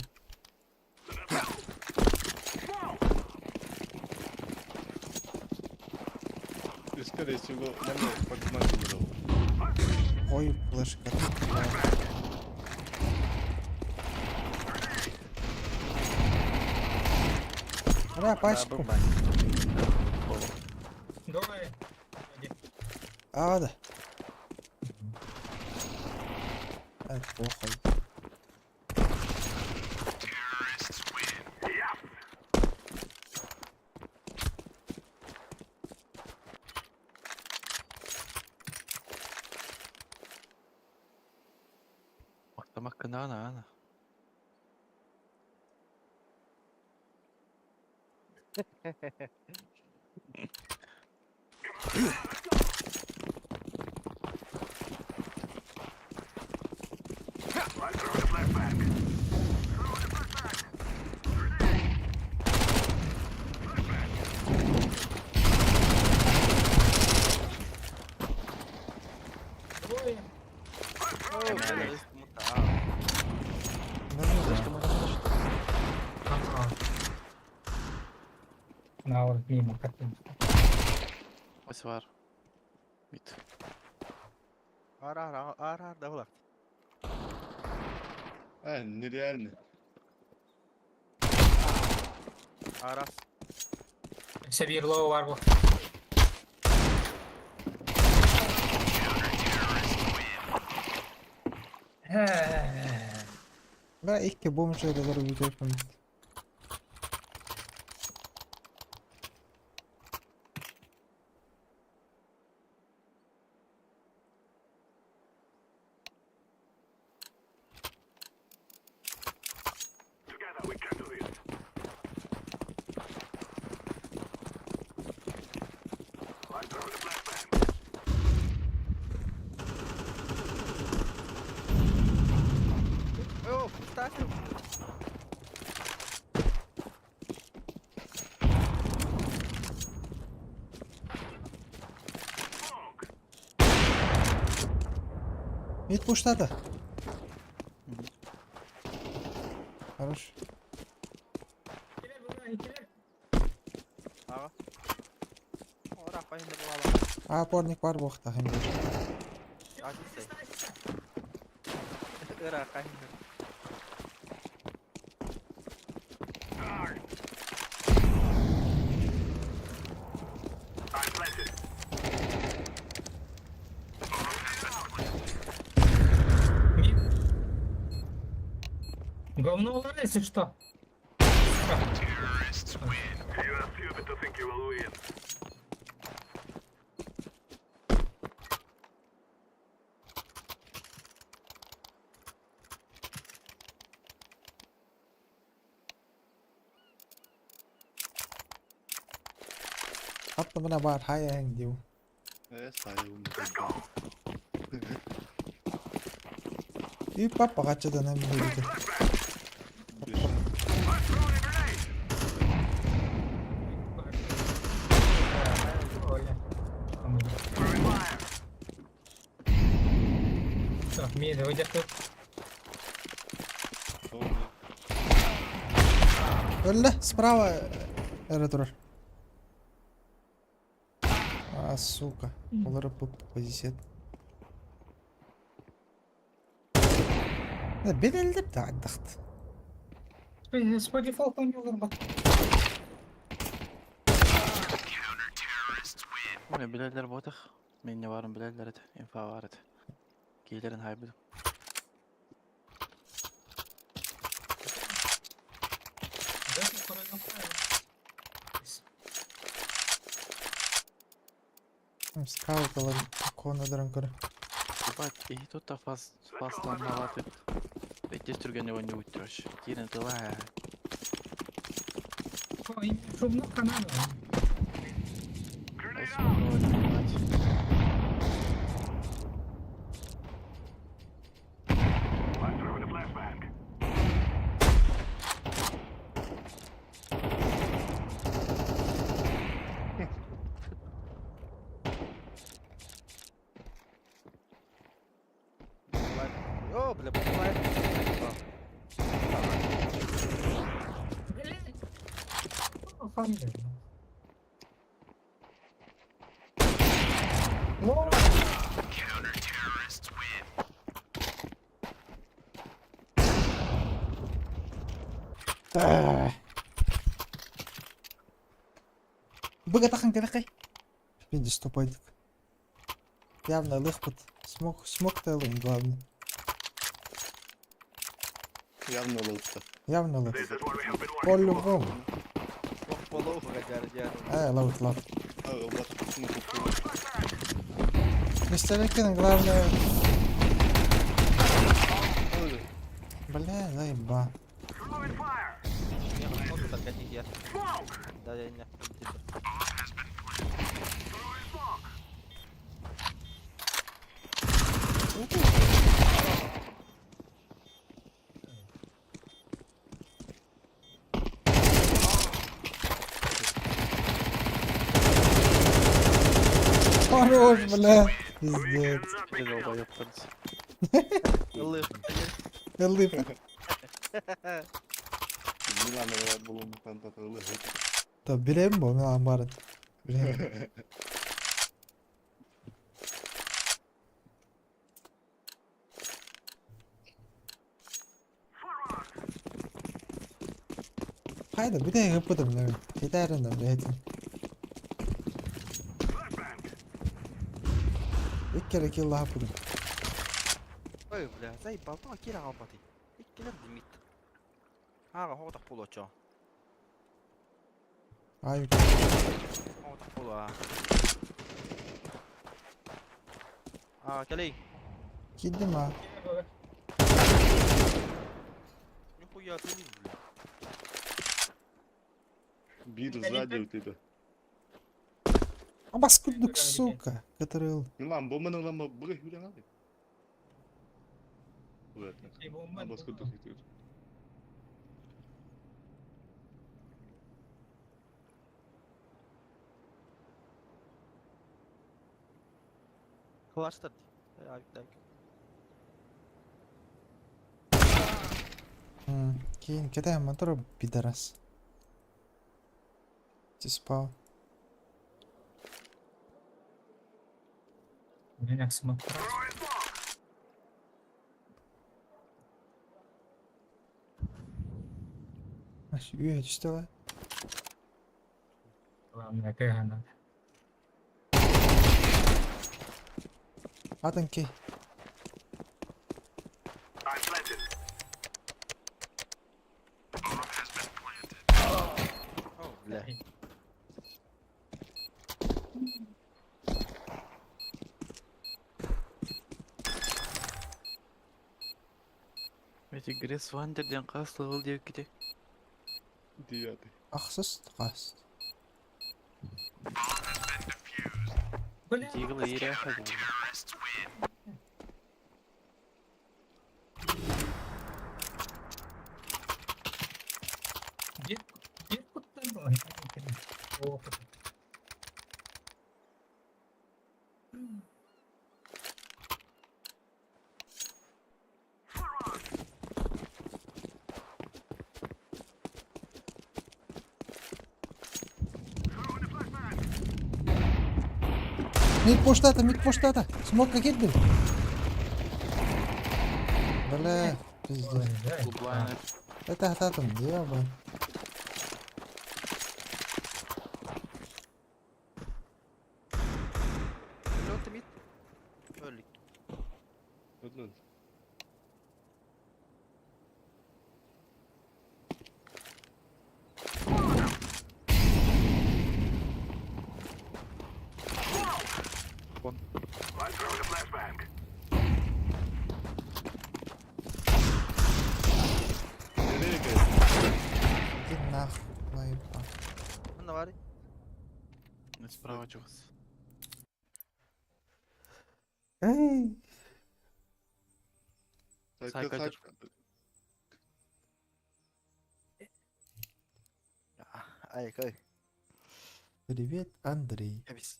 И скорее всего, нам подмазывал. Ой, флешка. Бля, пачку. Давай. А, да. Ай, похуй. Мактамак кына ана. Двое. Ну, да. Ага. На вот мимо картинку. Ось var. Мид. Ара ара ара да булак. А, нереально. Ара. Сабир лоу бар бу. Бля, икки бомж олар бүтөпүн. О, пустасың. Мид пуштады. Хорош. Икилер була, икилер. Ага. Ора кайында була. А, опорник бар бохта хим. Асысы. Ора кайында. Мид. Говно олар, если что. Аттымына баар хайаһыҥ диу. Э, сайылым. Үй папа қаччадан билбите. Оля. Так, мид, выйдет Өллө, справа эрэ турар. А, сука. Олары позиция. Билэллэр да ардахт. По дефолту не уларбат. Ой, билэллэр буотах. Мин не баарым билэллэр этэ. Инфа баар этэ. Киилэрин хайбытым. Скаут ылан конадаран көрө. Ебать, и тут та фас фасланналаты. Бэттес түргэнэ ойнуу үттүрөш. Киирэн тыла. Ой, шумно канала. О, бля, бывает. Фамилия. Быгатахан кэлэхэй. Пиздец, стопайдык. Явно лыхпыт. Смог, смог талым, главное. Явно лыпта. Явно лых. По-любому. Э, ловит, ловит. А, вот, ну, Представляете, главное... Бля, заеба. Да, я не. Хорош, бля. Пиздец. Долбоёб Лып. Лып. Милан булумутан лыгыт. Та билем бу, Милан барын. Билем. Хайда, бүтэ ыппытым нөмүн. Хитээрин да бэйэтин. Икки килл лаһаппытым. Ой, бля, заебал, тоҕо киирэ хаалбатый? Иккилэр димит. Ааҕа хоҕотох буолуоччу. Ай, Хоҕотох буолуо. Аа, кэлей. киирдим а. Нихуя ты, бля. Бир сзади у тебя. Абас курдук, сука. Который... Милан, бу мен ылама быгы хүлэн алый. Абас курдук итир. Кластер. Так. Кийин кэтээн мотор пидорас. Спал. Меня смотрят. Үө түстэ Главное, кыга надо. Атын кей. О, бля. Эти Гресс Вандерден хас левел диэбиккитий. Девятый. Ахсыс хас. Бля. Дигл иирээхэ буолла. Бир, бир куттан ой. О, Мид поштата, мид поштата. Смок кирдим. Бля, пиздец. Гублайнер. Это хататым, еба. Лёт мид. Өлік. Öldü. Nereye geldi? Иди нахуй, лайба. Мында бар. Справа чугас. Эй, Сайка Сайка сайка. Ай, кай. привет, Андрей. Кәбис.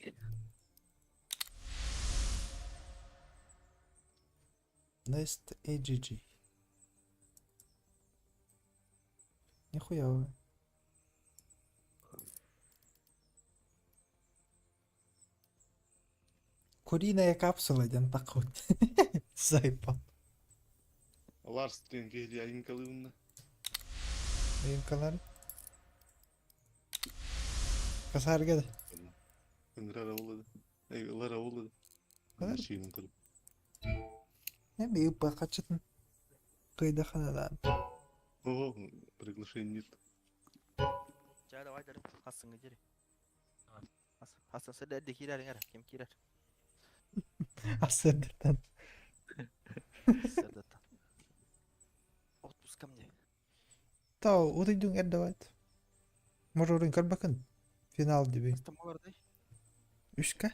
Nest AGG. Нихуя вы. Куриная капсула диэн такой. Заебал. Ларс диэн киһи айыҥкалыыбынна. Айыҥкалар. Касарга да. Ыҥырар ауылады. Эй, ылар ауылады. Ылар? Машинын кырып. Эми ыппа хачытын. Кыйдаханадан. Ого, приглашение нет. Жа, давай, дәрі. Хасыңы жері. Хасан сәлі кирер, іңәрі. Кем кирер? Асырдыртан. Сәрдаттан. Отпуск ко мне. Тау, утыйдуң эрдавайт. Может, урын көрбөкүн. Финал диби. Астам олардай. Үшкә?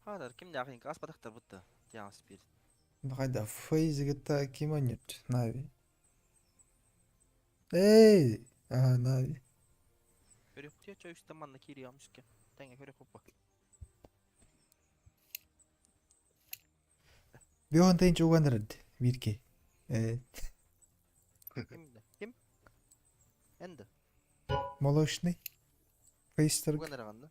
Хадar, ким дә ахын кас батактар бутты. Тян спирит. Хайда, фейз гыта ким ойнойт? Нави. Эй! Ага, Нави. Көрө кутия чөй үстә манна кири амышке. Тәңе көрө купа. Бион тенч уганырд бирке. Э, Ким дә? Ким? Энде. молочный. Фейстер. Уган араганда.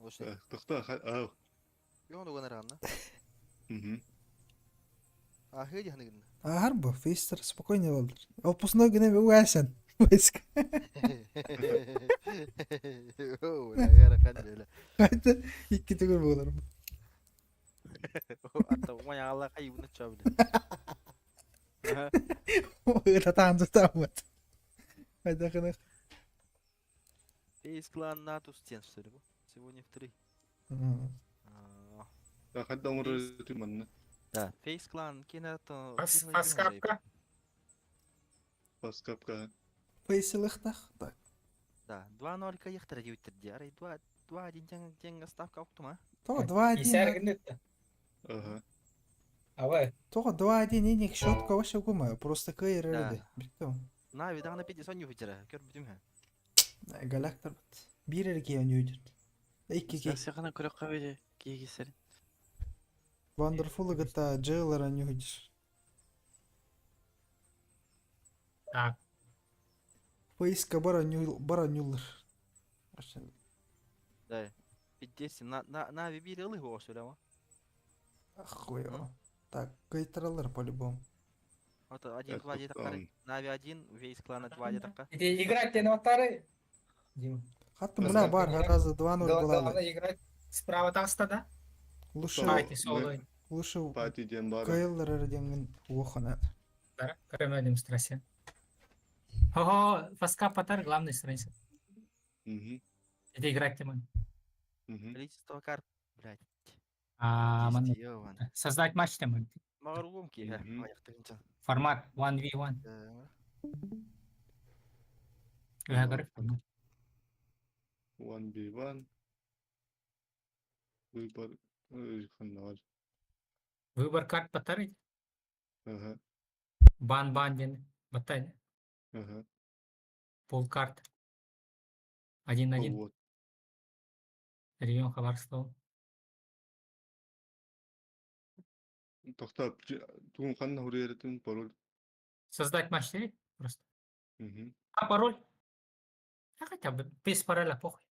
Лошадь. Тохта, ау. Йон уган араганда. Мгм. А хыди ханы гын. Ахар бу, фейстер спокойно болдур. Опусной гыне угасан. Войск. О, нагара кандела. Хайда, икки түгөр болар. Атта ума алла кай буны чабды. Ырата тамат. Хайда гыне. Фейс клан НАТО стен что ли бу? Сегодня в 3. Хадда оҥорор манна. Да. Фейс клан кинато. Фас, фаскапка. Паскапка. Фейсилыхтах. Так. Да, 2-0 ка яхтар диүттер ди. Арай 2 2-1 тең тең ставка уктума. То 2-1. Исәр гынды. Ага. Ава, То 2-1 иник счетка вообще гума. Просто кайыр Да. эрди. Биттем. На видагына пиди сон юхтера. Көр бүтүм ха. Галактор. Бир эрге ойнойт. Иккиге. Сәсәгына көрө кабеде кийгисер. Вандерфула гыта Джейлера не уйдешь. Так. Поиска баранюллар. Да. Пиддesi на на на бир ылы хоосулама. Охуево. Так, кайтралар по-любому. Ото 1 2 Это таккары. там. Нави 1, вейс клана 2 такка. Иди играть тебе на второй. Дима. Хаттым бля бар, раза 2-0 была. Главное играть справа таста, да? Лучше, Давайте соло. лучше Пати диэн баар. Кайлар деген уохана. Да, көрөмө демонстрация. Хо-хо, фаска патар главный страница. Мгм. Иди играть Тимон. Мгм. Количество карт, блядь. А, ман- Ёван. Создать матч Тимон. Магарулум ки. Мгм. Аяктыгынча. Формат 1v1. Да. Я говорю, формат. 1v1. Выбор ханна Выбор карт батарей. Ага. Бан-бан диэн. Батай. Ага. Пол карт. Один-один. Вот. Регион Хабаровского. Тохтоо тугун ханна хуруйарытын пароль. Создать матч или? Просто. Угу. А пароль? А хотя бы без пароля похуй.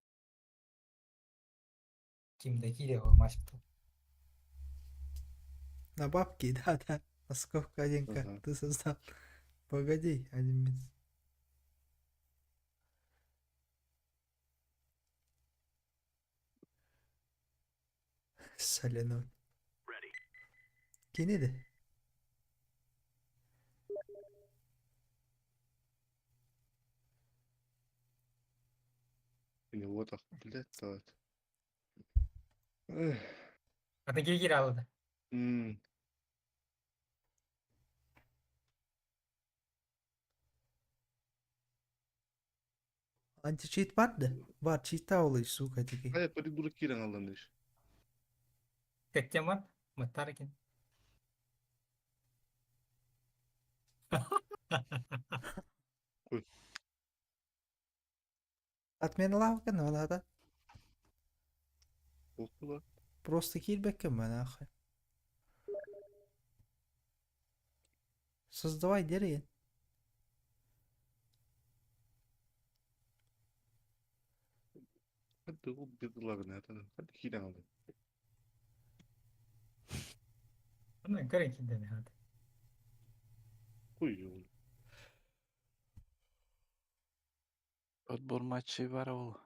Ким да киирэ матч На бабки, да-да. Московка 1К. Ага. Ты создал. Погоди, один минут. Соленой. Кини да? Или вот ах, блядь, давай. Эх. А ты киирэ алда. М. Античит бар да? Бар, чита олый, сука, тики. Хайа придурок киирэн аллан диш. Кэттем бар. Маттаркин. Отмена лавка, но надо. Окула. Просто киирбэккин ба, нахуй. Создавай деревья. Хадды ол бедлагын это. Хадды киирэн аллан. Ну, көрөн киирдэ хат. Куй Отбор матчей бар ол.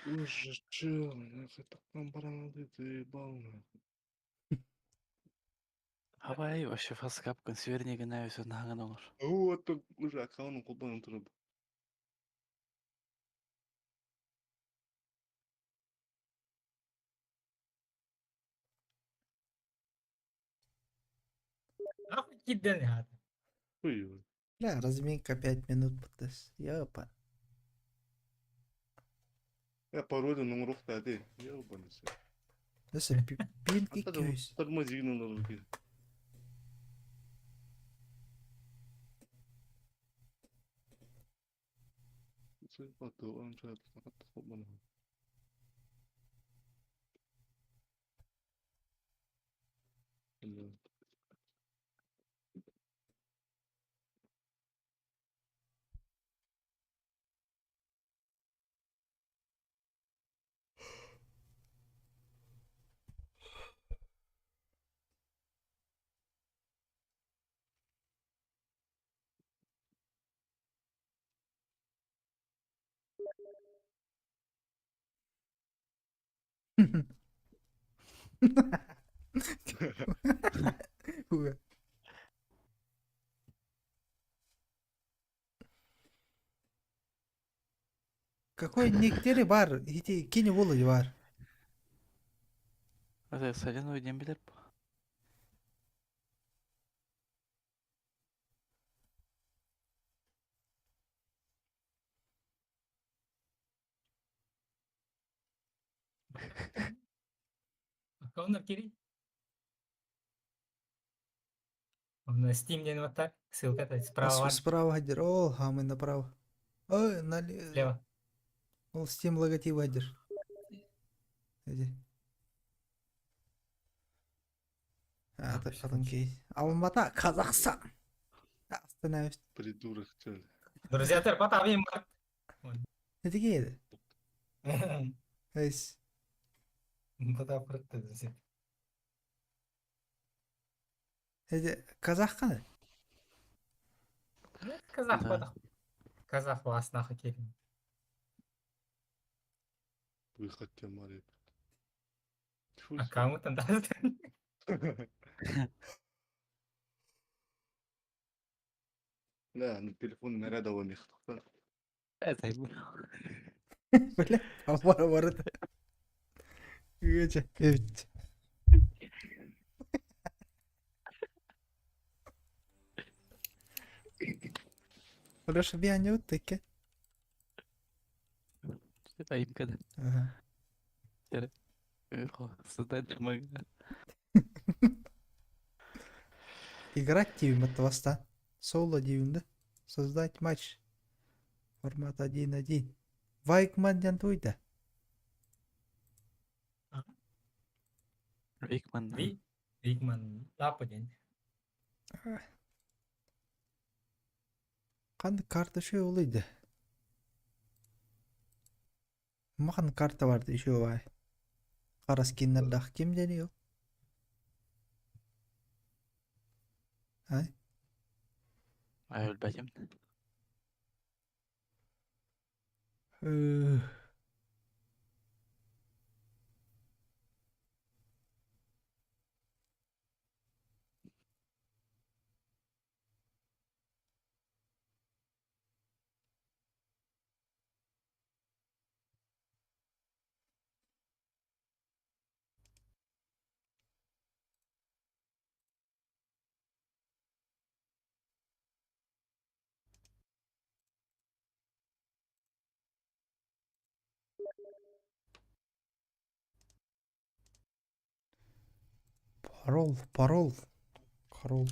Уже чел, нахуй такан баран алды, заебал нахуй. Абай вообще фаскап консервнигин все наган olur. Вот уже аккаунтын колбанын туруп. Нахуй киирдэ хат. Куй Бля, разминка 5 минут потас. Ёпа. Я пароль нуңрук да Ёбаный сен. Өсө пинг 200. Тормозигин олор ки. Хуя. Какой никтери бар? Ити кини болы бар. Это соленую дем билер. Аккаунтар киирий. На Steam диэн баттар. Ссылка то справа бар. Справа хадир. Ол, хамы направо. Ой, нали... Слева. Ол Steam логотип хадир. Иди. А, А, всё, Аты Алмата, Казахстан. Остановись. Придурок, чел. Друзья, потавим бар. Не такие Эйс. Батап кырытты друзья. Эти казах каны? Казах Да. батах. Казах вас нахуй киирин. Выход тема Аккаунтан да. Да, ну телефон наряда он их. Это Бля, бар бар. Үче, үч. Леша, би анют таке. Поимка да. Ага. Создать мага. Играть диибин баттабастаан. Соло диибин да. Создать матч. Формат 1-1. Вайкман диэн туйда. Викман. Ви Викман Лапа диэн. Ханнык карта үчүгэй олуйда? Махан карта бар үчүгэй. Хара скиннердаах ким диэний ол? Ай? Ай өлбөтүм. Парол, парол, парол.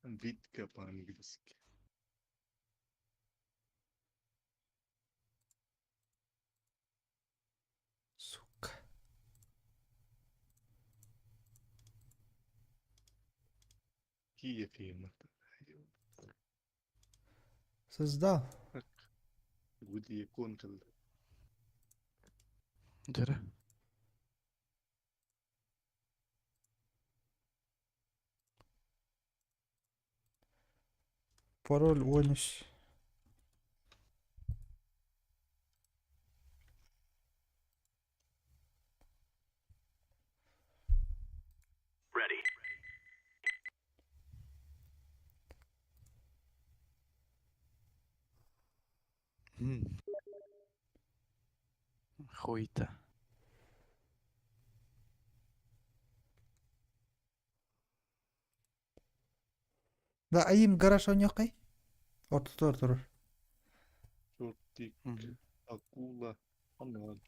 Витка по-английски. Сука. Киев фирмата. Создал. Гуди конкал. Дьэрэ. Пароль онюс. Хуйта. Да, айым гараж оньокай. Ортотор турар. Чертик, акула. Анан.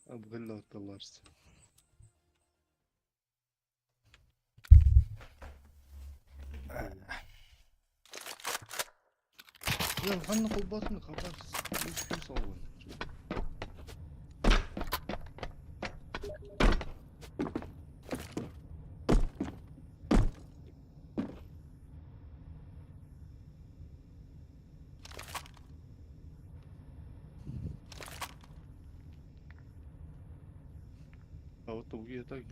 Абгылла таларс. يا خلنا قلباتنا خلاص شو نسوي؟ А вот я так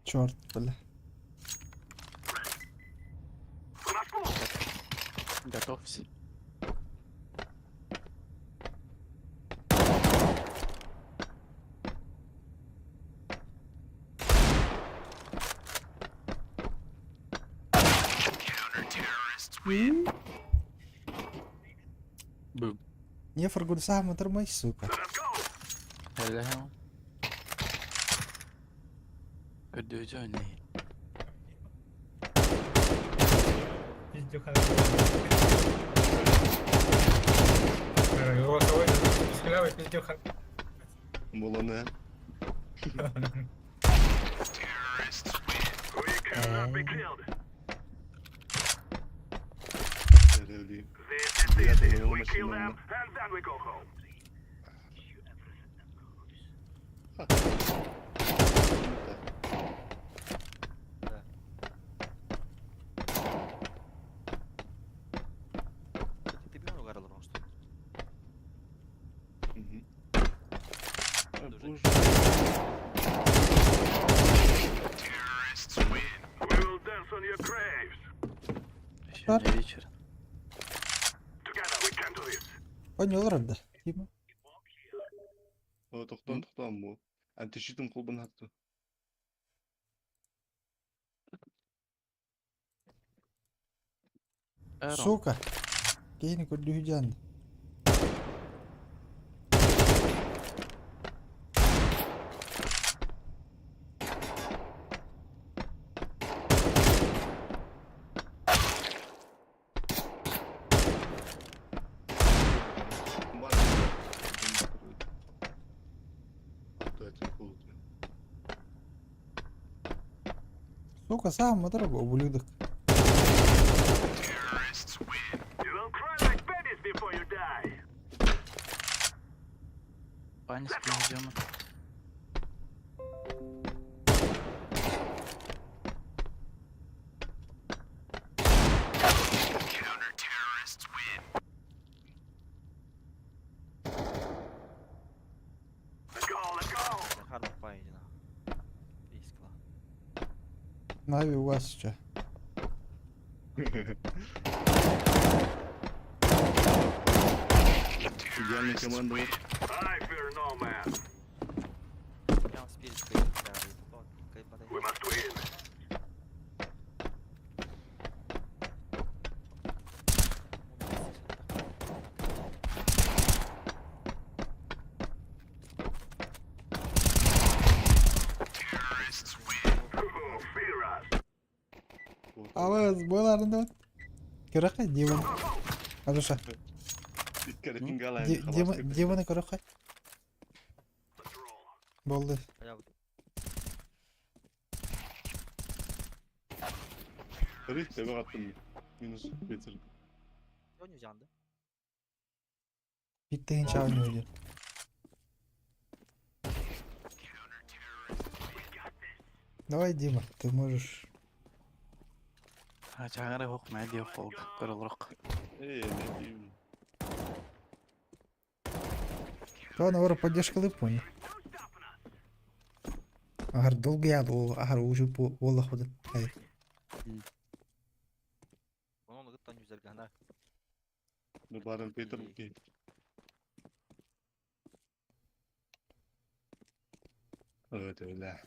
Черт, бля. Готовься. Бум. Не фаргульса матырмай, сука. Hello. Көрдөөжөө нэ. Пиздюха. Голосовой с халявой пиздюха. Буланы. Эрели. Я Ты билэр угаралар оҥостон. Боже. Сегодня вечер. Оонньуулар да. Дима. О, Тохтон, тохтон бу. Антищитым колбун хатты. Эром. Сука. Киһини көрдүүһү дьаан. Бар. Сука, сам дорогой ублюдок. Панический идем. Захар Пайдина. Искла. Нави у вас что? Идеальная команда. вот. Я спирит кайбадай. Вот. Алыс, буоларын да. Көрөккө Димон. Алеша, Иккәрекин галай. Дима, Диманы көрөккө. Болды. Рых, тебе аттым. Минус ветер. Ойнайжанды. Биттеген чабын өлөр. Давай, Дима, ты можешь. А чагары хок мәди хок көрөлрөк. Эй, не дейм. Давай, наоборот, поддержка лыпони. Ахар долго я ол, ахар уже бола ходит. Ай. Оны гыттан yüzerгана. Ну, баран Петр окей. Evet öyle.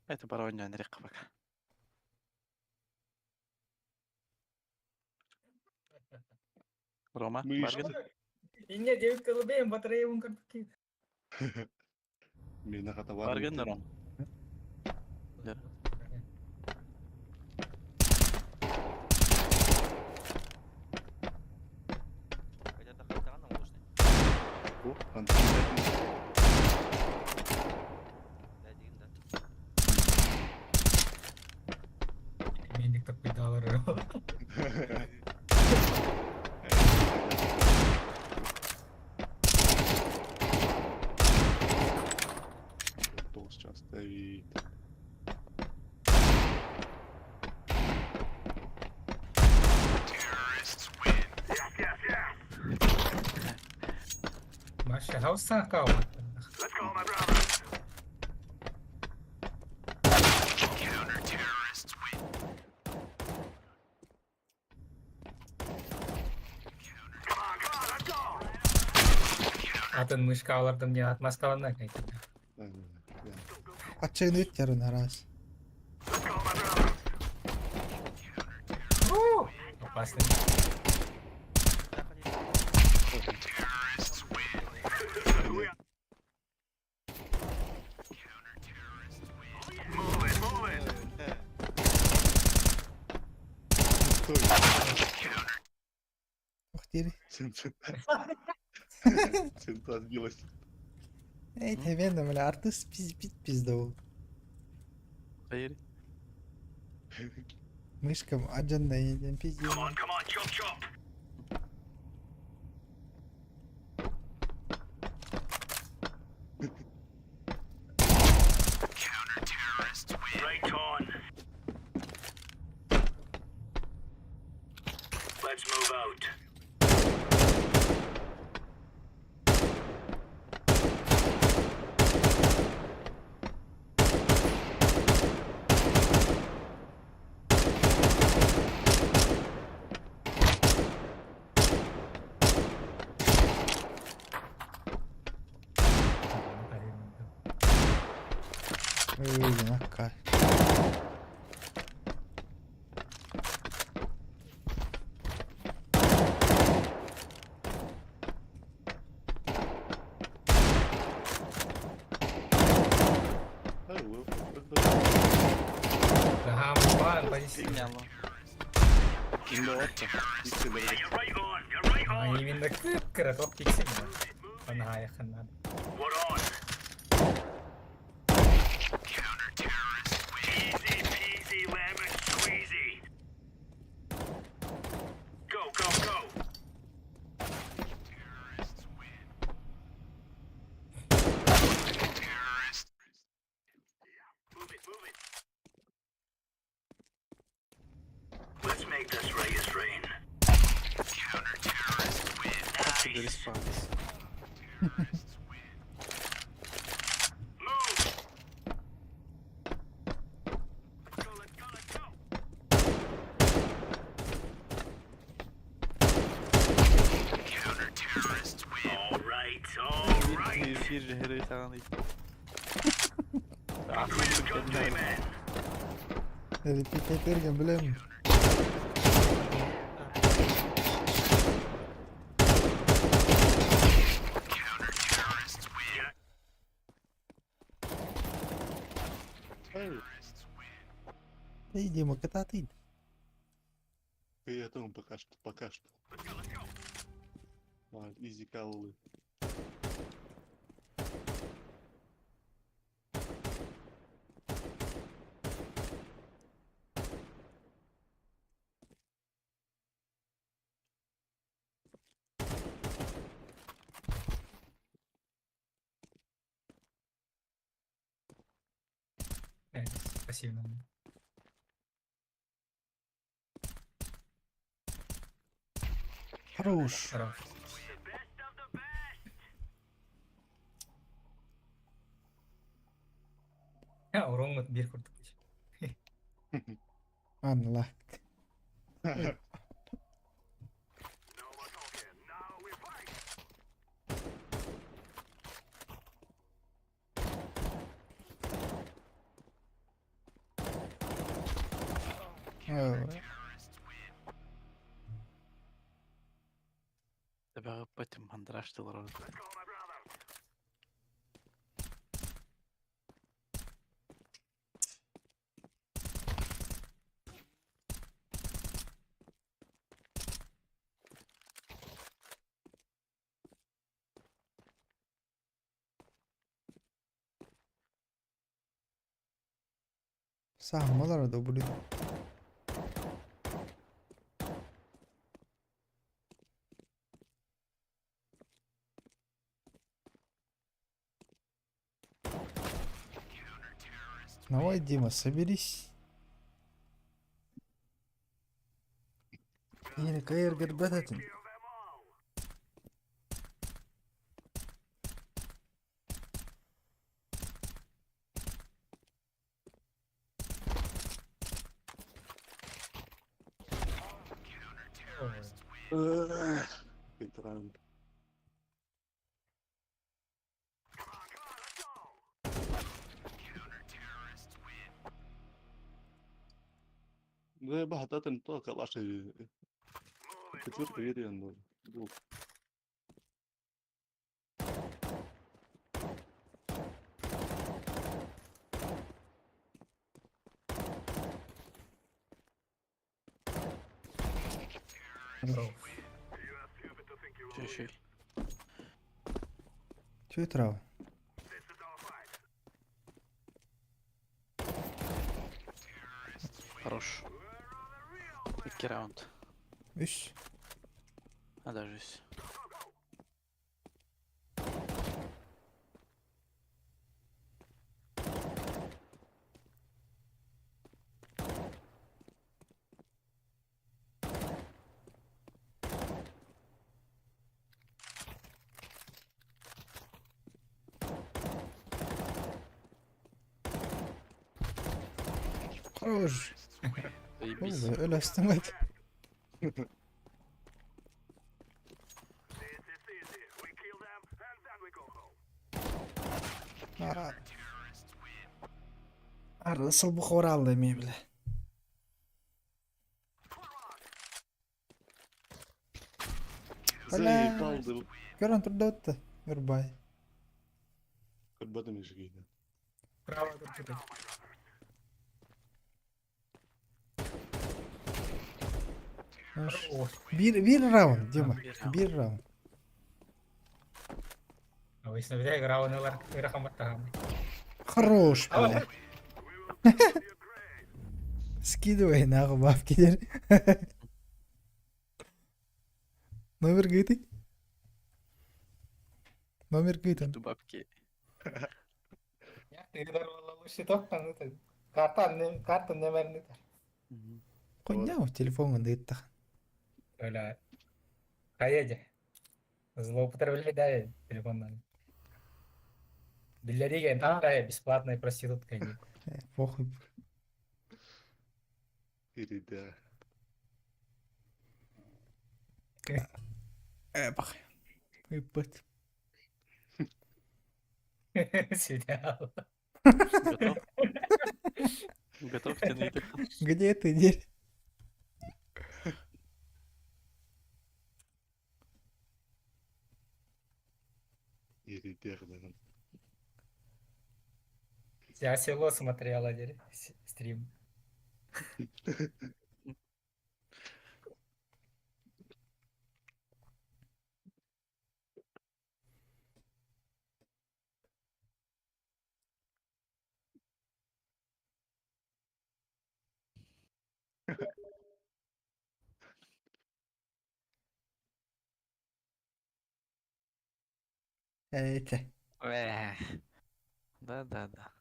Это бар ойнон рек бак. Рома, Мы баргын. Инне девик кылбейм батарея картки. Мен хата бар. Баргын Ром. Да. Кайда кайтаган можно. О, антищит. Да деген да. Мендик такой доллар. Тоғыз часто и Маша, хауса кау. Атын мышка алардым не отмаскалана кайтты. Атчайын өт ярын арас. Опасный. Стой. Ох, дери. Цента сбилась. Эй, темен, бля, артист пиз пизда ол. Хайыр. Мышкам аджанда еден пизде. Ой, накка. Ай, вы- вы- Ага, позиция. Сигнало. Инновация. Икселер. А именно кып-кыра тоқ тиксин. Ана аяқын надо. Отсюда респаунс. Bir bir жері саған Или пикетерген билем. Ай, Эй, Дима, кататы. при этом пока что, пока что. А, изи каллы. Пассивно. Хорош. Хорош. Я урон бир курдук. Анла. Табағы пэтим мандраштылар. Саамалар да блин. Давай, Дима, соберись. Или каир горбататын. Good round. Да, бахататын то калаши. Четвертый верен был. Чуть-чуть. Чё трава? Хорош. Икки раунд. Үс. А даже үс. Хорош. Заебись. Өлөстүң айт. А, Сыл бу хораалла эмиэ бile. Заебал дыл. Көрөн турда отта. Гырбай. Көрбөтүм ишигейден. Право турбута. Биир биир раунд, Дима. Биир раунд. Обычно бля раундылар ыарахан баттаһам. Хорош, бля. Скидывай нахуй бабки. Номер гыты? Номер гытан. Бабки. Карта нөмерин Хуйня, телефон дыттах. Бля. Хайа Злоупотребляй, да, телефоннан. Биллэригэ такая бесплатная проститутка. Похуй. Ирида. Бах. Ебать. Сериал. Готов? Готов тянуть. Где ты, дерь? Ирида. Я село смотрела, дерь, стрим. Это. Да, да, да.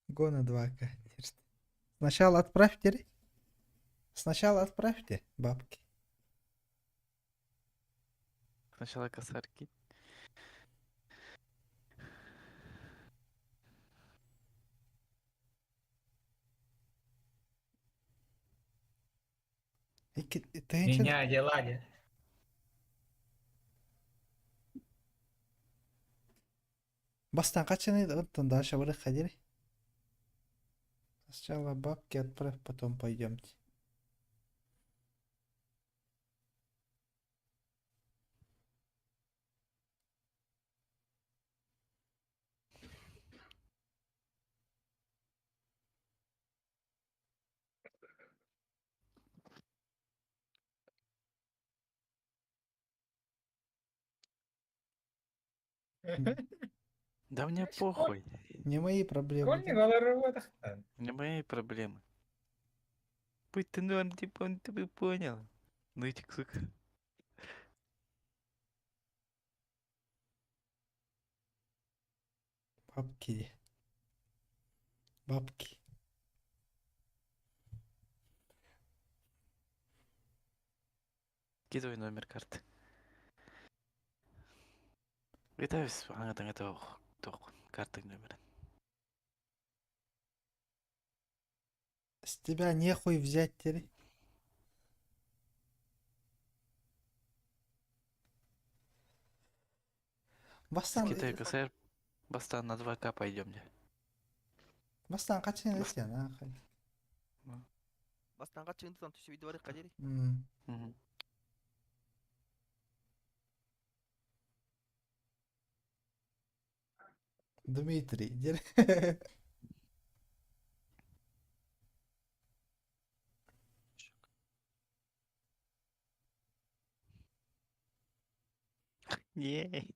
Гона 2К. Сначала отправьте. Сначала отправьте бабки. Сначала косарки. Меня дела, не. Бастан качаны оттон дальше вы ходили. Сначала бабки отправь, потом пойдемте. Да мне похуй. Не мои проблемы. Не мои проблемы. Будь ты норм, типа, он ты понял. Нытик, сука. Бабки. Бабки. Кидывай номер карты. Витаюсь, это карты номер. С тебя нехуй взять теперь. Бастан, Скидай КСР, Бастан на 2К пойдем. Бастан качан өтен, нахуй. Бастан качыгын түсүп видео бар кадери. Дмитрий, дер. Не.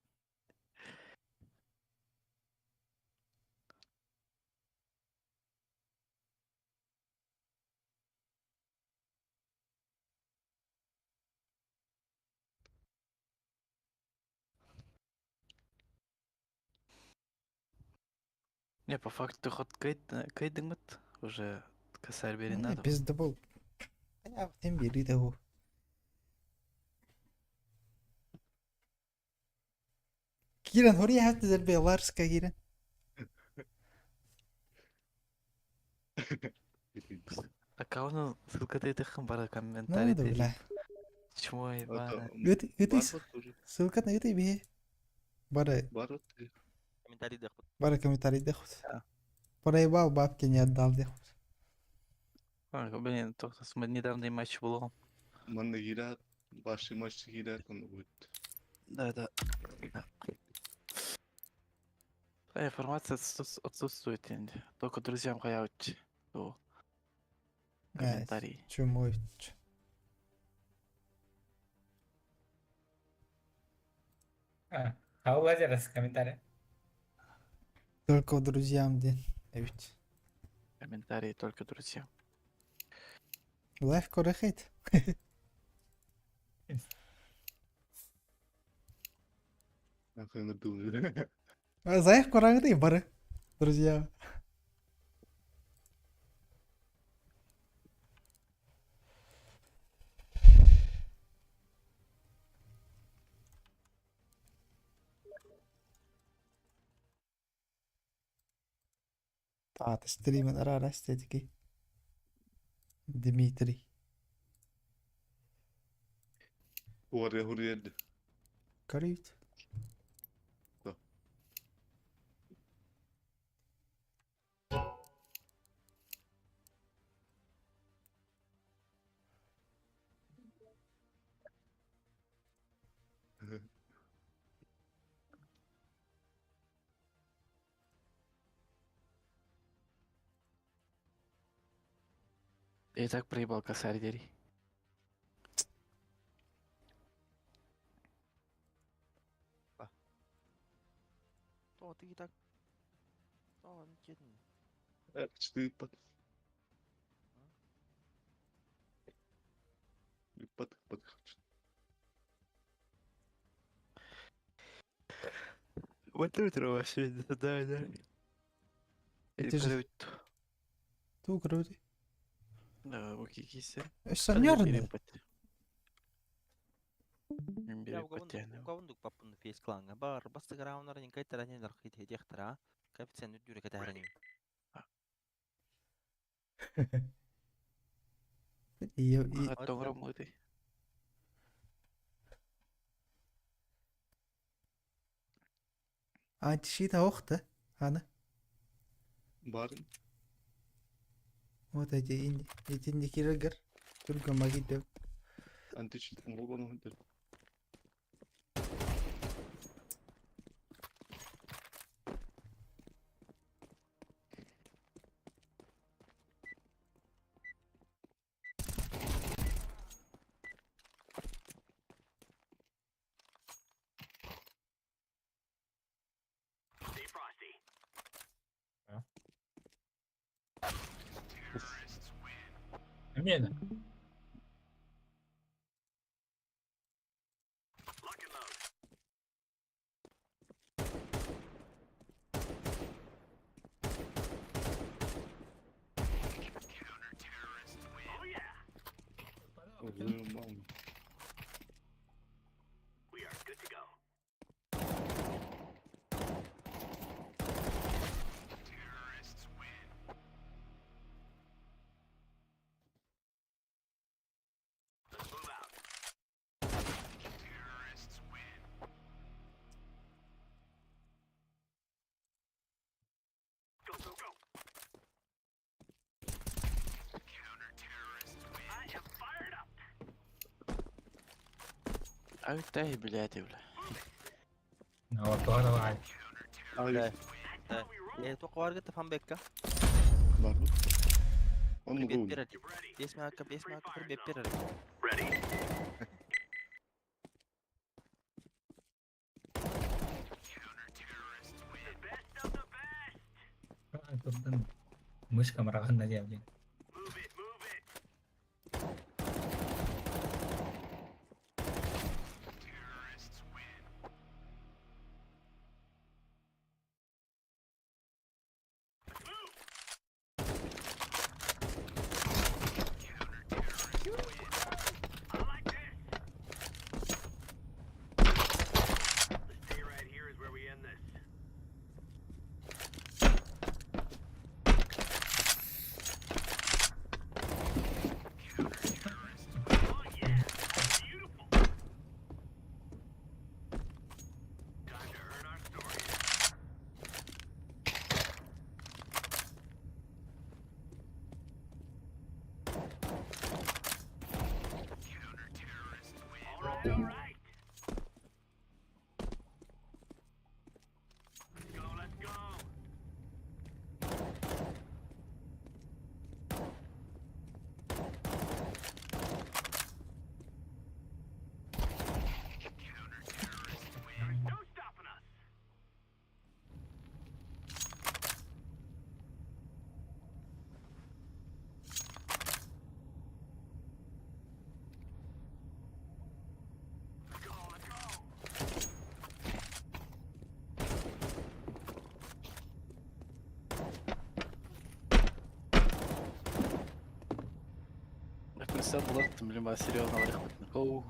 Не, по факту хоть кайдыңмыт уже косарь бери надо. Пиздобол. Я тем бери того. Киран, хори хатты дер Ларска киран. Аккаунт ссылка ты тахым бара комментарий. Ну, бля. Чмо ебаное. Өт, өт, ссылка на өт бе. Бары, Бары Комментарий дехпут. бары комментарий дехут. Да. Проебал, бабки не отдал дехут. Ой, блин, только недавний матч был. Манна киирээт, башый матч киирээт, онно будет. Да, да. Да. А информация отсутствует енді. Только друзьям хаять. То комментарий. Чумой. А, а у Лазера с комментария. Только друзьям ден. Эбит. Комментарии только друзьям. Лайф корехет. Заев кораңды бары. Друзья. Таата стримен арара эстетики. Дмитрий. Хуаря хуриэд. Карит. Да. Я и так проебал косарь дери. То ты и так. То не кидни. Четыре под. Под под. Вот утро вообще, да, да. Это же- Ту крови. Да, окей, кисе. Саньорны. Угавундук паппун фейс кланга бар бастык раунар нин кайтара нин архит хедехтара коэффициент дүрэ кэтэрни. И Тоғром ты. антишита охта. Ана. Барын. Вот эти инди. Эти инди киргер. Только магит. Античит оҥорбону сылдьар. Мена. Мам. Ай, тай, блядь, бля. Ну, вот, давай. Ай, Э, тоқуарга тафан бекка. барын. Онну Бет гуун. берер. Бес маакка бир бет берер. Турдан мышка мараган на. Присел булар, блин, ба серьезно варихпытын. Оу.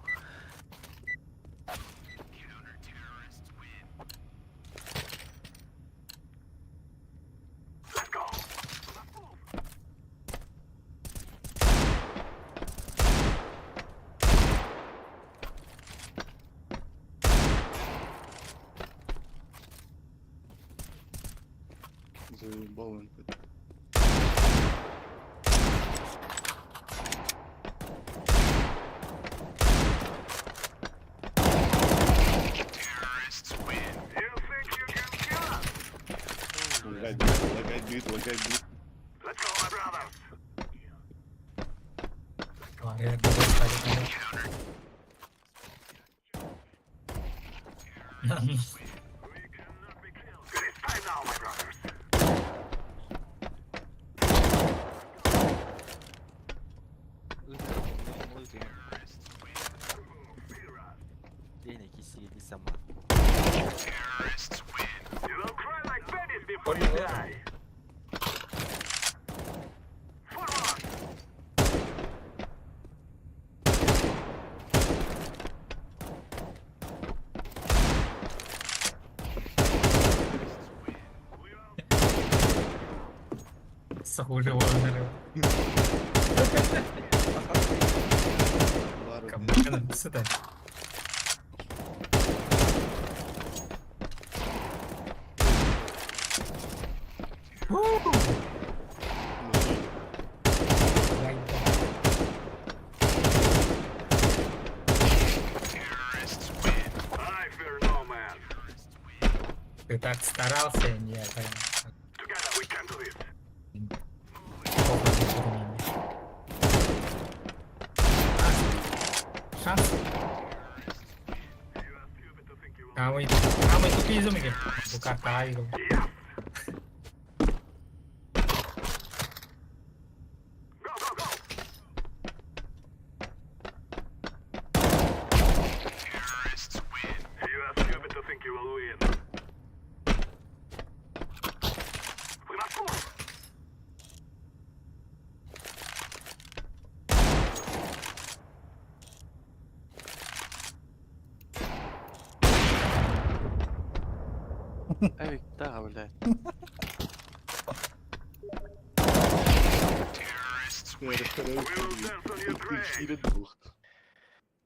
Заебал он. Лагать будет, лагать будет, лагать будет. Лагерь был Сахуже Warner. Бары. Сюда. Ты так старался, я Шанс. Kamu itu, kamu itu pizum iki. Buka tai kok. Эвик, да, блядь.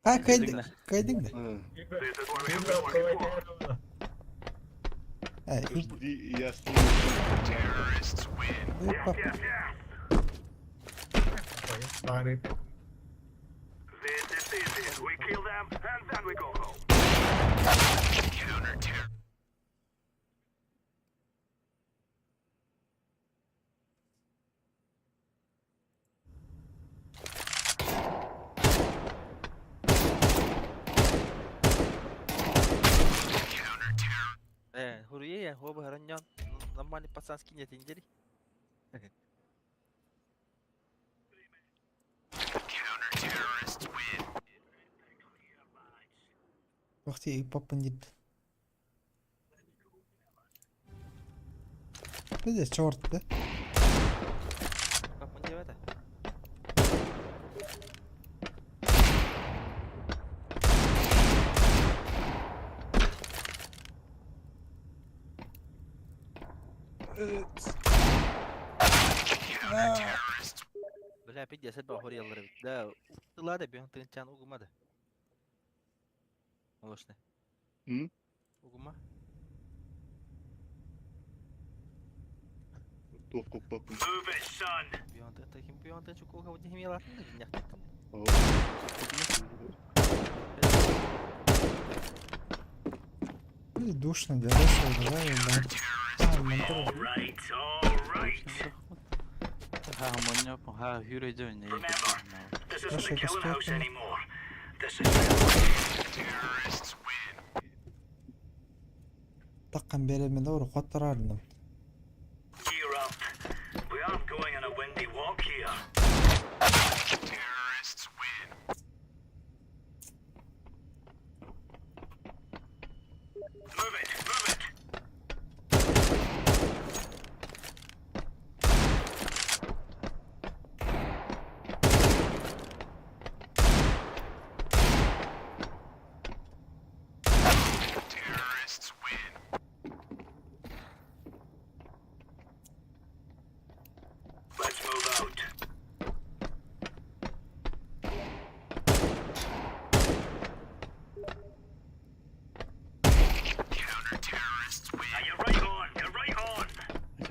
А, кайдың, кайдың да? А, и Жди, я скину. опа. Бары. Хуруе, хоба хараньян. Нормальный пацан скинет индери. Wacht hier, ik pap een diep. Dit is short, hè? Как он делает это? Бля, пиздец, это охуел, Да, ладно, бьем тынчан угума да. Молочный. М? Угума. Топку папу. Бьем ты таким бьем ты чукуга вот не имела. Вроде душно, дядя, давай, да. А, монтер. Хорошо, костёр. Таққан беремен да қоттырарным.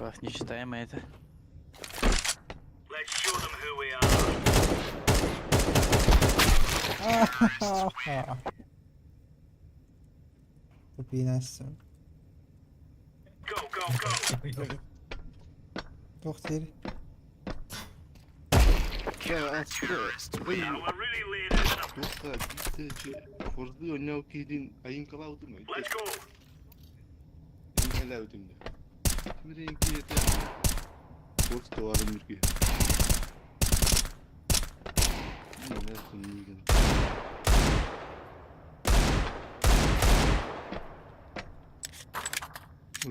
Вас нечитаемое это. Тупинасың. Туох диир?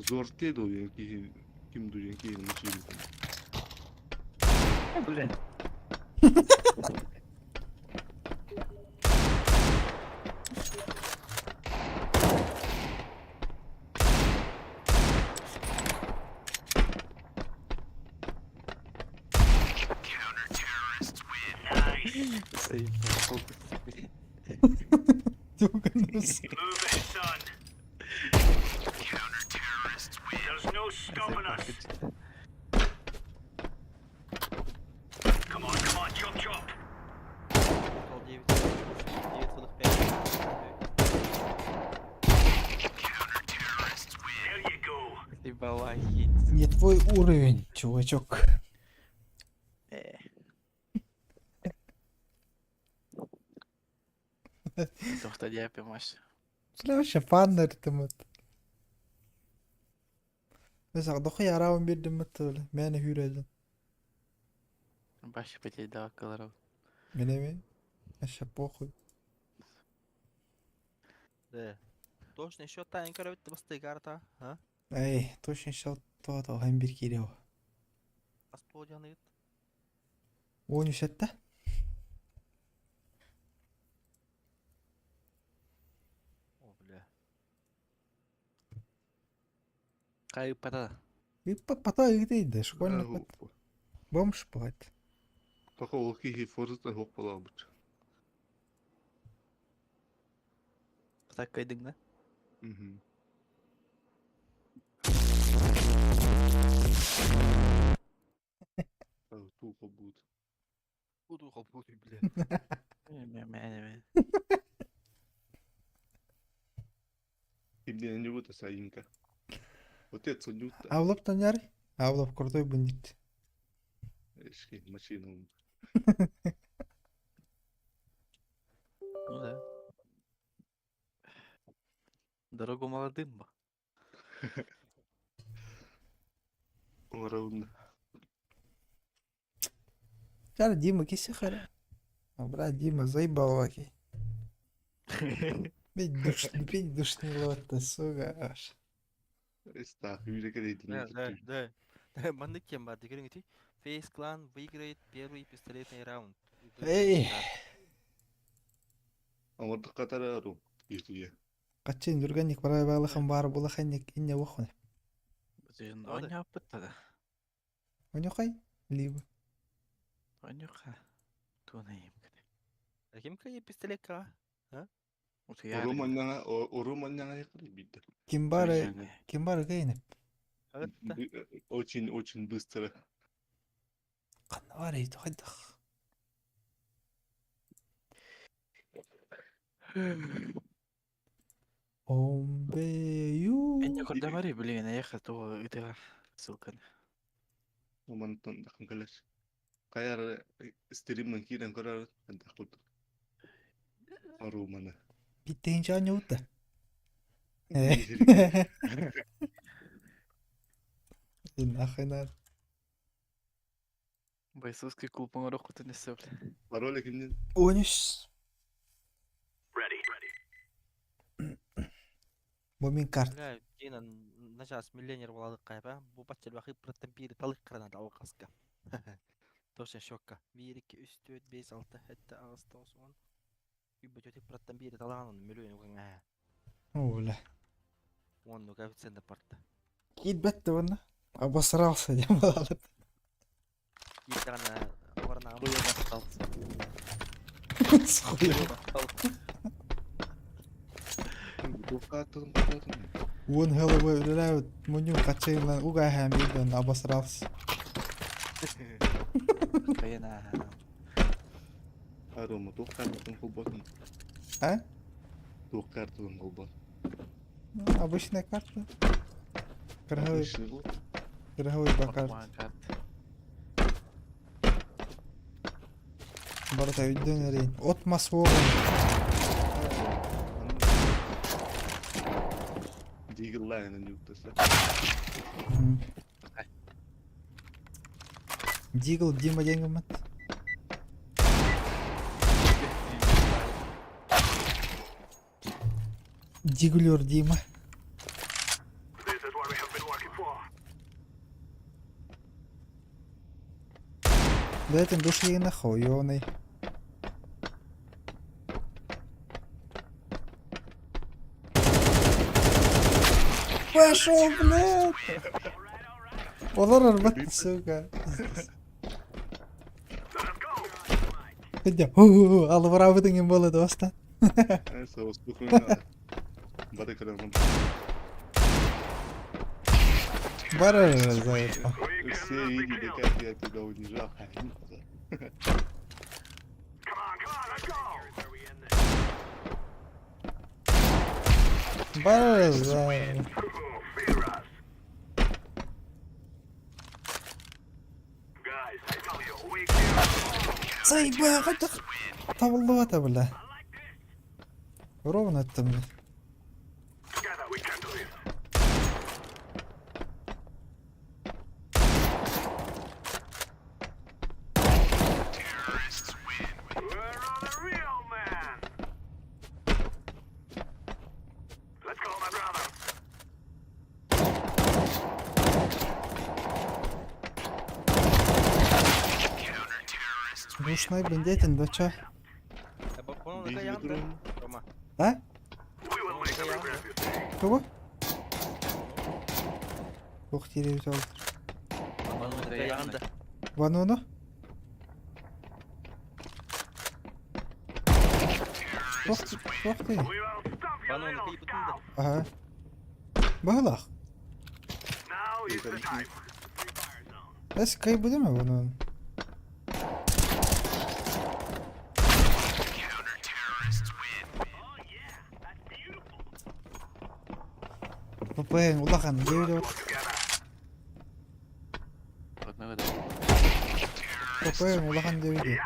Зор дуйан киһи ким дуйан киһи мучили. Блин. Туганус. Тотал 9, 9,5. Ебалахи. Не твой уровень, чувачок. Тоқта диапе маш. Бля, вообще фаннер тымыт. Mesela дохуя арабын бердим мыт Мени хүрелдим. Баш петей да кыларов. Менеме? Вообще похуй. Да. Точно еще тайын көрөбүт басты карта, а? Эй, точно счет то то hem bir кире. Асподяны. 13 О, бля. Кай пата. Пата игдейді, школьный бомж бывает. Тоха ол киһи форза хоқ балабыт. Пата кайдың да? Мгм. Туха будет. Буду хапнуть, бля. Ме ме ме. Кимден не вот саинка. Отец Нюта. Авлап таняр? Авлап крутой бандит. Эшки машину. Ну да. Дорогу молодым ба. Раунд. Чара Дима киси хара. А, брат, Дима, заебал ваки. Петь душ, петь душный лотто, сука, аж. Эстах, үйрекер Да, да, да. Да, маннык кем бар дегенің ити. Face Clan выиграет первый пистолетный раунд. И выиграет Эй. карту. Амырдық қатары ару. Ертіге. Качын жүргенник барай байлахын бар булаханник инне вохун. Бузын Ода. оня пытта да. Онюхай? Либо. Онюха. Туна им кede. А ким кайы пистолетка? Уруманняңа яқыры битті. Кимбары, кимбары гейнеп. Агытта. Очень, очень быстро. Канавары тухайдах. Ом. Бэйүү. Энне көрдөмөрүй билигин эйиэхэ тугу ыытыа ссылканы. Омантон дахын кэлэр. Хайа стриммын киирэн көрөр элбэх курдук. Арууманы. Биттейинче оонньообут да. Нахуй надо. Бойцовский клуб оҥоруоххутун өссө бля. Пароль кимнин? Онус. Бу мин карт. Бля, Дина, начаас миллионер буолалык хайба. Бу бачча праттан биир талык кыранат алҕаска. Тоша шокка. 1 2 3 4 5 6 7 8 9 10. Үбөтөтүк праттан биир талаан миллион угаҥа. О, бля. Уонну коэффициент парта. Киирбэт да уонна. Обосрался диэн буолалар. Киирдэҕинэ уорнаҕым. Хуя остался. Схуя. Туохха аттыгын кутатын? Уон головой үлэлээбит мунньум хаччыйыллан угааһаан биирдэн обосрался. Хайана. Арума туохха аттыгын холботун? А? Туохха аттыгын холбот? Ну, обычная карта. Кыраһабай, Обычный вот. кыраһабай ба карт. Форма карт. Барыта өйдөн эрейин. От мас буолан. Диглайн нюктаса. Дигл Дима диэн гыммат. Диглер Дима. Да этим душли нахуёный. Пошел, блядь! Олар арбат, сука. Иди, алыбырабытың болы доста. Бары көрөм. Бар за это. Все видели, как я тебя унижал. Бар за. Сайба, қайтақ. Табылды бля. Ровно это мне. Душной бендетин, да чё? Балкон Биир янды. метром. Рома. А? Кого? Ух, теребит алды. Янды. Ванону? Ох ты, ох ты. Бананы кыйбытында. Ага. Бағалақ. Эс кай будем ванону? ППН улахан диэбит Онно да. ППН улахан диэбит.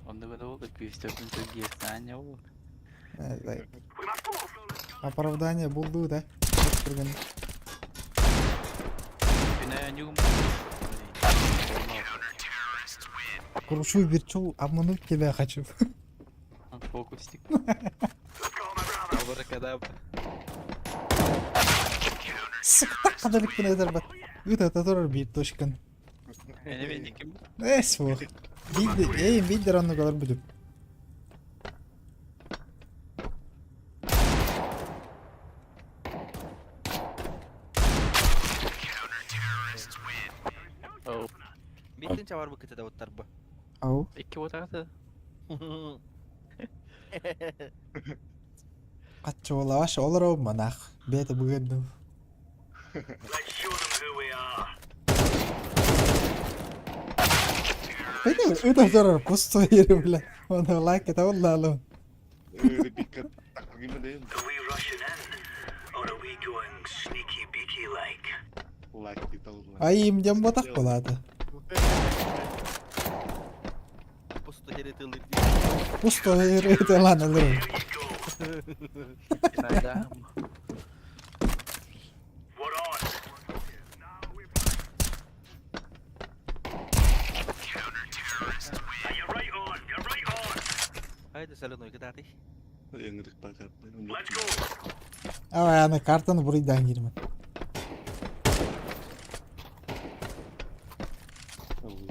Онно да ол күүстөрдүн төргиэстээн ол. Оправдание булду, да? Көргөн. Күнэ ньугум. Крушу верчу, обмануть тебя хочу. Фокусник. Абракадабра. Сука, так кадалык пын бат. Ыта татурар бир точкан. Эне Эс вот. Бидде, эй, бидде ранны калар бүтүп. Оу. Биттин чабар бу кытыда оттар бу. Ау. Икки отагаты. Катчы болаваш, олар оу манах. Бете бүгендім. Пойди, это здорово, пустой, бля. Он лайк, это он лалу. Ребикка такыгыма дейм. Айым диэн ботах буолаата. Пусто херетылы. Пусто ырыталаан ылырым. Да. Haydi соляной кытаатый. Эңирик бакар. Ава аны картаны буруйдаан киирмин.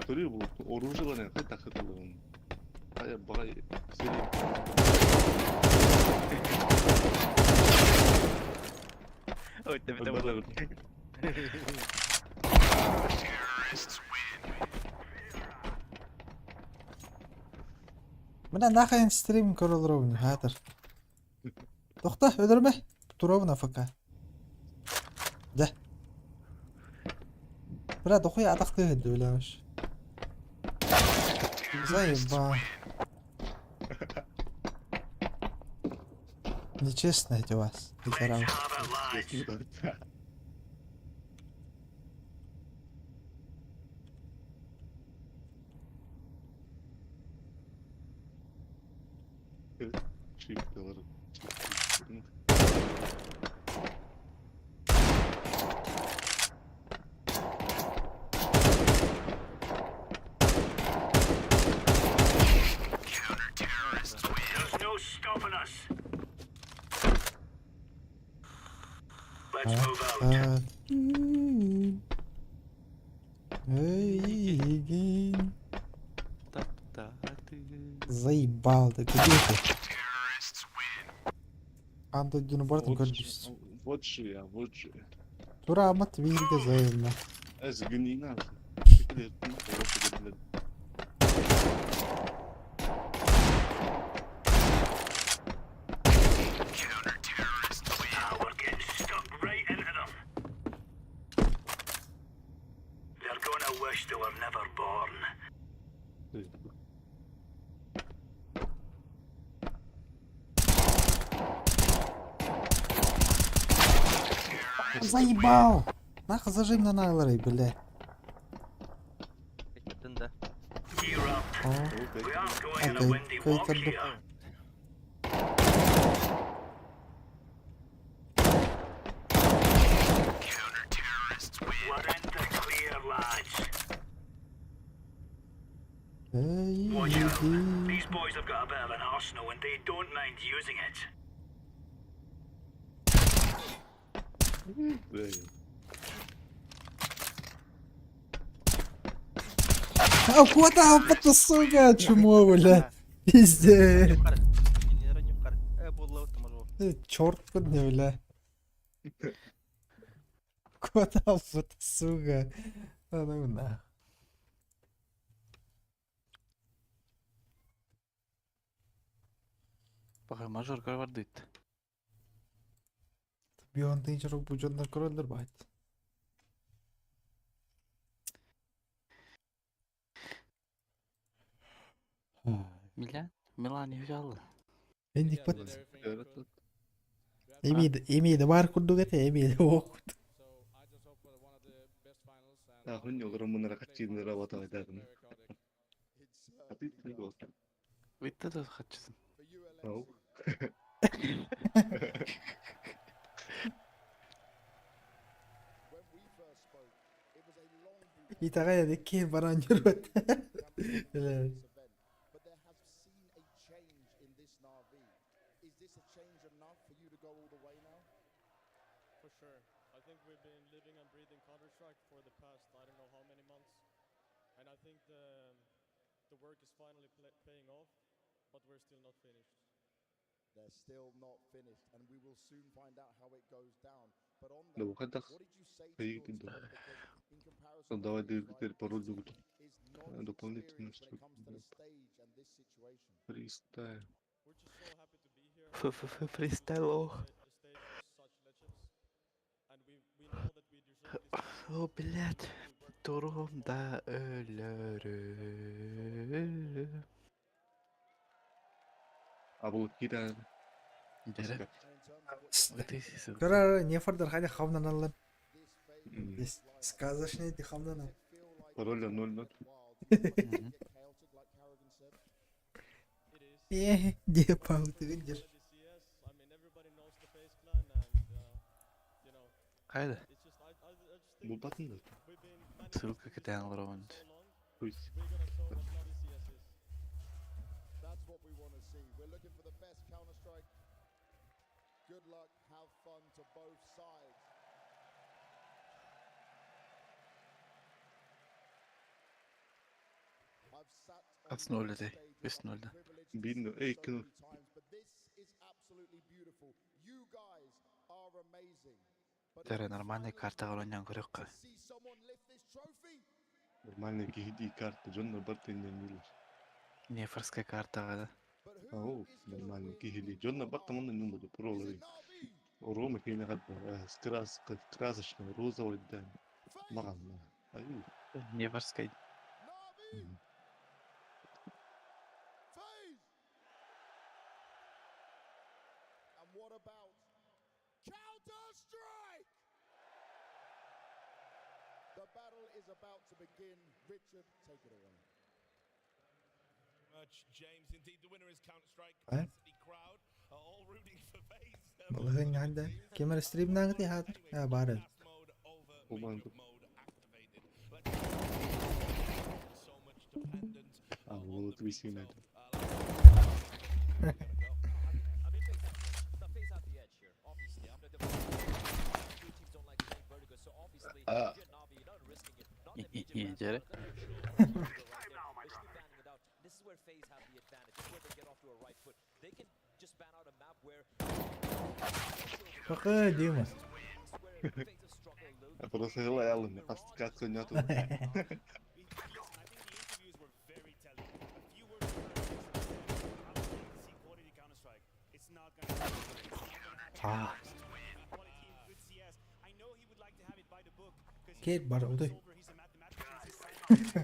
Көрүү бу оружиеларын кайда кытылыгын. Кая багай серия. Ой, тебе Бара Мына нахайын стрим көрөлөрөбүн хаатыр. Тохта өлөрмө. Туробун АФК. Дэ. Бра дохуя атахтыы өйдө билэмиш. Заеба. Нечестно эти вас, пидоралы. Чипталар. Эй, Таптаты. Заебал ты, где ты? Анда дюну бартын көрдүс. Вот же я, вот же. Тура амат биирге заебна. Эс гнина. Заебал! Нахуй зажим на найлеры, бля. Кеттин да. О, окей, кайтарды. Эй, иди. boys have got a bit of an arsenal and they don't mind using it. А куда вот сука, чмо, бля. Пиздец. Черт не, бля. Куда вот сука. А ну нахуй. Пахай, мажор көрвардыт. Beyond Danger бу дьоннор көрөллөр баайт. Милан? Милан югаллы. Энник бат. Эмиди эмиди бар курдук эте эмиди ок. Ахын олор мунара каччыыннара батабайдагын. Аты болсын. Витте да хатчысын. Ау. Итагая декке баран жүрөт. For sure. I think we've been living and breathing Counter Strike for the past I don't know how many months, and I think the work is finally paying off, but we're still not finished. They're still not finished, and we will soon find out how it goes down. But on that, Да хадах what did you say to your Хайгин team? Because in comparison, what Давай feels like теперь пароль this team дугут. is not Дополнительно experienced when it comes to the stage and this situation. Фристайл. We're just so happy to be here. Ф-ф-ф- фристайлох. The stage with such legends, and we know that we deserve this. О, блядь. Турум да өлөрүм. А бұл кира. Дere. And in terms of what Ты Көрөр не фордер хайда хавнан аллан. this phase Сказочный дихамнана. Пароля 0-0. Э, где паутыгын. Хайда. Булбатын да. Ссылка кэтээн олоробун. Пусть. That's what we want to see. We're looking for the best Counter-Strike. Good luck, have fun to both sides. I've sat on Хас нөл these этэй? stages. Үс I've been нөл. privileged to Биир see нөл. it Эй, so кини. many times, but this is absolutely beautiful. You guys are amazing. But Тэр is it нормальный finally картаҕа оонньоон көрүөххэ. to see someone lift this trophy? Нормальный киһи карта. Дьоннор барта инненилер. Нефорскай картаҕа да. But who Ау, is gonna нормальный win киһи. Дьоннор барта our манна нюмбу Is пролары. it Na'Vi? Рома кини хатта. Краска, красочный, розовый да. FaZe? Маҕан. Аю. Нефорскай. Na'Vi? FaZe! And what about Counter-Strike? The battle is about to begin. Richard, take it away. Much, James. Indeed, the winner is Counter-Strike. Э? Capacity crowd are all rooting for FaZe. Балыгын ханда. Кемер стрим нагыты хатыр. А бары. Mode over Обан. makeup mode activated. Let's so much dependent А, on вот the висим veto. это. А. Дьэрэ. This is where FaZe have the advantage. This is where they get off to a right foot. They can just ban out a map where Какая Дима? А просто ялын. Астка нету. I think the interviews were very telling. A few words from I would like to see quality Counter-Strike. It's not gonna happen. It's not gonna happen. А. Quality and good CS. I know he would like to have it by the book because Кет бар удай. he's a mathematician. He's a scientist. It's gonna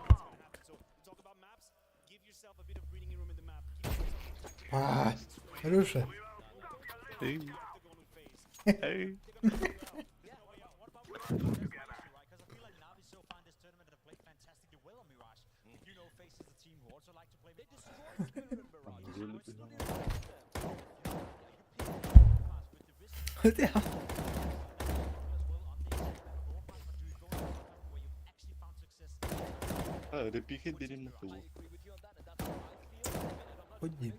happen. So talk about maps. Give yourself a bit of breathing room in the map. Keep yourself А, Руша. Эй. Эй. Because I feel like Navi so far in this tournament have played fantastically well on Mirage. FaZe is a team who also like to play. They destroyed Spirit and Mirage. Хотя. А, репихи берем на того. Ходи.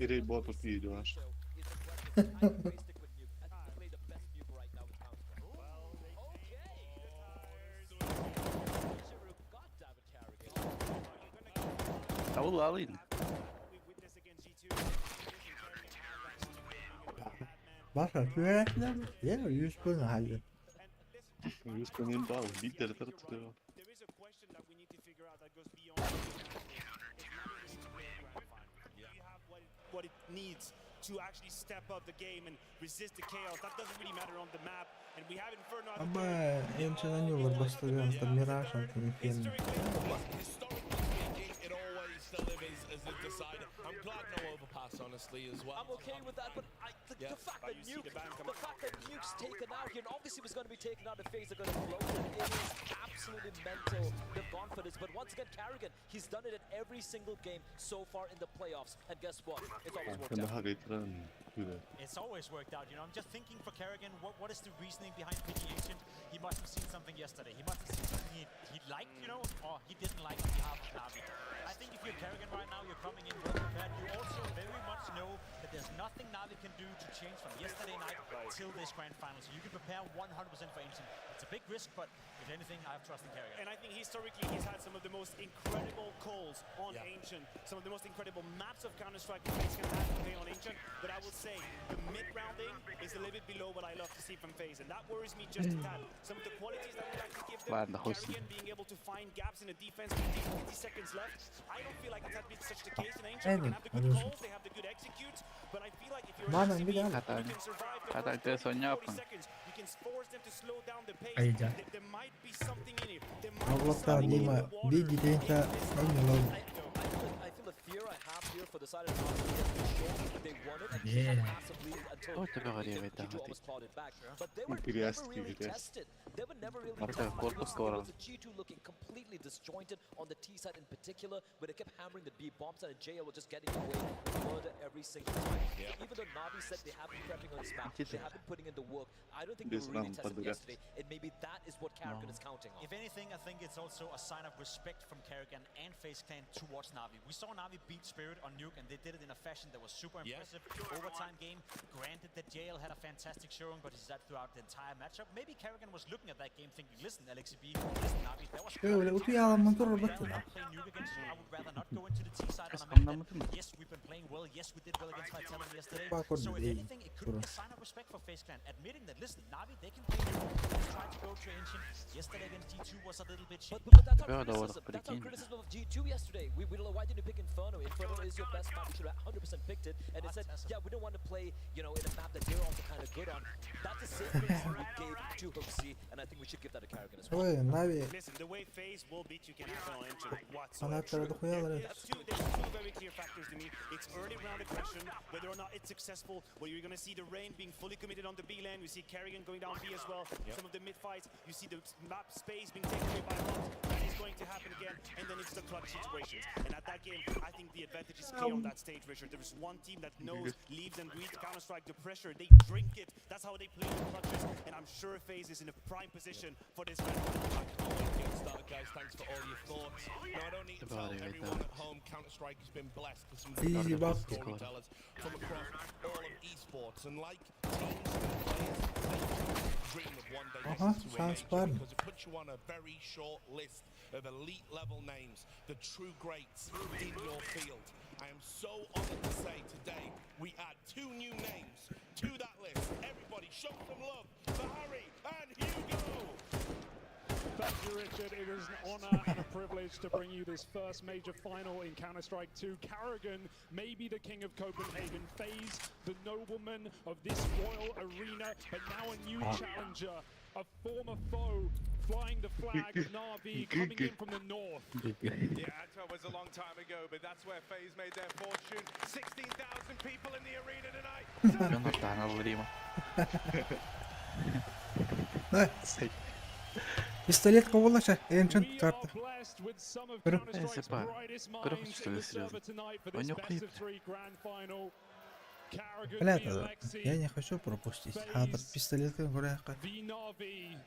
Ирей бот видео аж. Ауыл алын. Баша, күрәкләр. Я, yüz bunu halde. Юсканын бал, битер тартты. There is a question that we need to figure out that goes beyond the If Navi listen to play a grand final, do you have what it needs to actually step up the game and resist the chaos? That doesn't really matter on the map. And we have Inferno at the Аба, эмченанюлар бастырган Мираж атын Инферно. Historically speaking, it always delivers as the decider. I'm glad no overpass, honestly, as well. I'm okay with that, but I, the, the fact that Nuke, the fact that Nuke's taken out here, and obviously was going to be taken out, the FaZe are going to float it. It is absolutely mental. They've gone for this, but once again, Karrigan, he's done it at every single game so far in the playoffs, and guess what? It's always worked out. It's always worked out, you know. I'm just thinking for Karrigan, what is the reasoning behind picking Ancient? He must have seen something yesterday. He must have seen something he liked, you know, or he didn't like on behalf of Navi. I think if you're Karrigan right now, you're coming in well prepared. You also very much know that there's nothing Navi can do to change from yesterday night till this grand final. So you can prepare 100% for Ancient. It's a big risk, but if anything, I have trust in Karrigan. And I think historically he's had some of the most incredible calls on Ancient, some of the most incredible maps of Counter-Strike that FaZe can have to play on Ancient. But I will say the mid-rounding is a little bit below what I love to see from FaZe, and that worries me just a tad. Some Some of the qualities that we like to give them. Ладно, хуй с ним. Karrigan being able to find gaps in the defense with 50 seconds left. I don't feel like that has been such the case in Ancient. They can have the good Оружие. calls, they have the good executes, but I feel like if you're Маном LCB, видали. you Хата, can survive the хата first ты 30 to 40 соняпан. seconds. You can force them to slow down the pace. Айда. There might be something in it. There might be Авлаттар something in Дима the water. видите он I feel the fear I have here for the side of Navi has been shown they won it and they had Yeah. massive lead until Кто тебя говорит, G2 да, almost clawed it back. But they were never Интересно, really интересно. tested. They were never really Марта, tested. корпус It скоро. was the G2 looking completely disjointed on the T side in particular, where they kept hammering the B bomb side and JL was just getting away with murder every single time. So even though Navi said they have been prepping on this map, they have been putting in the work, I don't think they Без were really раунд tested подряд. yesterday. And maybe that is what Karrigan is counting on. If anything, I think it's also a sign of respect from Karrigan and FaZe Clan towards Navi. We saw Navi beat Spirit on Nuke, and they did it in a fashion that was super impressive. Overtime game. Granted that JL had a fantastic showing, but he's that throughout the entire matchup. Maybe Karrigan was looking at that game thinking, listen, Aleksib, listen, Navi, that was Şöyle утуялым мотор I would баттı. rather not play Nuke against you. I would rather not go into the T side on a map Каскам that, намытым. yes, we've been playing well. Yes, we did well against Vitality yesterday. Bak orada So if değil. anything, it could be a sign of respect for FaZe Clan, admitting that, listen, Navi, they can play Nuke. Let's try to go to Ancient. Yesterday against G2 was a little bit shaky. But that's our Тебя доводов, criticism. That's our прикинь. criticism of G2 yesterday. We don't know why didn't you pick Inferno? Inferno is your best map. You should have 100% picked it. And it said, yeah, we don't want to play in a map that they're also kind of good on. That's the same criticism we gave to HooXi, and I think we should give that to Karrigan as well. Ой, Нави Listen, the way FaZe will beat you can happen on Ancient whatsoever. фанатлары дохуялар. There's two very clear factors to me. It's early round aggression, whether or not it's successful, whether you're going to see the Rain being fully committed on the B lane. We see Karrigan going down B as well. Some of the mid fights, you see the map space being taken away by Hot. That is going to happen again, and then it's the clutch situations. And at that game, I think the advantage is clear on that stage, Richard. There's one team that knows, leaves and breathes Counter-Strike, the pressure. They drink it. That's how they play the clutches, and I'm sure FaZe is in a prime position for this grand final. I can't wait to get started, guys. Thanks for all your thoughts. Now, I don't need to tell Давай, everyone давай. at home, Counter-Strike has been blessed with some Easy incredible bak. storytellers from across all of esports. And like teams and players, they dream of one day Aha, getting to a şans major var mı? because it puts you on a very short list of elite level names, the true greats in your field. I am so honored to say today we add two new names to that list. Everybody show some love for Harry and Hugo. Thank you, Richard. It is an honor and a privilege to bring you this first major final in Counter-Strike 2. Karrigan may be the king of Copenhagen, FaZe, the nobleman of this royal arena, but now a new challenger, a former foe, flying the flag of Na'Vi, coming in from the north. Yeah, Antwerp was a long time ago, but that's where FaZe made their fortune. 16,000 people in the arena tonight. Жонор Рима. Ne? Пистолет ковалаша. Ancient We are карта. blessed with some of Көрө. Counter-Strike's Э, brightest Көрө minds что in ли, the серьезно? server tonight for У this него best клип. of three grand final. Karrigan, Бля, Alexi, я не хочу пропустить. Хатыр пистолет көрө. The Na'Vi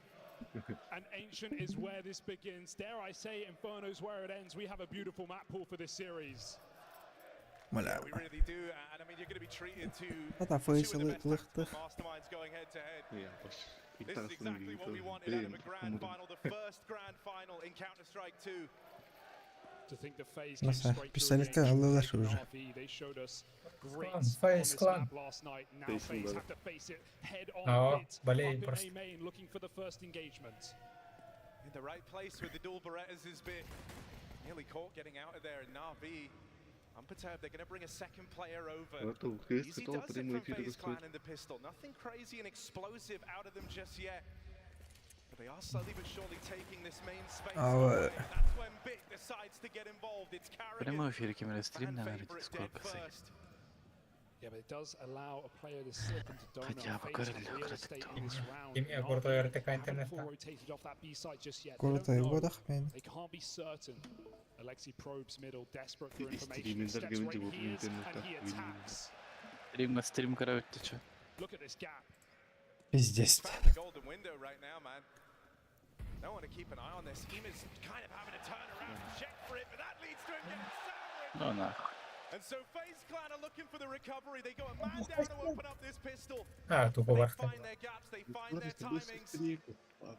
and Ancient is where this begins. Dare I say, Inferno's where it ends. We have a beautiful map pool for this series. Бля. We really do, and I mean, you're going to be treated to Хата two FaZe of the best лыхтых. masterminds going head to head. Я баш. This is exactly what we wanted out of a grand final, the first grand final in Counter-Strike 2. To think the FaZe came Nasıl? straight through Пистолетка against aldılar уже. Na'Vi. They showed us great Клан, on FaZe this Clan. map last night. Now FaZe FaZe Clan. have to face it head on. Aa, Bit, болеет up in просто. A main, looking for the first engagement. In the right place with the dual Berettas is bit nearly caught getting out of there, and Na'Vi, unperturbed, they're going to bring a second player over. Это КС Easy то does it прямой from эфир FaZe Clan происходит. and the pistol. Nothing crazy and explosive out of them just yet. But they are slowly but surely taking this main space А, away. That's when Bit decides to get involved. It's Karrigan. Прямой эфир кемере стрим Fan наверное, favorite dead сколько сей. first. Yeah, but it does allow a player to slip into donut. Хотя бы FaZe көрөллөр have real көрөтүк estate туох. in this round. Ким Na'Vi куртой РТК haven't интернетта. full rotated off that B site just yet. They don't Куртой know. бодах мен. They can't be certain. Alexi probes middle, desperate for information. Стриминг Steps даргавын right жибут hears, and интернетта. he attacks. Стрим стрим көрөбүт чё. Look at this gap. Пиздец. Found the golden window right now, man. No one to keep an eye on this. Ema's kind of having to turn around and check for it, but that leads to him getting sandwiched. Ну нахуй. And so FaZe Clan are looking for the recovery. They go a man down to open up this pistol. А, тупо They вархта. find their gaps, they find their timings.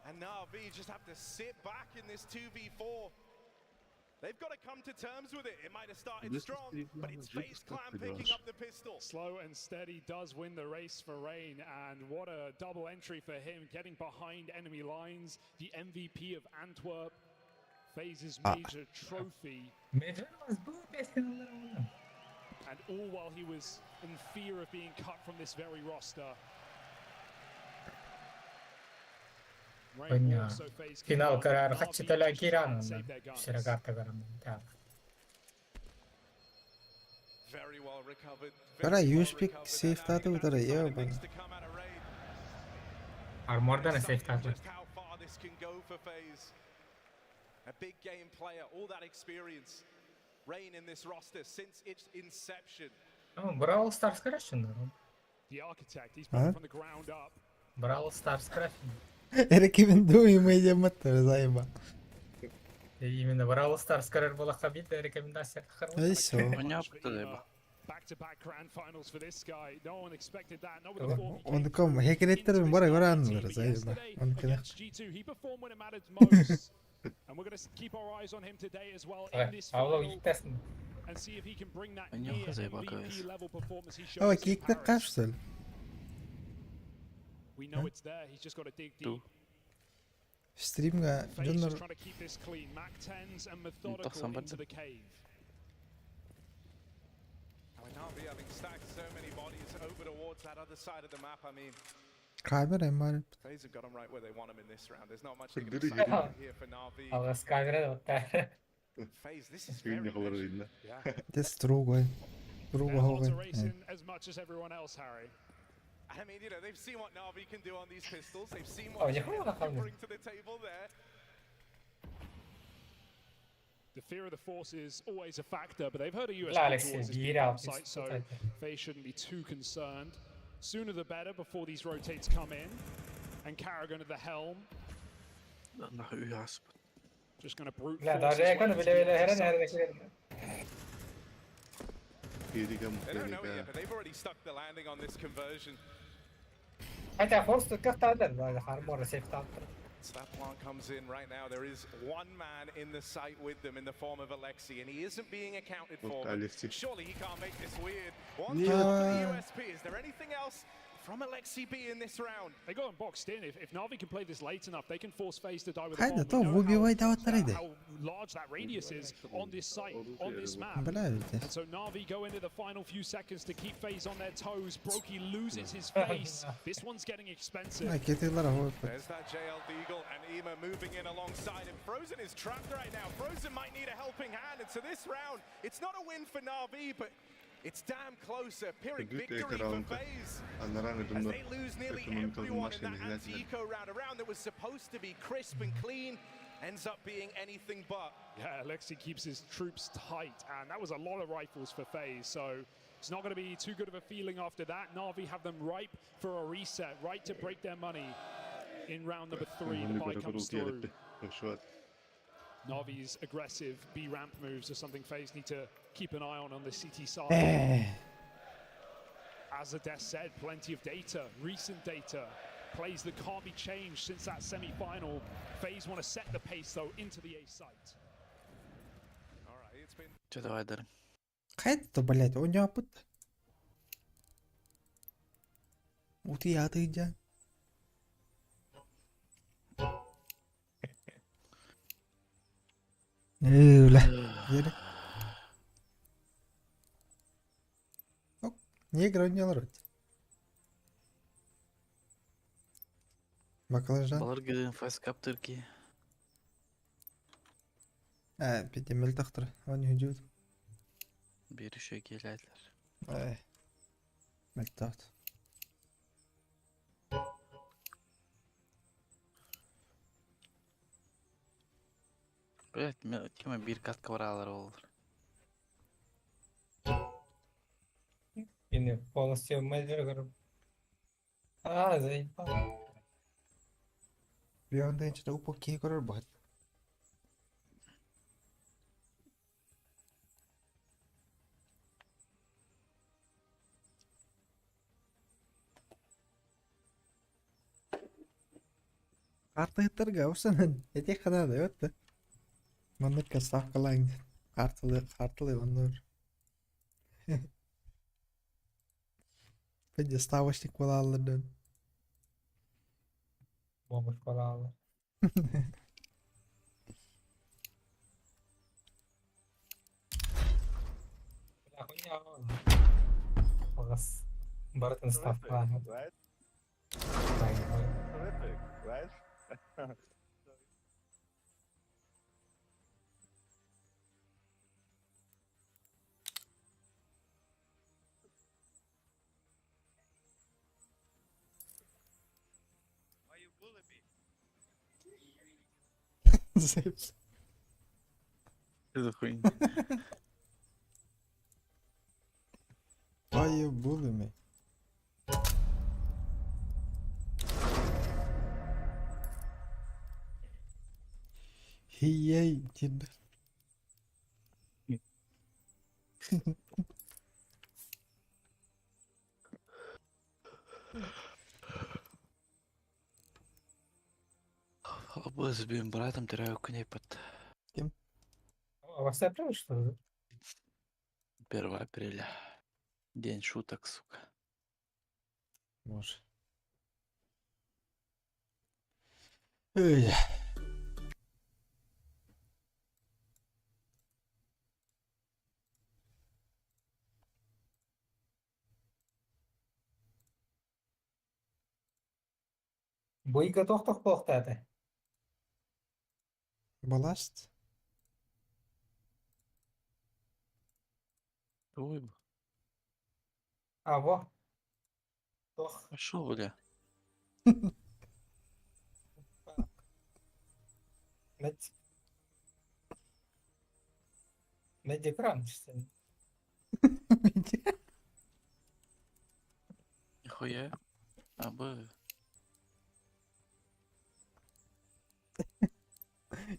And Na'Vi just have to sit back in this 2v4. They've got to come to terms with it. It might have started This strong, is but it's the FaZe Clan picking up the pistol. Slow and steady does win the race for Rain, and what a double entry for him, getting behind enemy lines. The MVP of Antwerp, FaZe's Ah. major trophy, Major was был песен and all while he was in fear of being cut from this very roster. Rain Понятно. also FaZe Финал Clan, карар Na'Vi хачытала just trying киран to save their guns. Широгарта гарам. Very well recovered. Бара Very well USP recovered. сейф And I таты think that's утара the я kind of бана. mix to come out of Rain. Армордан Excited сейф таты. Just how far this can go for FaZe. A big game player, all that experience. Rain in this roster since its inception. Ну, Brawl Stars крашен. The architect, he's А? built from the ground up. Brawl Stars крашен. Рекомендуемый дематтар заеба. Именно Brawl Stars карар была хабита рекомендация И всё. Понятно, заеба. Back-to-back grand finals for this guy. No one expected that. Not with the form he came Он ком хекереттер бара баранлар team заеба. yesterday Он кene. against G2. He performed when it mattered most. And we're going to keep our eyes on him today as well in this Авлог final иктесин. and see if he can bring that Понятно, near заеба, MVP guys. level performance he showed Ава us in кикте Paris. кашсел. We know it's there. He's just got to dig Ту. deep. Стримга FaZe just дьоннор trying to keep this clean. Mac 10s and тахсан methodical барды. into the cave. I mean, Na'Vi having stacked so many bodies over towards that other side of the map. I mean, камера мар. FaZe have got them right where they want them in this round. There's not much they can Did decide he? here for Na'Vi. Алгас камера вот FaZe, this is Сүйүн very холор measured. видно. Yeah. Дес другой. Другой Their hearts хогой. are racing as much as everyone else, Harry. I mean, you know, they've seen what Na'Vi can do on these pistols. They've seen Oh, what yeah, JL can yeah. bring to the table there. The fear of the force is always a factor, but they've heard a Бля, USP Алексей, towards this бери B алпис. site, so they shouldn't be too concerned. Sooner the better before these rotates come in. And Karrigan at the helm, Нахуй уяспыт. just going to brute Бля, force даже his я way кон into биле the биле empty херен херен site. херен. Керика They don't know it мукерика. yet, but they've already stuck the landing on this conversion. Хотя форс тут как то армора сейф таты. So that plant comes in right now. There is one man in the site with them in the form of Alexi, and he isn't being accounted Вот for. but Alexi. Surely he can't make this weird. One Нет. shot for the USP. Is there anything else from Alexi B in this round? They got him boxed in. If Na'Vi can play this late enough, they can force FaZe to die with a Хайда bomb. то We know how, выбивай да вот нарыды. how large that radius is on this site, on this map. Бля, And ведь. so Na'Vi go into the final few seconds to keep FaZe on their toes. Brokey loses his face. This one's getting expensive. А кетелер хой. There's that JL Deagle and Ema moving in alongside him. Frozen is trapped right now. Frozen might need a helping hand. And so this round, it's not a win for Na'Vi, but it's damn close. A Pyrrhic Good victory for round. FaZe. Анараны As дуннар. they lose nearly Экономикаларын everyone in that машина хилэтилэр. anti-eco round, a round that was supposed to be crisp and clean, ends up being anything but. Yeah, Alexi keeps his troops tight, and that was a lot of rifles for FaZe, so it's not going to be too good of a feeling after that. Na'Vi have them ripe for a reset, right to break their money in round number three. The buy comes through. Шуат. Na'Vi's aggressive B ramp moves are something FaZe need to keep an eye on the CT side. Э. As Ades said, plenty of data, recent data, plays that can't be changed since that semi-final. FaZe want to set the pace though into the A site. All right, it's been Че давай дарым. Хайда то блядь, он япыт. Ути ятыйдя. Э, бля. Еле. Ок, не играю рот. Баклажан. Балар гыдын файс кап Түркия. А, пидемел тахтыр. Он хүдүүд. Бир үшө келәлер. Э. Мэлтаат. Блять, тема бир катка баралар олар. Или полностью мейджор гарам. А, заебал. Би онда энэ ч упо кей көрөр бат. Артыттарга усанан эти ханада өттө. Маннык ставкалаан хаартылыы хаартылыы оннур. Пенде ставочник буолааллар дөн. Бомж буолааллар. Аҕыс барытын ставкалааһын. Right? Terrific, right? Заебсь. Что за хуйня? Why you bully me? He did. Абы с любимым братом теряю коней под Кем? А вас апрель, что ли? 1 апреля. День шуток, сука. Может. Эй. Бойга тохтох буолуохтаата. Балласт? Ой, б- А, во. Тох. пошел, бля. Медь. Медикран, что ли? Нихуя. Абы.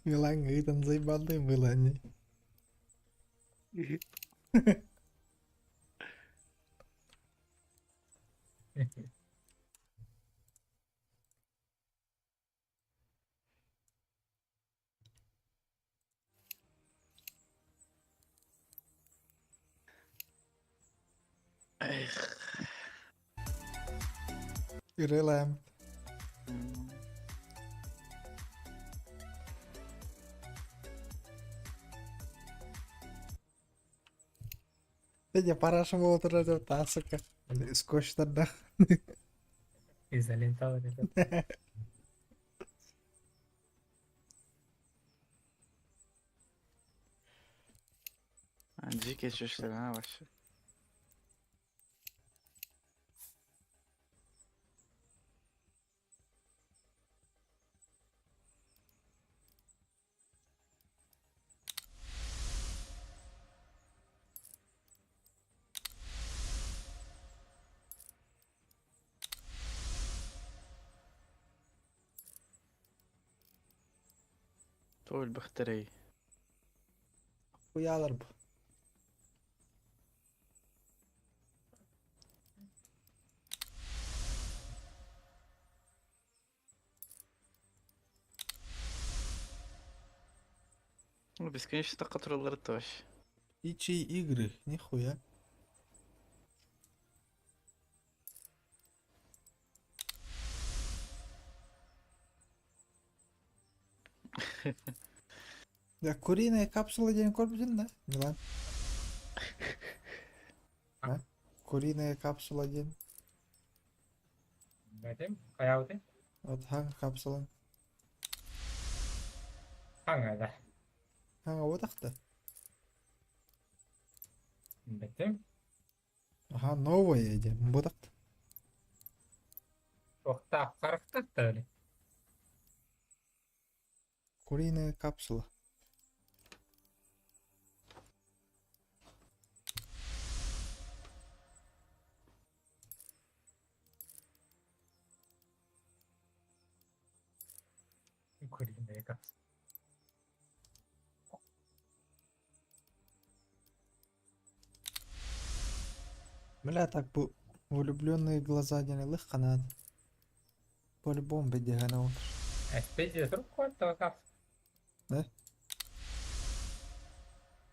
Милан ыытан заебалый было они. Эх. Ирэлэм. Дядя параша буола турар сука. Скотчтардаах. Изолента вот это. Анжи кечештер, а, вообще. Той бахтарей. Хуялар бу. Ну, бесконечно которалары вообще. Птичьи игры, нихуя. Да, куриная капсула диэн көрбүтүн да, Милан? А? Куриная капсула диэн. Бэтим, хайаабытый? Вот хаҥ капсулан. Хаҥа да. Хаҥа уотахта. Бэтим. Ага, новая диэн. Буотахта. Туохтаах харахтаах да били. Куриная капсула. Куриная капсула. Бля, так бу влюбленные глаза диэн ылых ханаат. По-любому бэдиһэн ол. Эспедия трубку оттого капсула. Да?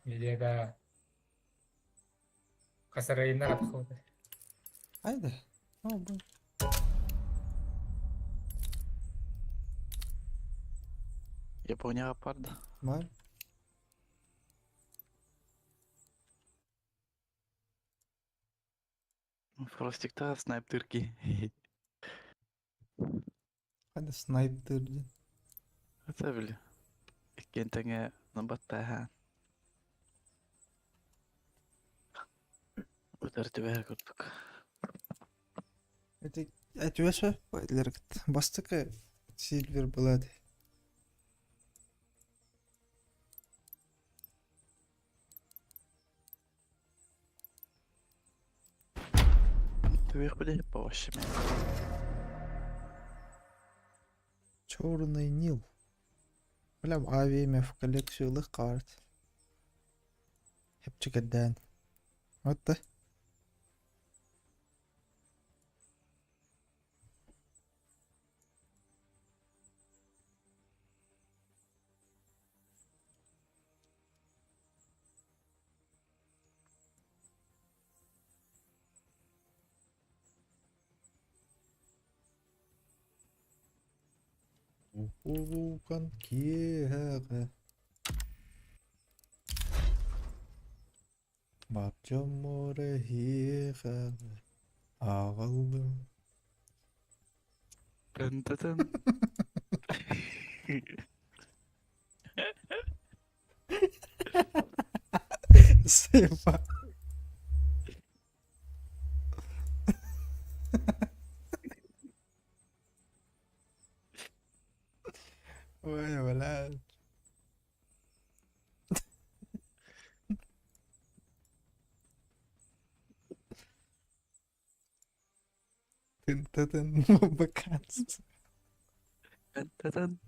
Видеода Хасарайыннар атхылды. Haydi. Ne oldu? Японияға барды. Бар. Фростикта снайптырки. Hadi sniper диэн. Это били. Иккиэн тэҥэ набаттааһаан. Утары түбэһэр курдук. Это этүөсө леркт. Бастакы Silver Blood. Түбэх биле вообще. Черный Нил. Бля, АВМ в коллекцию лых карт. Хепчикэдэн. Вот да. Улуукан киэһэҕэ Бар дьоммор эһиэхэ аҕаллым Тын-тын. Сыпа. Ой, бля. Тын-тын баканс. Тын-тын.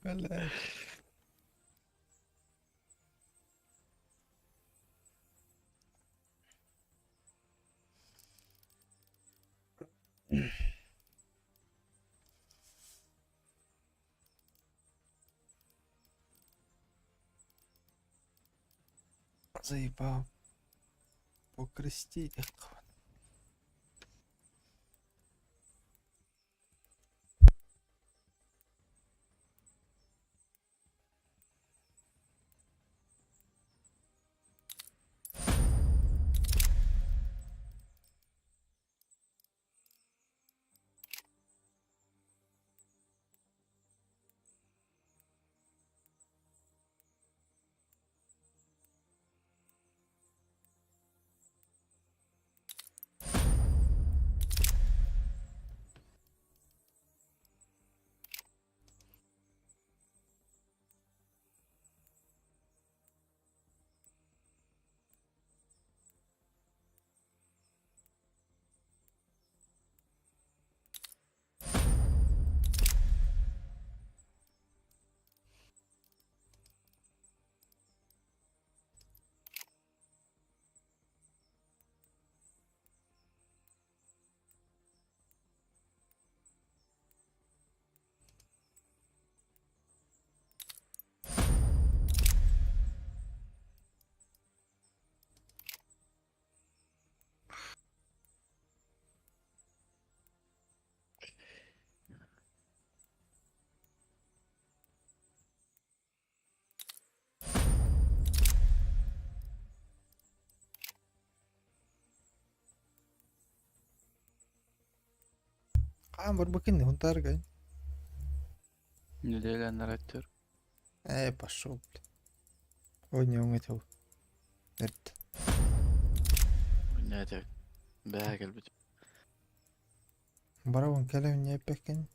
Бля. Заебал. Покрестить их. Хаан барбакын хунтаарга. Неделя нараттер. Эй, пошел, бля. Ой, не уҥа Эрт. Не Бää кэлбит. Барабан кэлэн не эппэккин.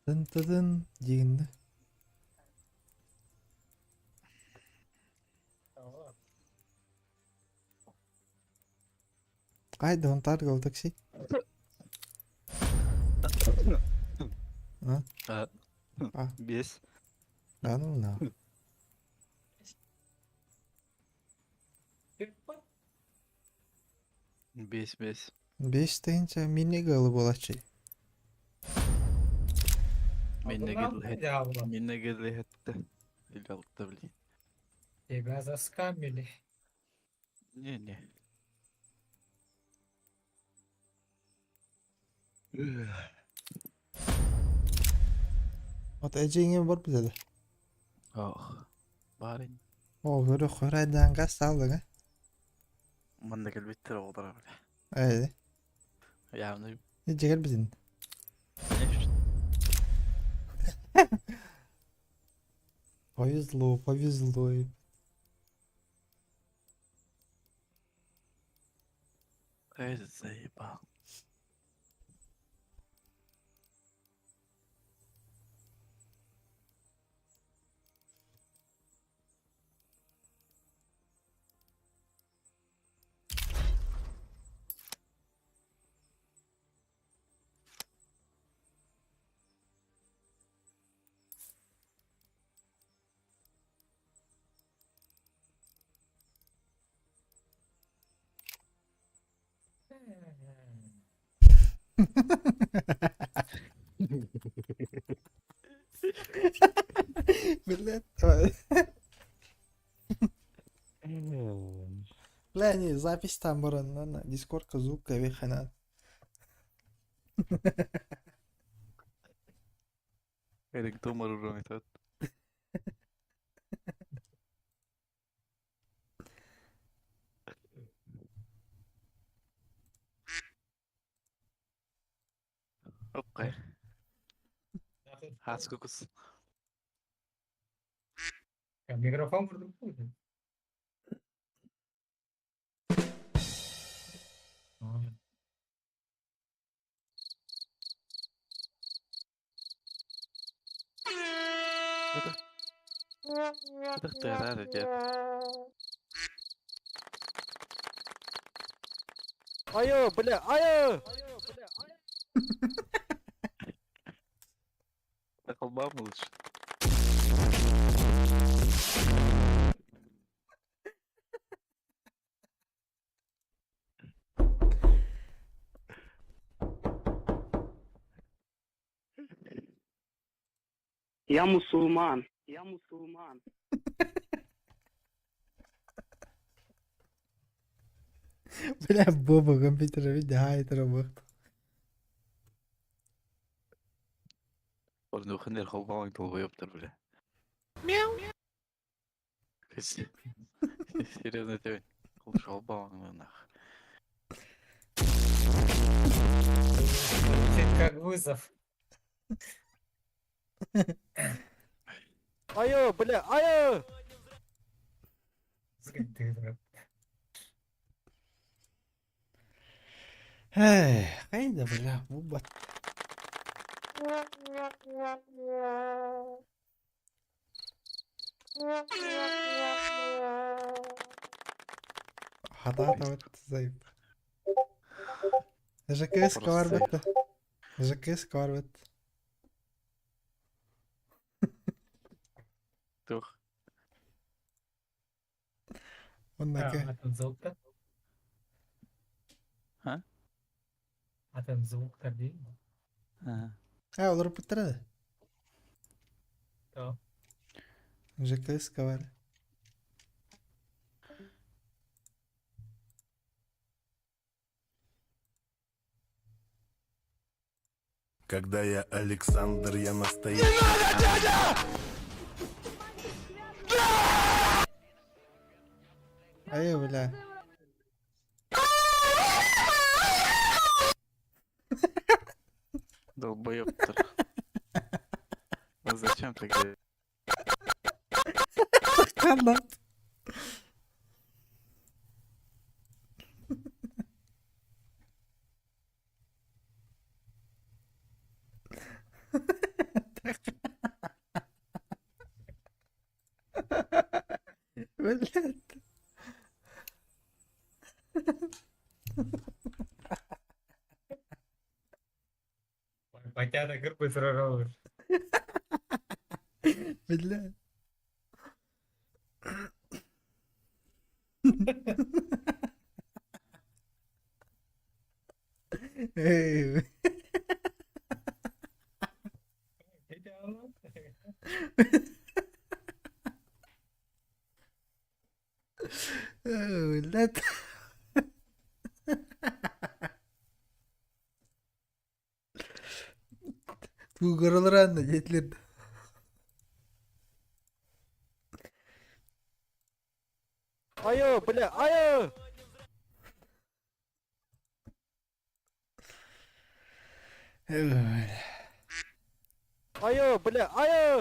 Тын-тыдын диигин да? Хайда Онтаарга ол такси? А? А, А. Без. Да ну на. Без, без. Бес тыһыынча минеге ылы буолаччы. Миннеге Миннеге лехетте. Или алта, блин. Тебя заскамили. Не-не. Вот эдьиҥҥэ бар билэлэ. Ох. Барин. Оо, көрө хорайдаан газ сааллыҥ э? Манна кэлбиттэр оҕолоро бile. Ээ. Явно Дьэ кэлбитин. конечно. Повезло, повезло. Эй, заебал. Блядь. Бля, не, запись там баран, дискордка звук хана. Эрик Томар урон Окей. Хаскукус. Микрофон курдук. Это ты дед. Айо, бля, айо! Колбам лучше. Я мусульман. Я мусульман. Бля, Боба компьютер види, хай трабахт. Орнухынер холбалың долбоёбтар, бля. Мяу. Серьезно тебе. Холбалың нах. Звучит как вызов. Айо, бля, айо! Эй, хайда, бля, Буба. Хата вот заеб. ЖКС кварбетті. ЖКС кварбет. Тух. Оннака. Атын звуктар. А? Атын звуктар дейм. А. А, олар бұттырады. Да. ЖКС квар. Когда я Александр, я настоящий. Ай, бля. Долбоёбтар. А зачем тогда? Канат. Блядь. Батята кырбы сыраралыр. Блядь. Эй, Блядь. Тугураларанна диэтилэр. Айо, бля, айо! Айо, бля, айо!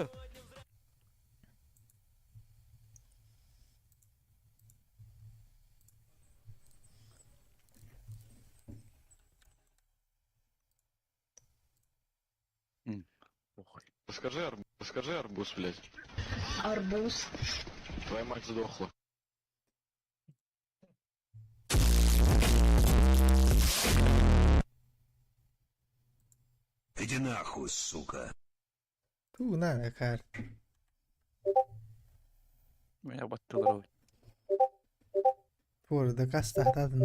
Скажи, арбуз, скажи арбуз, блядь. Арбуз. Твоя мать сдохла. Иди нахуй, сука. Ту на кар. Меня баттылар. Туор дакастаахтаатын.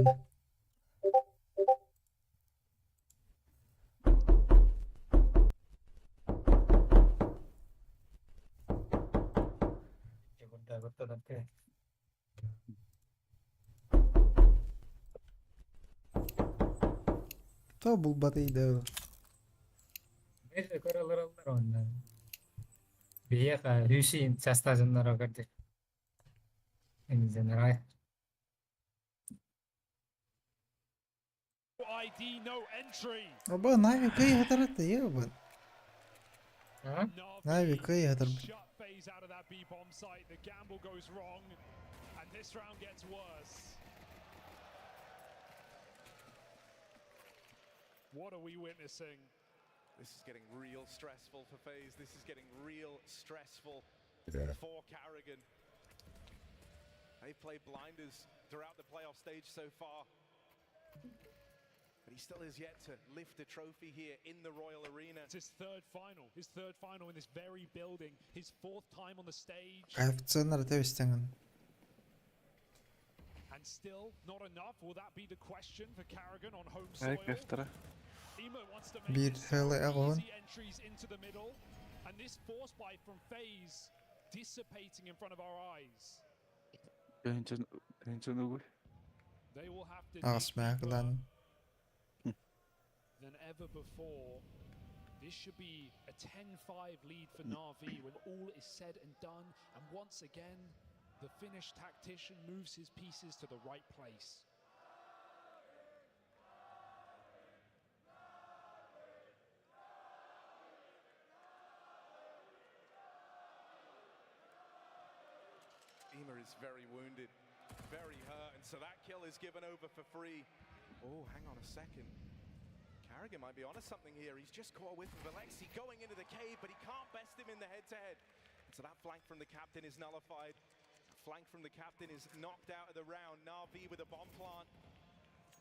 То булбатый да. Neyse көрөлөр онна. Биһиэхэ Рүсин састаазыннара көрдө. Инженерай. Оба Нави кый хатарат ебан. Нави кый хатар. FaZe out of that B bomb site. The gamble goes wrong, and this round gets worse. What are we witnessing? This is getting real stressful for FaZe. This is getting real stressful for Karrigan. They've played blinders throughout the playoff stage so far. But he still is yet to lift a trophy here in the Royal Arena. It's his third final, his third final in this very building, his fourth time on the stage. Коэффициеннар тэбистеңин. And still not enough. Will that be the question for Karrigan on home Эй, soil? кэфтера. Emo wants to make Биир this хылы аҕыһын. easy entries into the middle, and this force buy from FaZe dissipating in front of our eyes. Тыһыынча угуй. They will have to Аҕыс dig мээкилэн. deeper than ever before. This should be a 10-5 lead for Na'Vi when all is said and done. And once again, the Finnish tactician moves his pieces to the right place. Ema is very wounded, very hurt, and so that kill is given over for free. Oh, hang on a second. Karrigan might be onto something here. He's just caught a whiff of Alexi going into the cave, but he can't best him in the head-to-head. So that flank from the captain is nullified. Flank from the captain is knocked out of the round. Na'Vi with a bomb plant.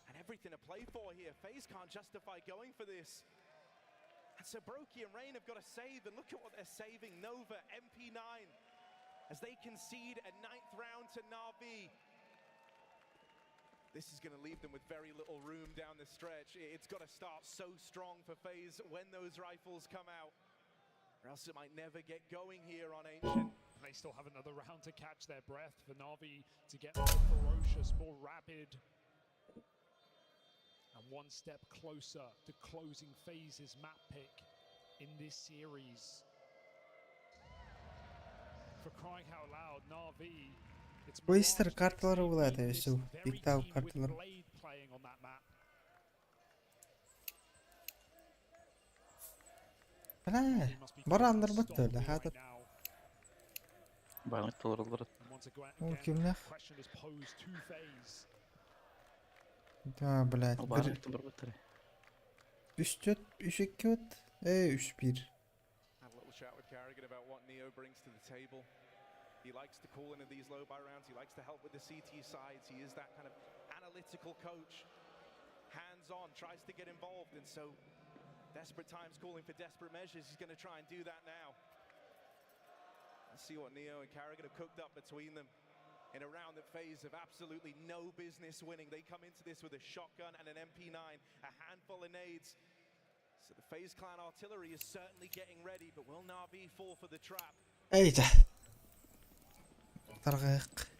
And everything to play for here. FaZe can't justify going for this. And so Broky and Rain have got to save, and look at what they're saving. Nova, MP9, as they concede a ninth round to Na'Vi. This is going to leave them with very little room down the stretch. It's got to start so strong for FaZe when those rifles come out, or else it might never get going here on Ancient. They still have another round to catch their breath for Na'Vi to get more ferocious, more rapid. And one step closer to closing FaZe's map pick in this series. For crying out loud, Na'Vi, it's Oyster Mirage карталары next. They буолар beat this өссө very Big Tau team with карталар. Blade playing on that map. Бля, бараллар баттылар хата. Баҕар толороллор. And once again, Ол again, кимнэх? question is posed to FaZe. Да, блядь, Баҕар бір толорботтор. үс төрт, үс екі от, э, үс бір. Had a little chat with Karrigan about what Neo brings to the table. He likes to call in these low buy rounds. He likes to help with the CT sides. He is that kind of analytical coach. Hands on, tries to get involved. And so, desperate times calling for desperate measures. He's going to try and do that now. Let's see what Neo and Karrigan have cooked up between them in a round that FaZe have absolutely no business winning. They come into this with a shotgun and an MP9, a handful of nades. So the FaZe Clan artillery is certainly getting ready, but will Na'Vi fall for the trap? Эй, за. Тарҕыах.